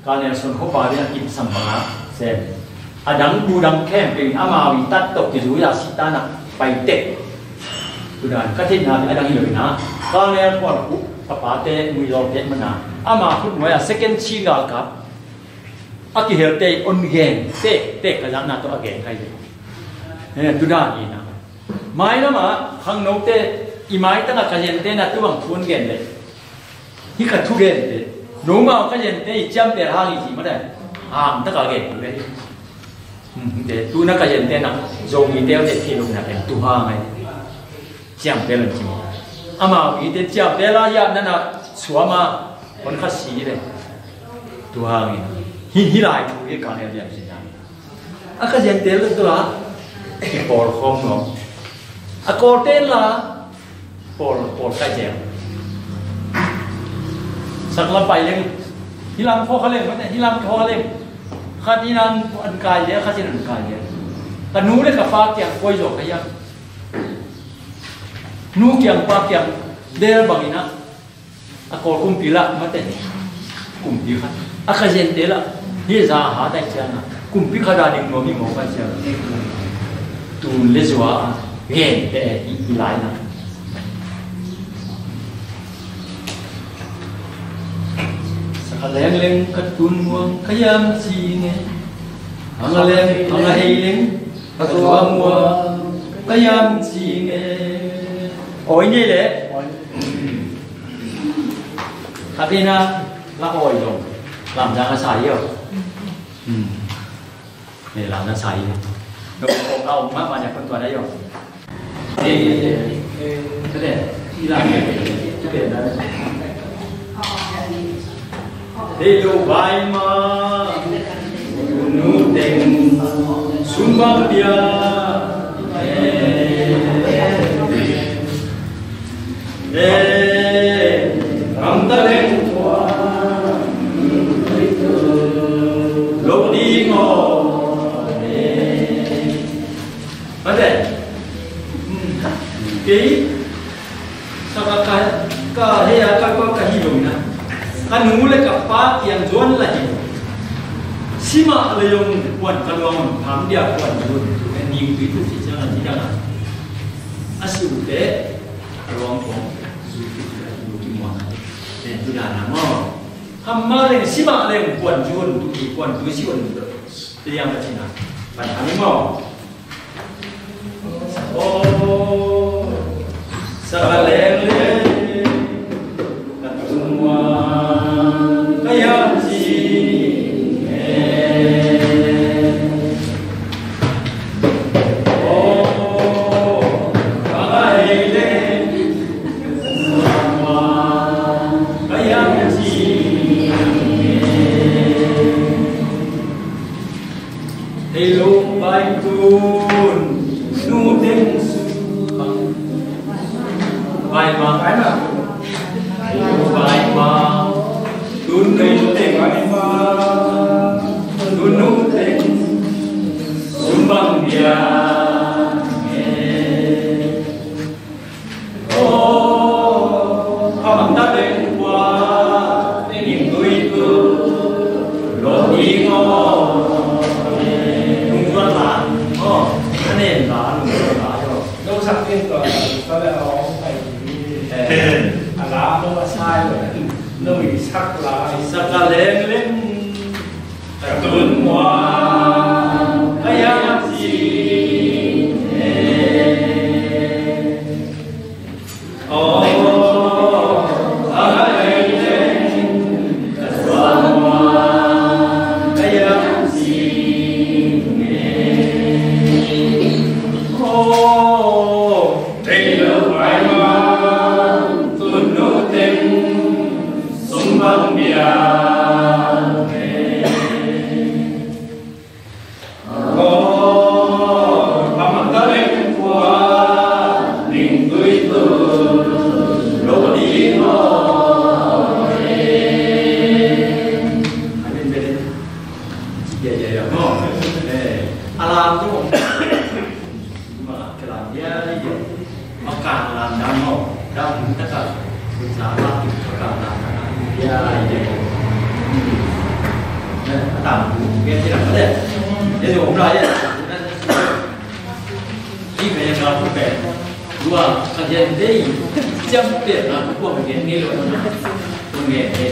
ka ne son kho pa de, kim sam bang a, sem. A dang bu dang khem peng, ama wi tat tok ki zu ya si tan a, pai tek. Tu dan, ka thei na, a dang hi lo na. Ka ne thuak pu, ka pa te, mui lo te mana. Ama khut nuai a, second chin gal kap. A kihelte i on gen te, te ka zahna tawh a gen kai te. Eh, tu dan hi na. Mai lama khangnote i maitanga ka zente na tu bang thu on gen le. Hi ka thu gen te. Nomau ka zente i ciamtel hang i ci ma dai. Hang taka gen tu le. Hmm, te tu na ka zente na. Zong i teu te thi lo na pen tu hang ai. Ciamtel an ci. Amau i te ciamtel a yap nana suama hon kha si le. Tu hangin hi, hi lai thu hi ka ne liam si na. A ka ziantel tu la. Ki pawl khom no. A kawlten la. Pawl, pawl kai ziang. Sak la pai leng. Hi lam kho kha leng, mate, hi lam kho kha leng. Khat in an, an kai ziang, khat in an kai ziang. Ka nu le ka pa kiang koi zo ka yam. Nu kiang pa kiang del bangin a, a kawl kumpi lah mate. Kumpi khat a ka zente lah hi za ha dai ciang a, kumpi khat a ding nuam hi mawk a ciang. Tun le zua a gente i lai na. Saka leng leng ka tun muang ka yam ci nge. Hanga leng hanga hei leng ka zua muang ka yam ci nge. Oi nge le. Hakina la oi dong. Lam dang a sa yo. Hmm. Ni lam dang sa yo. Dong kong au ma ma nya kon tua da yo. Eh, eh, eh, eh, i lam, eh, eh, eh, eh, eh, eh. Hei lo vai ma, nu teng, sum bang pia. Eh, eh, kam ta leng tua, lo ding o. Eh, mate. Hmm. Kei Saka ka, ka hei a ka, ka, ka hi lo na. Ka nu le ka pa kiang zuan la hi. Sima le yong puan ka luang on tham dia puan zuan. Ning tui tu si chang a ti dang a. A si u te a luang kong zu tu tu a tu ki muang a. Nen tu dan a mo. Ham ma le sima le puan zuan tu ki puan tu si on. Ti yang a ti na. Pan a ni mo. Hei lo vai tun nu teng sung. Vai ma, vai ma. Hei lo vai ma. Tun nu teng vai ma. Tun nu teng. Sum bang dia. Hong a sai lo, nui sak lai sak a leng leng. Ka tun muang a yam cin e. Oh, a leng leng. Ka tun muang a yam cin e. Oh. Tei lo pai ma, tun nu teng, sung bang bia. Oh, a mang ta leng kua, ning tui tu, lo di ho. Amen, amen. Ya, ya, ya, no. Eh, alam tu. Mah ka lam dia dia. Mah ka lam dang maw. Dang mun taka. Mun sa mah ka lam dang dia dia. Nah, dang mun dia dia dia. Dia dia om lai dia. Ni me ka tu pe. Dua ka dia dia. Jam pe na ku ko ke ni lo na. Ku nge ni.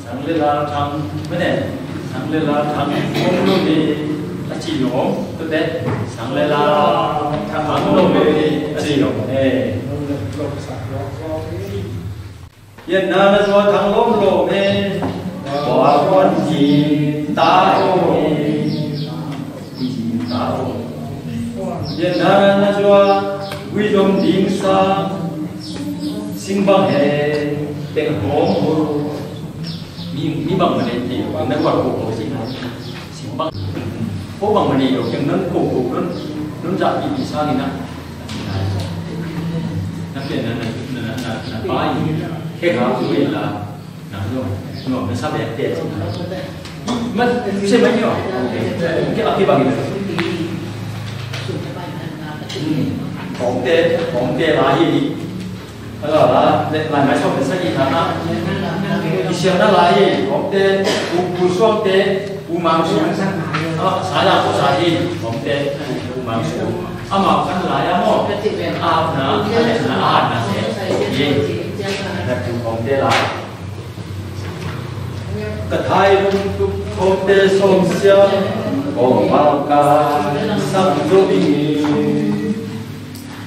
Sang le la thang, mene, sang le la thang, om lo ni, a ci lo, tete, sang le la thang, om lo ni, a ci lo, eh. Yan na na zua thang lom lo me, bua kuan ji ta o, ji ta o. Yan na na zua, gui zom ding sa, sing bang he, teng hom ho. Mi, mi bang mah nei ti lo, na kuat ko ko si na. Sim bang. Ko bang mah nei lo, kem non ko ko non, non za pi pi sa ni na. Na pen na, na, na, na, na pa i. Ke ka ku i la. Na no, no, na sa be te si na. Ma, se ma yo. Ke a ke bang i na. Kong te, kong te la hi ni. Ala la, le, lai mai sawm le sagih na, i siam na lai hi, Kawmte, U, U Suangte, U Mang Sung, a, sa la ko sa hi, Kawmte, U, U Mang Sung. Amau kan lai a maw, a na, a na, a na, a na, ye, na tu Kawmte lai. Ka thai lungtup Kawmte sawmsiam, kong pau ka, sang zo ding.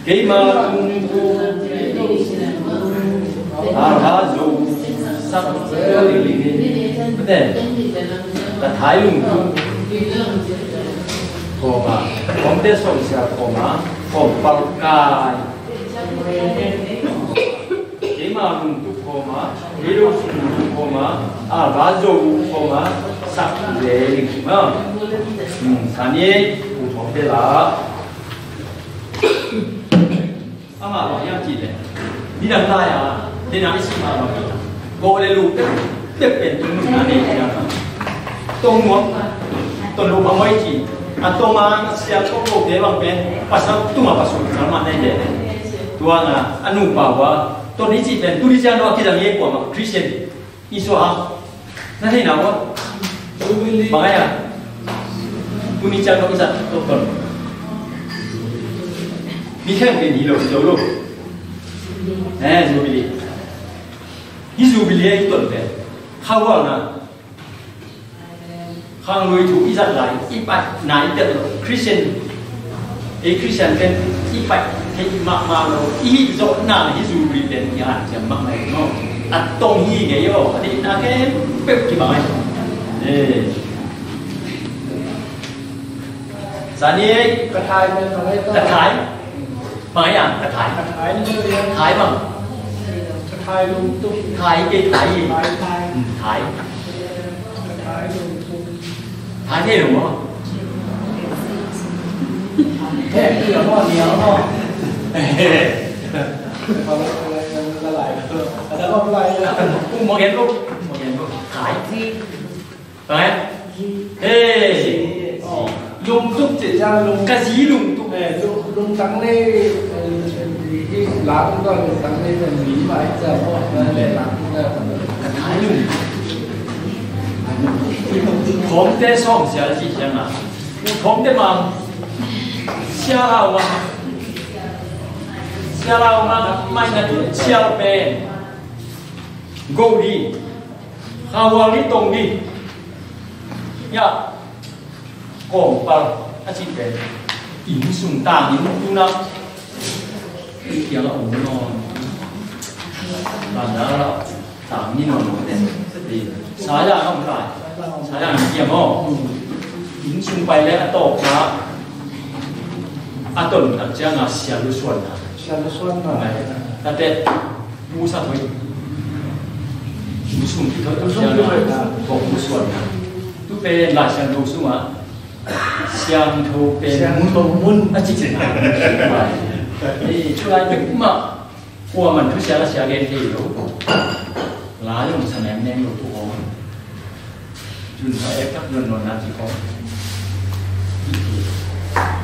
Keima lungtup a ra zo sak ling ling hi. Ka thai lungtup kawma, Kawmte sawmsiam kawma, kong pau kai. Keima lungtup kawma, kei lo sung lungtup kawma, a ra zo kawma sak ling ling ma. Sani ei, u Kawmte la. Amah bang hiam cih leh, nidang lai-a, nidang i sih mah bang hi. Gawh le lu pek, pek pen tun nunna nei hi a. Tong muak, ton lo bang hoih cih. A tong a sial tong lote bang pen, pasal tungah pasal mah nei hi. Tua na, a nupa uh a, ton i cih pen, tuni ciang lo a kizang hi kuamah, Christian. I suah a, na theihna uh a. Bang a, tuni ciang tawh i zat tawh ton. Mi khempeuh in hi lo, hi zo lo. Eh, Jubilee. Hih Jubilee a i ton pen, kha hualna. Khang lui thu i zat lai, i pai na i tel lo. Christian, ei Christian pen i pai thei mahmah lo. I hih zawhna hi Jubilee pen i hanciam mahmah lo. A tong hi ngei aw, a deihna khempeuh kibang ahi. Eh. Sani ei. Ka thai pen ka thai. Bang a, ka thai. Ka thai ni. Thai bang. Ka thai lungtup. Thai kei thai. Thai, thai. Hmm, thai. Ka thai lungtup. Thai thei lo maw? He, i lo maw, ni lo maw? He. Ka la lai. Ka la lai. Kum mawk en lo. Kum mawk en lo. Thai. Thai. Hey, lungtup cih ciang lung, ka zi lungtup. Eh, lung, lungtang nei, eh, hi la tung tua lungtang nei pen mi mah hi ciang maw, le la tung tua ka thai lungtup. Khawmte sawm sia la cih ciang a, khawmte mang sia lau mang, sia lau mang, mai na tu sia pen go di. Kha hual ni tong ni. Ya. Kawmpal a cih pen inn sung tang inn tuna. Inn kiang a om nawn. Tang inn a om nawn. Saya a om lai. Saya a kiang aw. Inn sung pai le a tawpna a ton tak ciang a sia lu suan na. Sia lu suan na. Tate. Musa thoi. Musum ki thoi. Musum ki thoi. Bok musuan na. Tu pen Lai Siangtho sung a Siangtho pen Siangtho mun a cih cih na. Ei, tu lai pen mah kua man thu sia la sia gen thei lo. La yong sa nem nem lo tu hong. Cun a ek tak nawn nawn na ci khawng.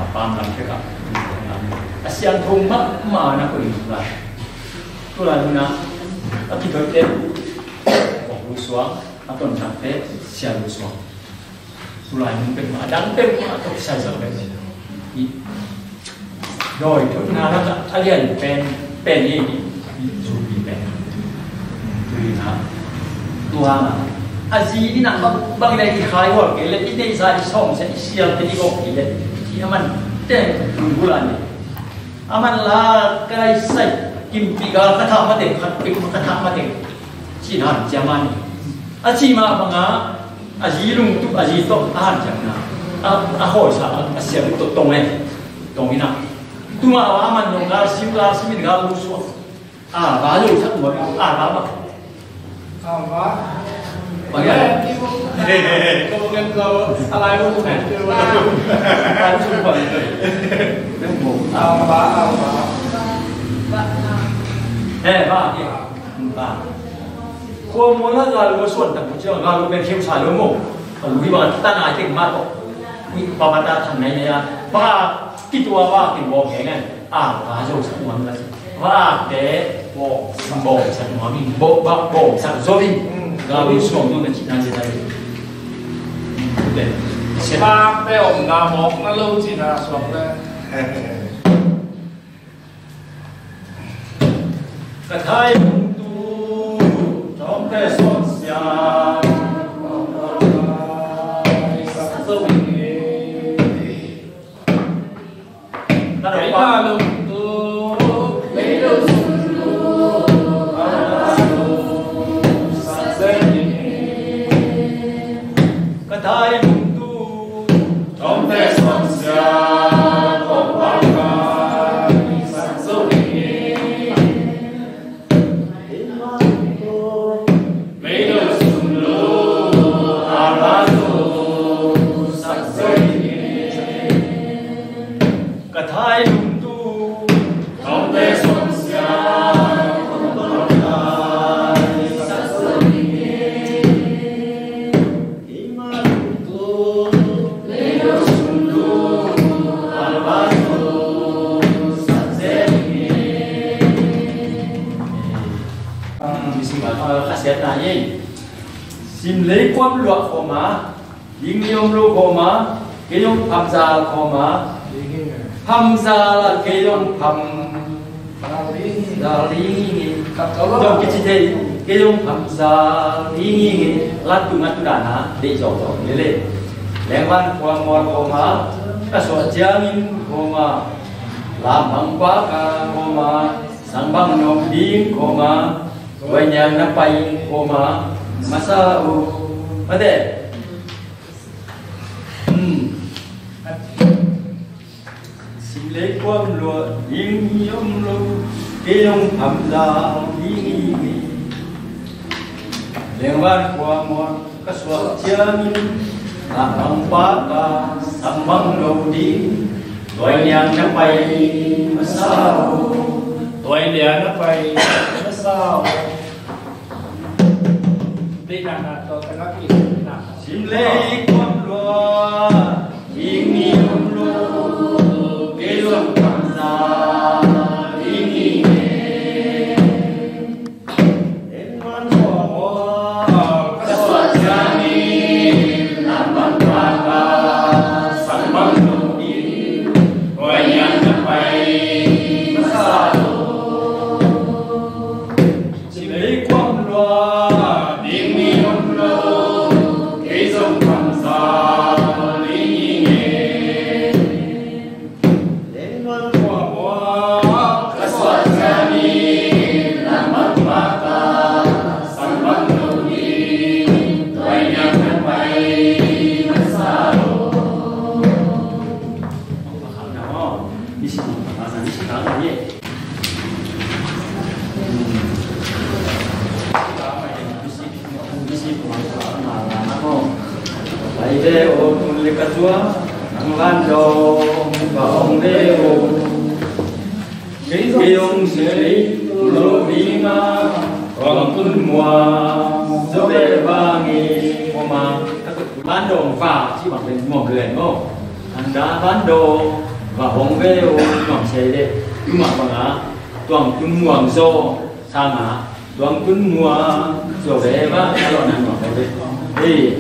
A pam lam tek ah. A siangtho mahmah na koih lai. Tu lai hun ah a kithoihte kong lu suang, a tonthangte sia lu suang. Tu lai hun peuhmah, a dang peuhmah a tawh kisai zang peuhmah. Dawi thoihna lakah a lian pen, pen hi, hi, zupi pen. Tui na, tua na. A zi in a bang, bang le i khai hual kei le, i neihsa i sawmsia i sial te i gawh kei le, i a man teng tui bula ni. A man la kai sai, kimpi gal ka thah mateng, khat pik ka thah mateng. Ci na hanciam a ni. A ci mah banga, a zi lungtup, a zi tawh a hanciamna a, a hawisa a, a siam tawh tong e. Tong ina. Tuma a man nong gal sim, gal sim in gal lu suak. A va zo sak nuam in, a va bak. A va. Bang ya. Ko ngen zo a lai lu suak. A lu suak bang. A va, a va. Eh, va, eh. Va. Khua mual ah gal lua suan tak ciang gal lua pen khiam sa lo maw. A lui bang a tan a teng mah tawh. Ui, pa pa ta than nai nai a. Ba kitua ba kin bawm heng an. A, ba zo sa nuam la. Ba te bawm, bawm sa nuam in. Bawm, ba, bawm sa zo in. Gal lua suan tu na cih na cih na. Ba te om na mawk na lo cih na suak le. Ka thailungtu thawngte sawn siam, sak zo ing e. Ka thailungtu, ka thailungtu, ka thailungtu, Sim lei kuam luah khawm a, ding ni om lo khawm a, kei zong phamzal khawm a, phamzal a kei zong pham Dal ding hi. Dong kici thei, kei zong phamzal ding hi. Lat tung a tu dan a deih zawh zawh hi le. Lengvan khua mual khawm a, ka suah ciangin khawm a, lam bang paka khawm a, sang bang nawk ding khawm a, tuai nial na pai khawm a, masa uh. Mate. Hmm. Sim lei kuam luah ding hi om lo, kei zong phamzal ding hi. Lengvan khua mual ka suak ciangin, lam bang paka sang bang lo ding, tuai nial na pai masa uh. Tuai nial na pai masa uh. Sim lei kuam Tua nang van dong va hong ve uh. Kei hong si lo ding a, tuang tun muang zo ve bang i, mama. Van dong va ci bang pen muang pen maw. Nang da van dong va hong ve uh, muang sei le. Tuma bang a, tuang tun muang zo sang a, tuang tun muang zo ve bang a, lo nan muang ve. Hei.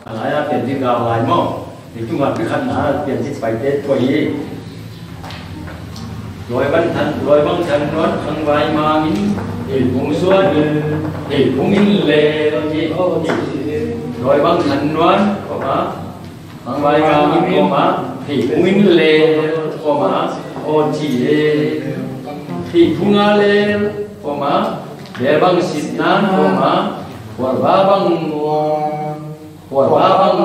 A lai a pian ding gau lai maw. Leitung a pi khatna a pian ding paite tua hi. Lawi Bang Than, Lawi Bang Than Nuan khang vai mangin, hei phung suan in, hei phung in le lo ci. Lawi Bang Than Nuan, ko ma. Khang vai mangin ko ma, hei phung in le ko ma, o ci e. Hei phung a le ko ma, le bang sit nan ko ma, wal ba bang. Khual ba bang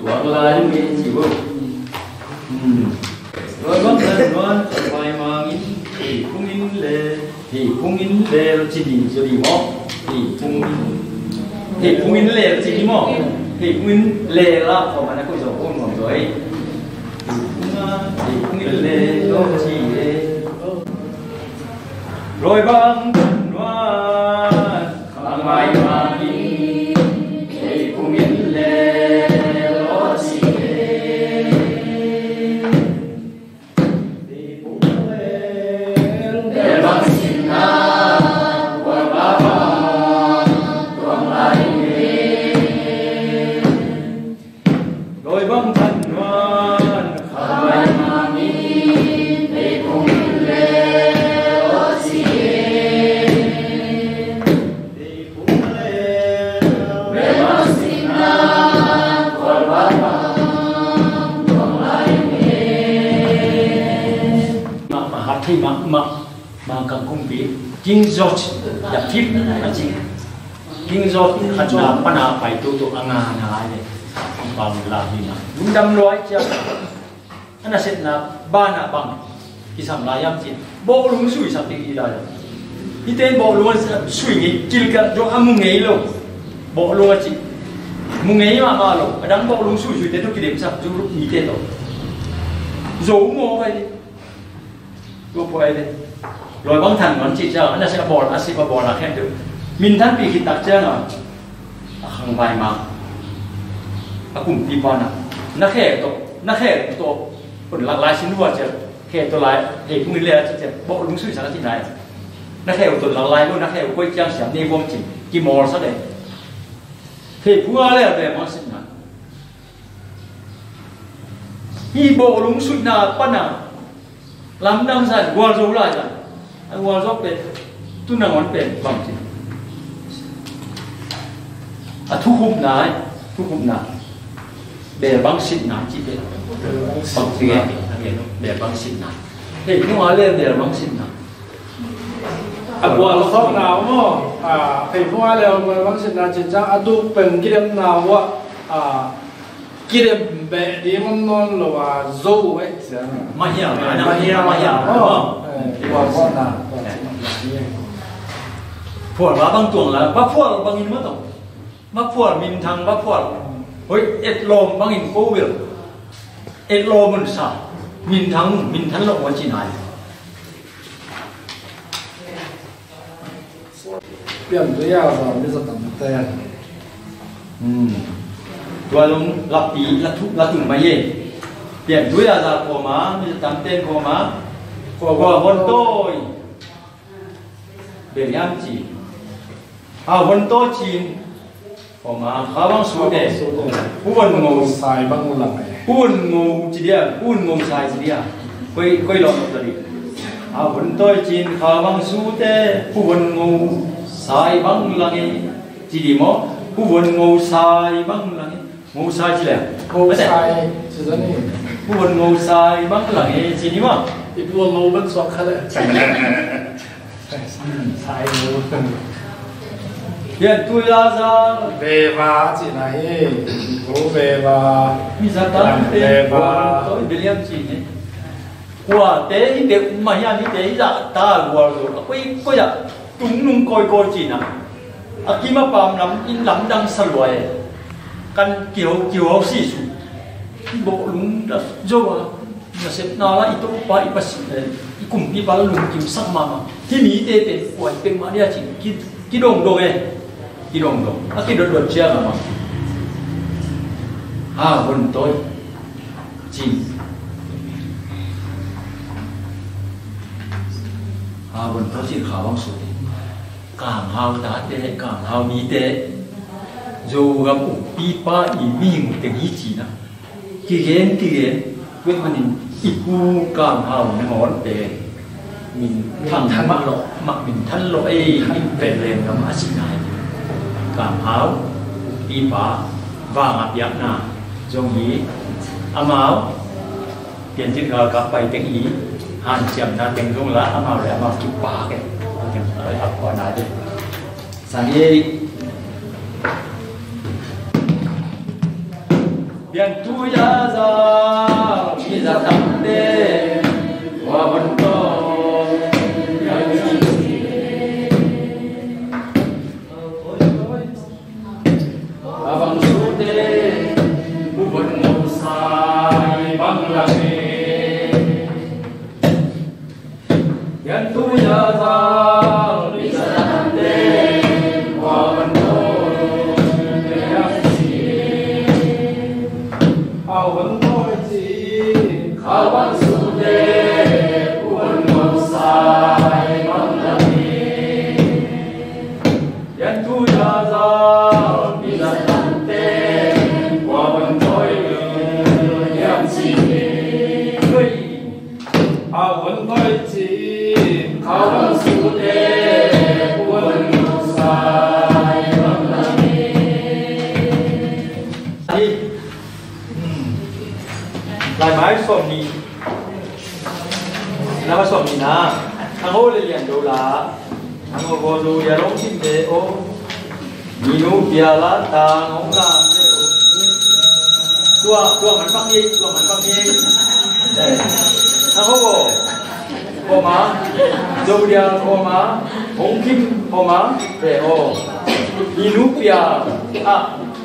tuang lai mi ci bo. Hmm. Lawi Bang Than Nuan khang vai mangin, hei phung in le, hei phung in le lo ci ding, ci ding maw. Hei phung in, hei phung in le lo ci ding maw. Hei phung in le la ko ma na ko zo ko maw zo e. Hei phung a, hei phung in le lo ci e. Lawi Bang Than Nuan khang vai mangin, hei phung in le lo ci e. Bel bang sinna, khual ba bang tuang lai e. Lawi Bang Than Nuan khang vai mangin, hei phung in le lo ci e. Mah, mah, hat thei mah, mah, mah kang kumpi, King George the Fifth a ci. King George khatna pana pai tutu a ngana lai le. Kong pau la hi na. Lungdam luai cia. A nasepna banah bang kisam lai hiam cih, bawhlung suisak ding hi lai lo. Hihte in bawhlung a sui ngei, kilkal zong a mu ngei lo. Bawhlung a cih mu ngei mahmah lo. A dang bawhlung suisuite tawh kidemsak zu mite tawh zo maw pai ding. Tua pua ei le. Lawi Bang Than Nuan cih ciang a nasep a bawl, a sep a bawl a khempeuh minthanpih khit tak ciang a, a khangvai ma, a kumpipa na, na khe tawh, na khe tawh, kun lak lai sin lua ciang, khe tawh lai, hei phung in le a ci ciang, bawhlung suisak a ci nai. Na khe uh tawh lak lai lo, na khe uh koi ciang siam nei vuam cin, kimawlsak e. Hei phung a le a ve mawlsak na. Hih bawhlung suihna pana lamdang zan gualzo lai zan. A gualzo pen tu nangawn pen bangci, a thukhupna, thukhupna bel bang sitna ci pen bangci nge. Bel bang sitna. Hei nunga le bel bang sitna. A gualzawhna maw, a, pheiphung a le gual bang sitna cin ciang a tuk pen kidemna uh ah, a, kidem beh ding om nawn lo a zo uh eh ciang. Mahiam, mahiam, mahiam, maw. Eh, gualzawhna. Phual va bang tuang la, va phual bangin maw tawh. Va phual minthang, va phual. Hoi, etlawm bangin ko vil. Etlawm un sa. Minthang, minthan lo maw ci nai. Piangtui a za mi zatam te. Hmm. Tua lung lapi, latu, latu mai ye. Piangtui a za koma, mi zatam ten koma. Koma hon toi. Beriam ci. A hon to cin. Khauvang Sute. Pu Von Ngo Sai bang lang e. Pu Von Ngo ci dia, Pu Von Ngo Sai ci dia. Koi, koi lawm ta di. A Von Toi ci in Khauvang Sute, Pu Von Ngo Sai bang lang e. Ci di maw? Pu Von Ngo Sai bang lang e. Ngo Sai ci le. Ngo Sai ci zani. Pu Von Ngo Sai bang lang e ci ni maw? I Pu Von Ngo bang suak kha le. Sai mu. Pian tu ya za. Veva ci na hi. Ko veva. Mi za tan te. Veva. Toi William ci ni. Kua te i te ma hian i te i za ta gual zo. Koi koi ya. Tung nung koi koi ci na. A kim a pam lam in lam dang sa lua e. Kan kiho kiho si su. Bo lung da zo a. Nasepna la i Topa i Pasian, eh, i kumpipa la lungkimsak mahmah. Hih mite pen kua hi peuhmah dia cin ki, kidongdong e. Kidongdong a kidotdot ciang a mah. Ha Von Toi cin. Ha Von Toi cin Khauvang Sute. Kanghau tate, Kanghau mite, Zogam ukpipa i mihing teng hi cin a. Kigen kigen, tua ahih manin i pu Kanghau nangawn pen min thang mah lo, mah min than lo ei, min pen leng gam a si nai. Kanghau ukpipa vang a piakna zong hi. Amau Piancil galkap pai teng i hanciamna teng zong la amau le amau kipak e. Teng pai a kua nai te. Sang hi. Pian tu ya za, mi za tam te, wa bon to, ya Khauvang Sute, Pu Von Ngo Sai bang lang e. Yan tu ya za, mi sa tan te, Khauvang Sute, Khauvang Sute, Pu Von Ngo Sai bang lang e. Yan tu ya za, mi za tan te, Khauvang Toi, yan si. Hui. Khauvang Toi ci, Khauvang Sute, Pu Von Ngo Sai bang lang e. Hi. Hmm. Lai mai som ni. Na ma som ni na. Ang ho le lian do la. Ang ho go do ya long sin de o. Ni nu pia la ta ngong la de o. Tua, tua man pak ni, tua man pak ni. Eh. Ang ho go. Koma. Do ya koma. Hong kim koma. De o. Ni nu pia. A.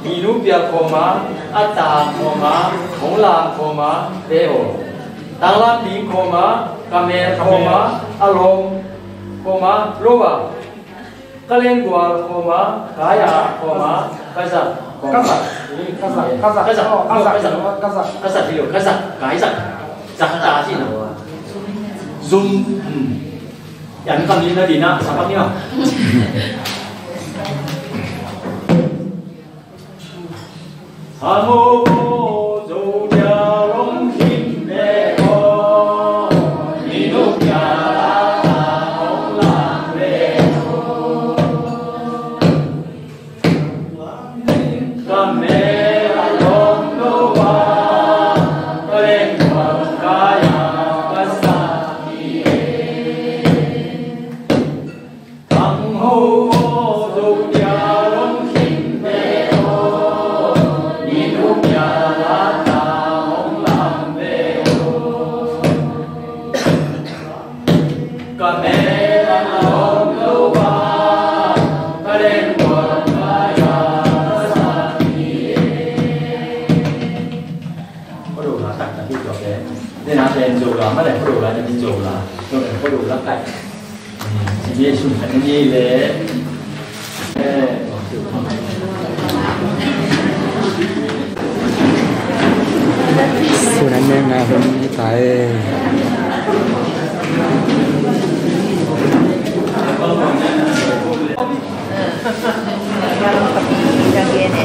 Ni nu pia khawm a, a tang khawm a, hong lam khawm a, te aw. Tanglam ding khawm a, ka mel khawm a, a lawm khawm a, lo a. Ka lenggual khawm a, ka ya khawm a, ka zak khawm a. Ka zak, ka zak, ka zak, ka zak, ka zak, ka zak, ka zak, ka zak. Zak ta ci na. Zum, hmm. Yan kam ni na di na, sa pak ni a. Khuado la taktak hi tua ke. Dena pen Zo la, ma le Khuado la, dena pen Zo la. Tua pen Khuado la kai. Jesu kan ni le. Sun an neng na hun ni tai. Ka gen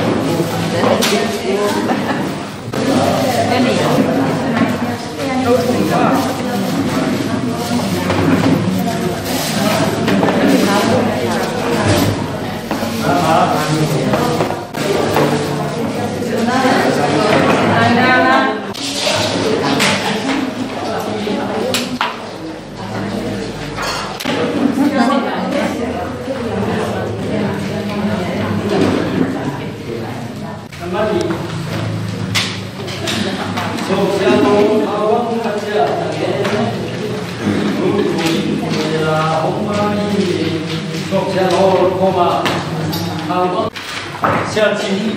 Sial Cin,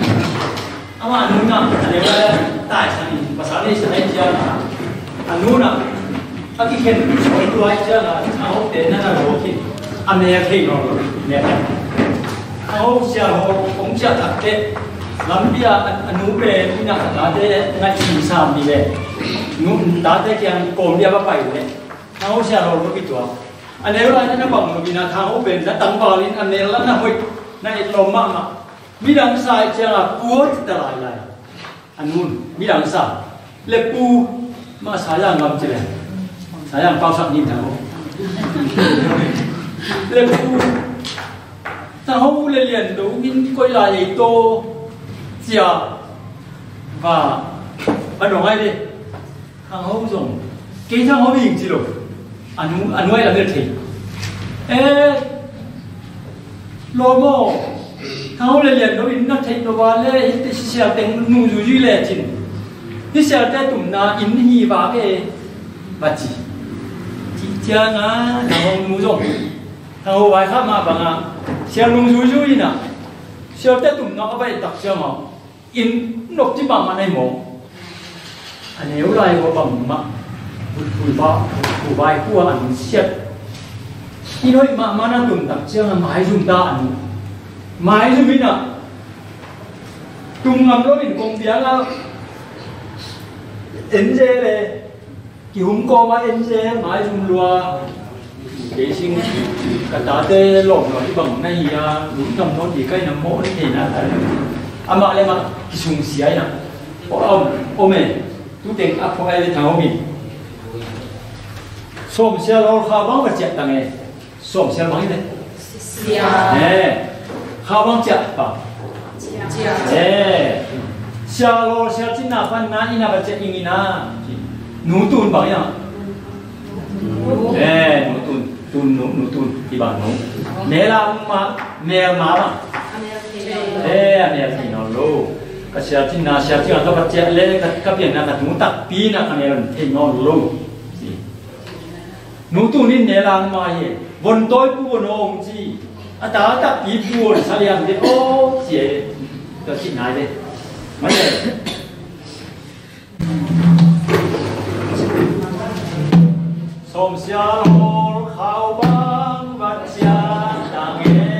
amah nunah a neu lai taisan in pasal nei san ai ciangah, a nunah a kikhen sawm tua ai ciangah, a hote nan a lawk in a mel thei nawn lo, mel thei. A ho sial ho kong ciah takteh lampi ah a, a nu pen inah a tate ngaih sam ni le, nu tate kiang kawm dia va pai le, a ho sial ho lo kituak. A neu lai na bang lo inah, a ho pen na tangval in a mel la na hoih, na et lawm mahmah. Midang sa ai ciangah puat ta lailai. A nun midang sa le pu, mah sa yang ngam ci le, sa yang pausak nin ta ho. Le pu, ta ho le lian do in koi lai ei to cia va va dong ai de. Thang ho zong kei thang ho ing ci lo. A nu, a nuai a mel thei. Eh, lo maw, thang ho le lian lo in na theih lo va le, hite sial teng nung zuizui le cin, hi sialte tumna inn hi va ke va ci. Ci ciangah thang ho nu zong, thang ho vai kha mah bangah sial nung zuizui inah sialte tumna a va et tak ciangah inn nop ci mahmah na hi maw? A neu lai khua bangmah, vutpui ba, vutpui vai khua an siat. Inn hoih mahmah na tun tak ciangah maizum ta an. Maizum inah tum ngam lo in kong biangah en ze le, kihum kawmah en ze, maizum lua. Kei sing ka tate lawm lua hi bang na hi a, lungdam nawn dih ka hi na maw, ni thei na ta. Amah le mah kisungsia inah. Om, om e, tu teng a phuai le thang om in. Sawm sial hawl kha bang va ciah tang e. Sawm sial bang hi le. Sia. Eh, kha bang ciah bang. Sia. Eh, sial hawl sial cin na pan na inah va ciah ing inah. Nu tun bang inah. Eh, nu tun, tun nu, nu tun, i bang nu. Mel a ma, mel ma bang. Eh, a mel thei nawn lo. Ka sial cin na, sial cin a ka va ciah le, ka, ka pianna ka nu takpi na ka mel thei nawn lo. Nu tun in ne lang ma hi, von tawi pu von aw ci, a ta takpi pu von sa liang de aw ci e, ka ci nai de. Ma le. Sawm sial hawl khau bang va ciah tang e.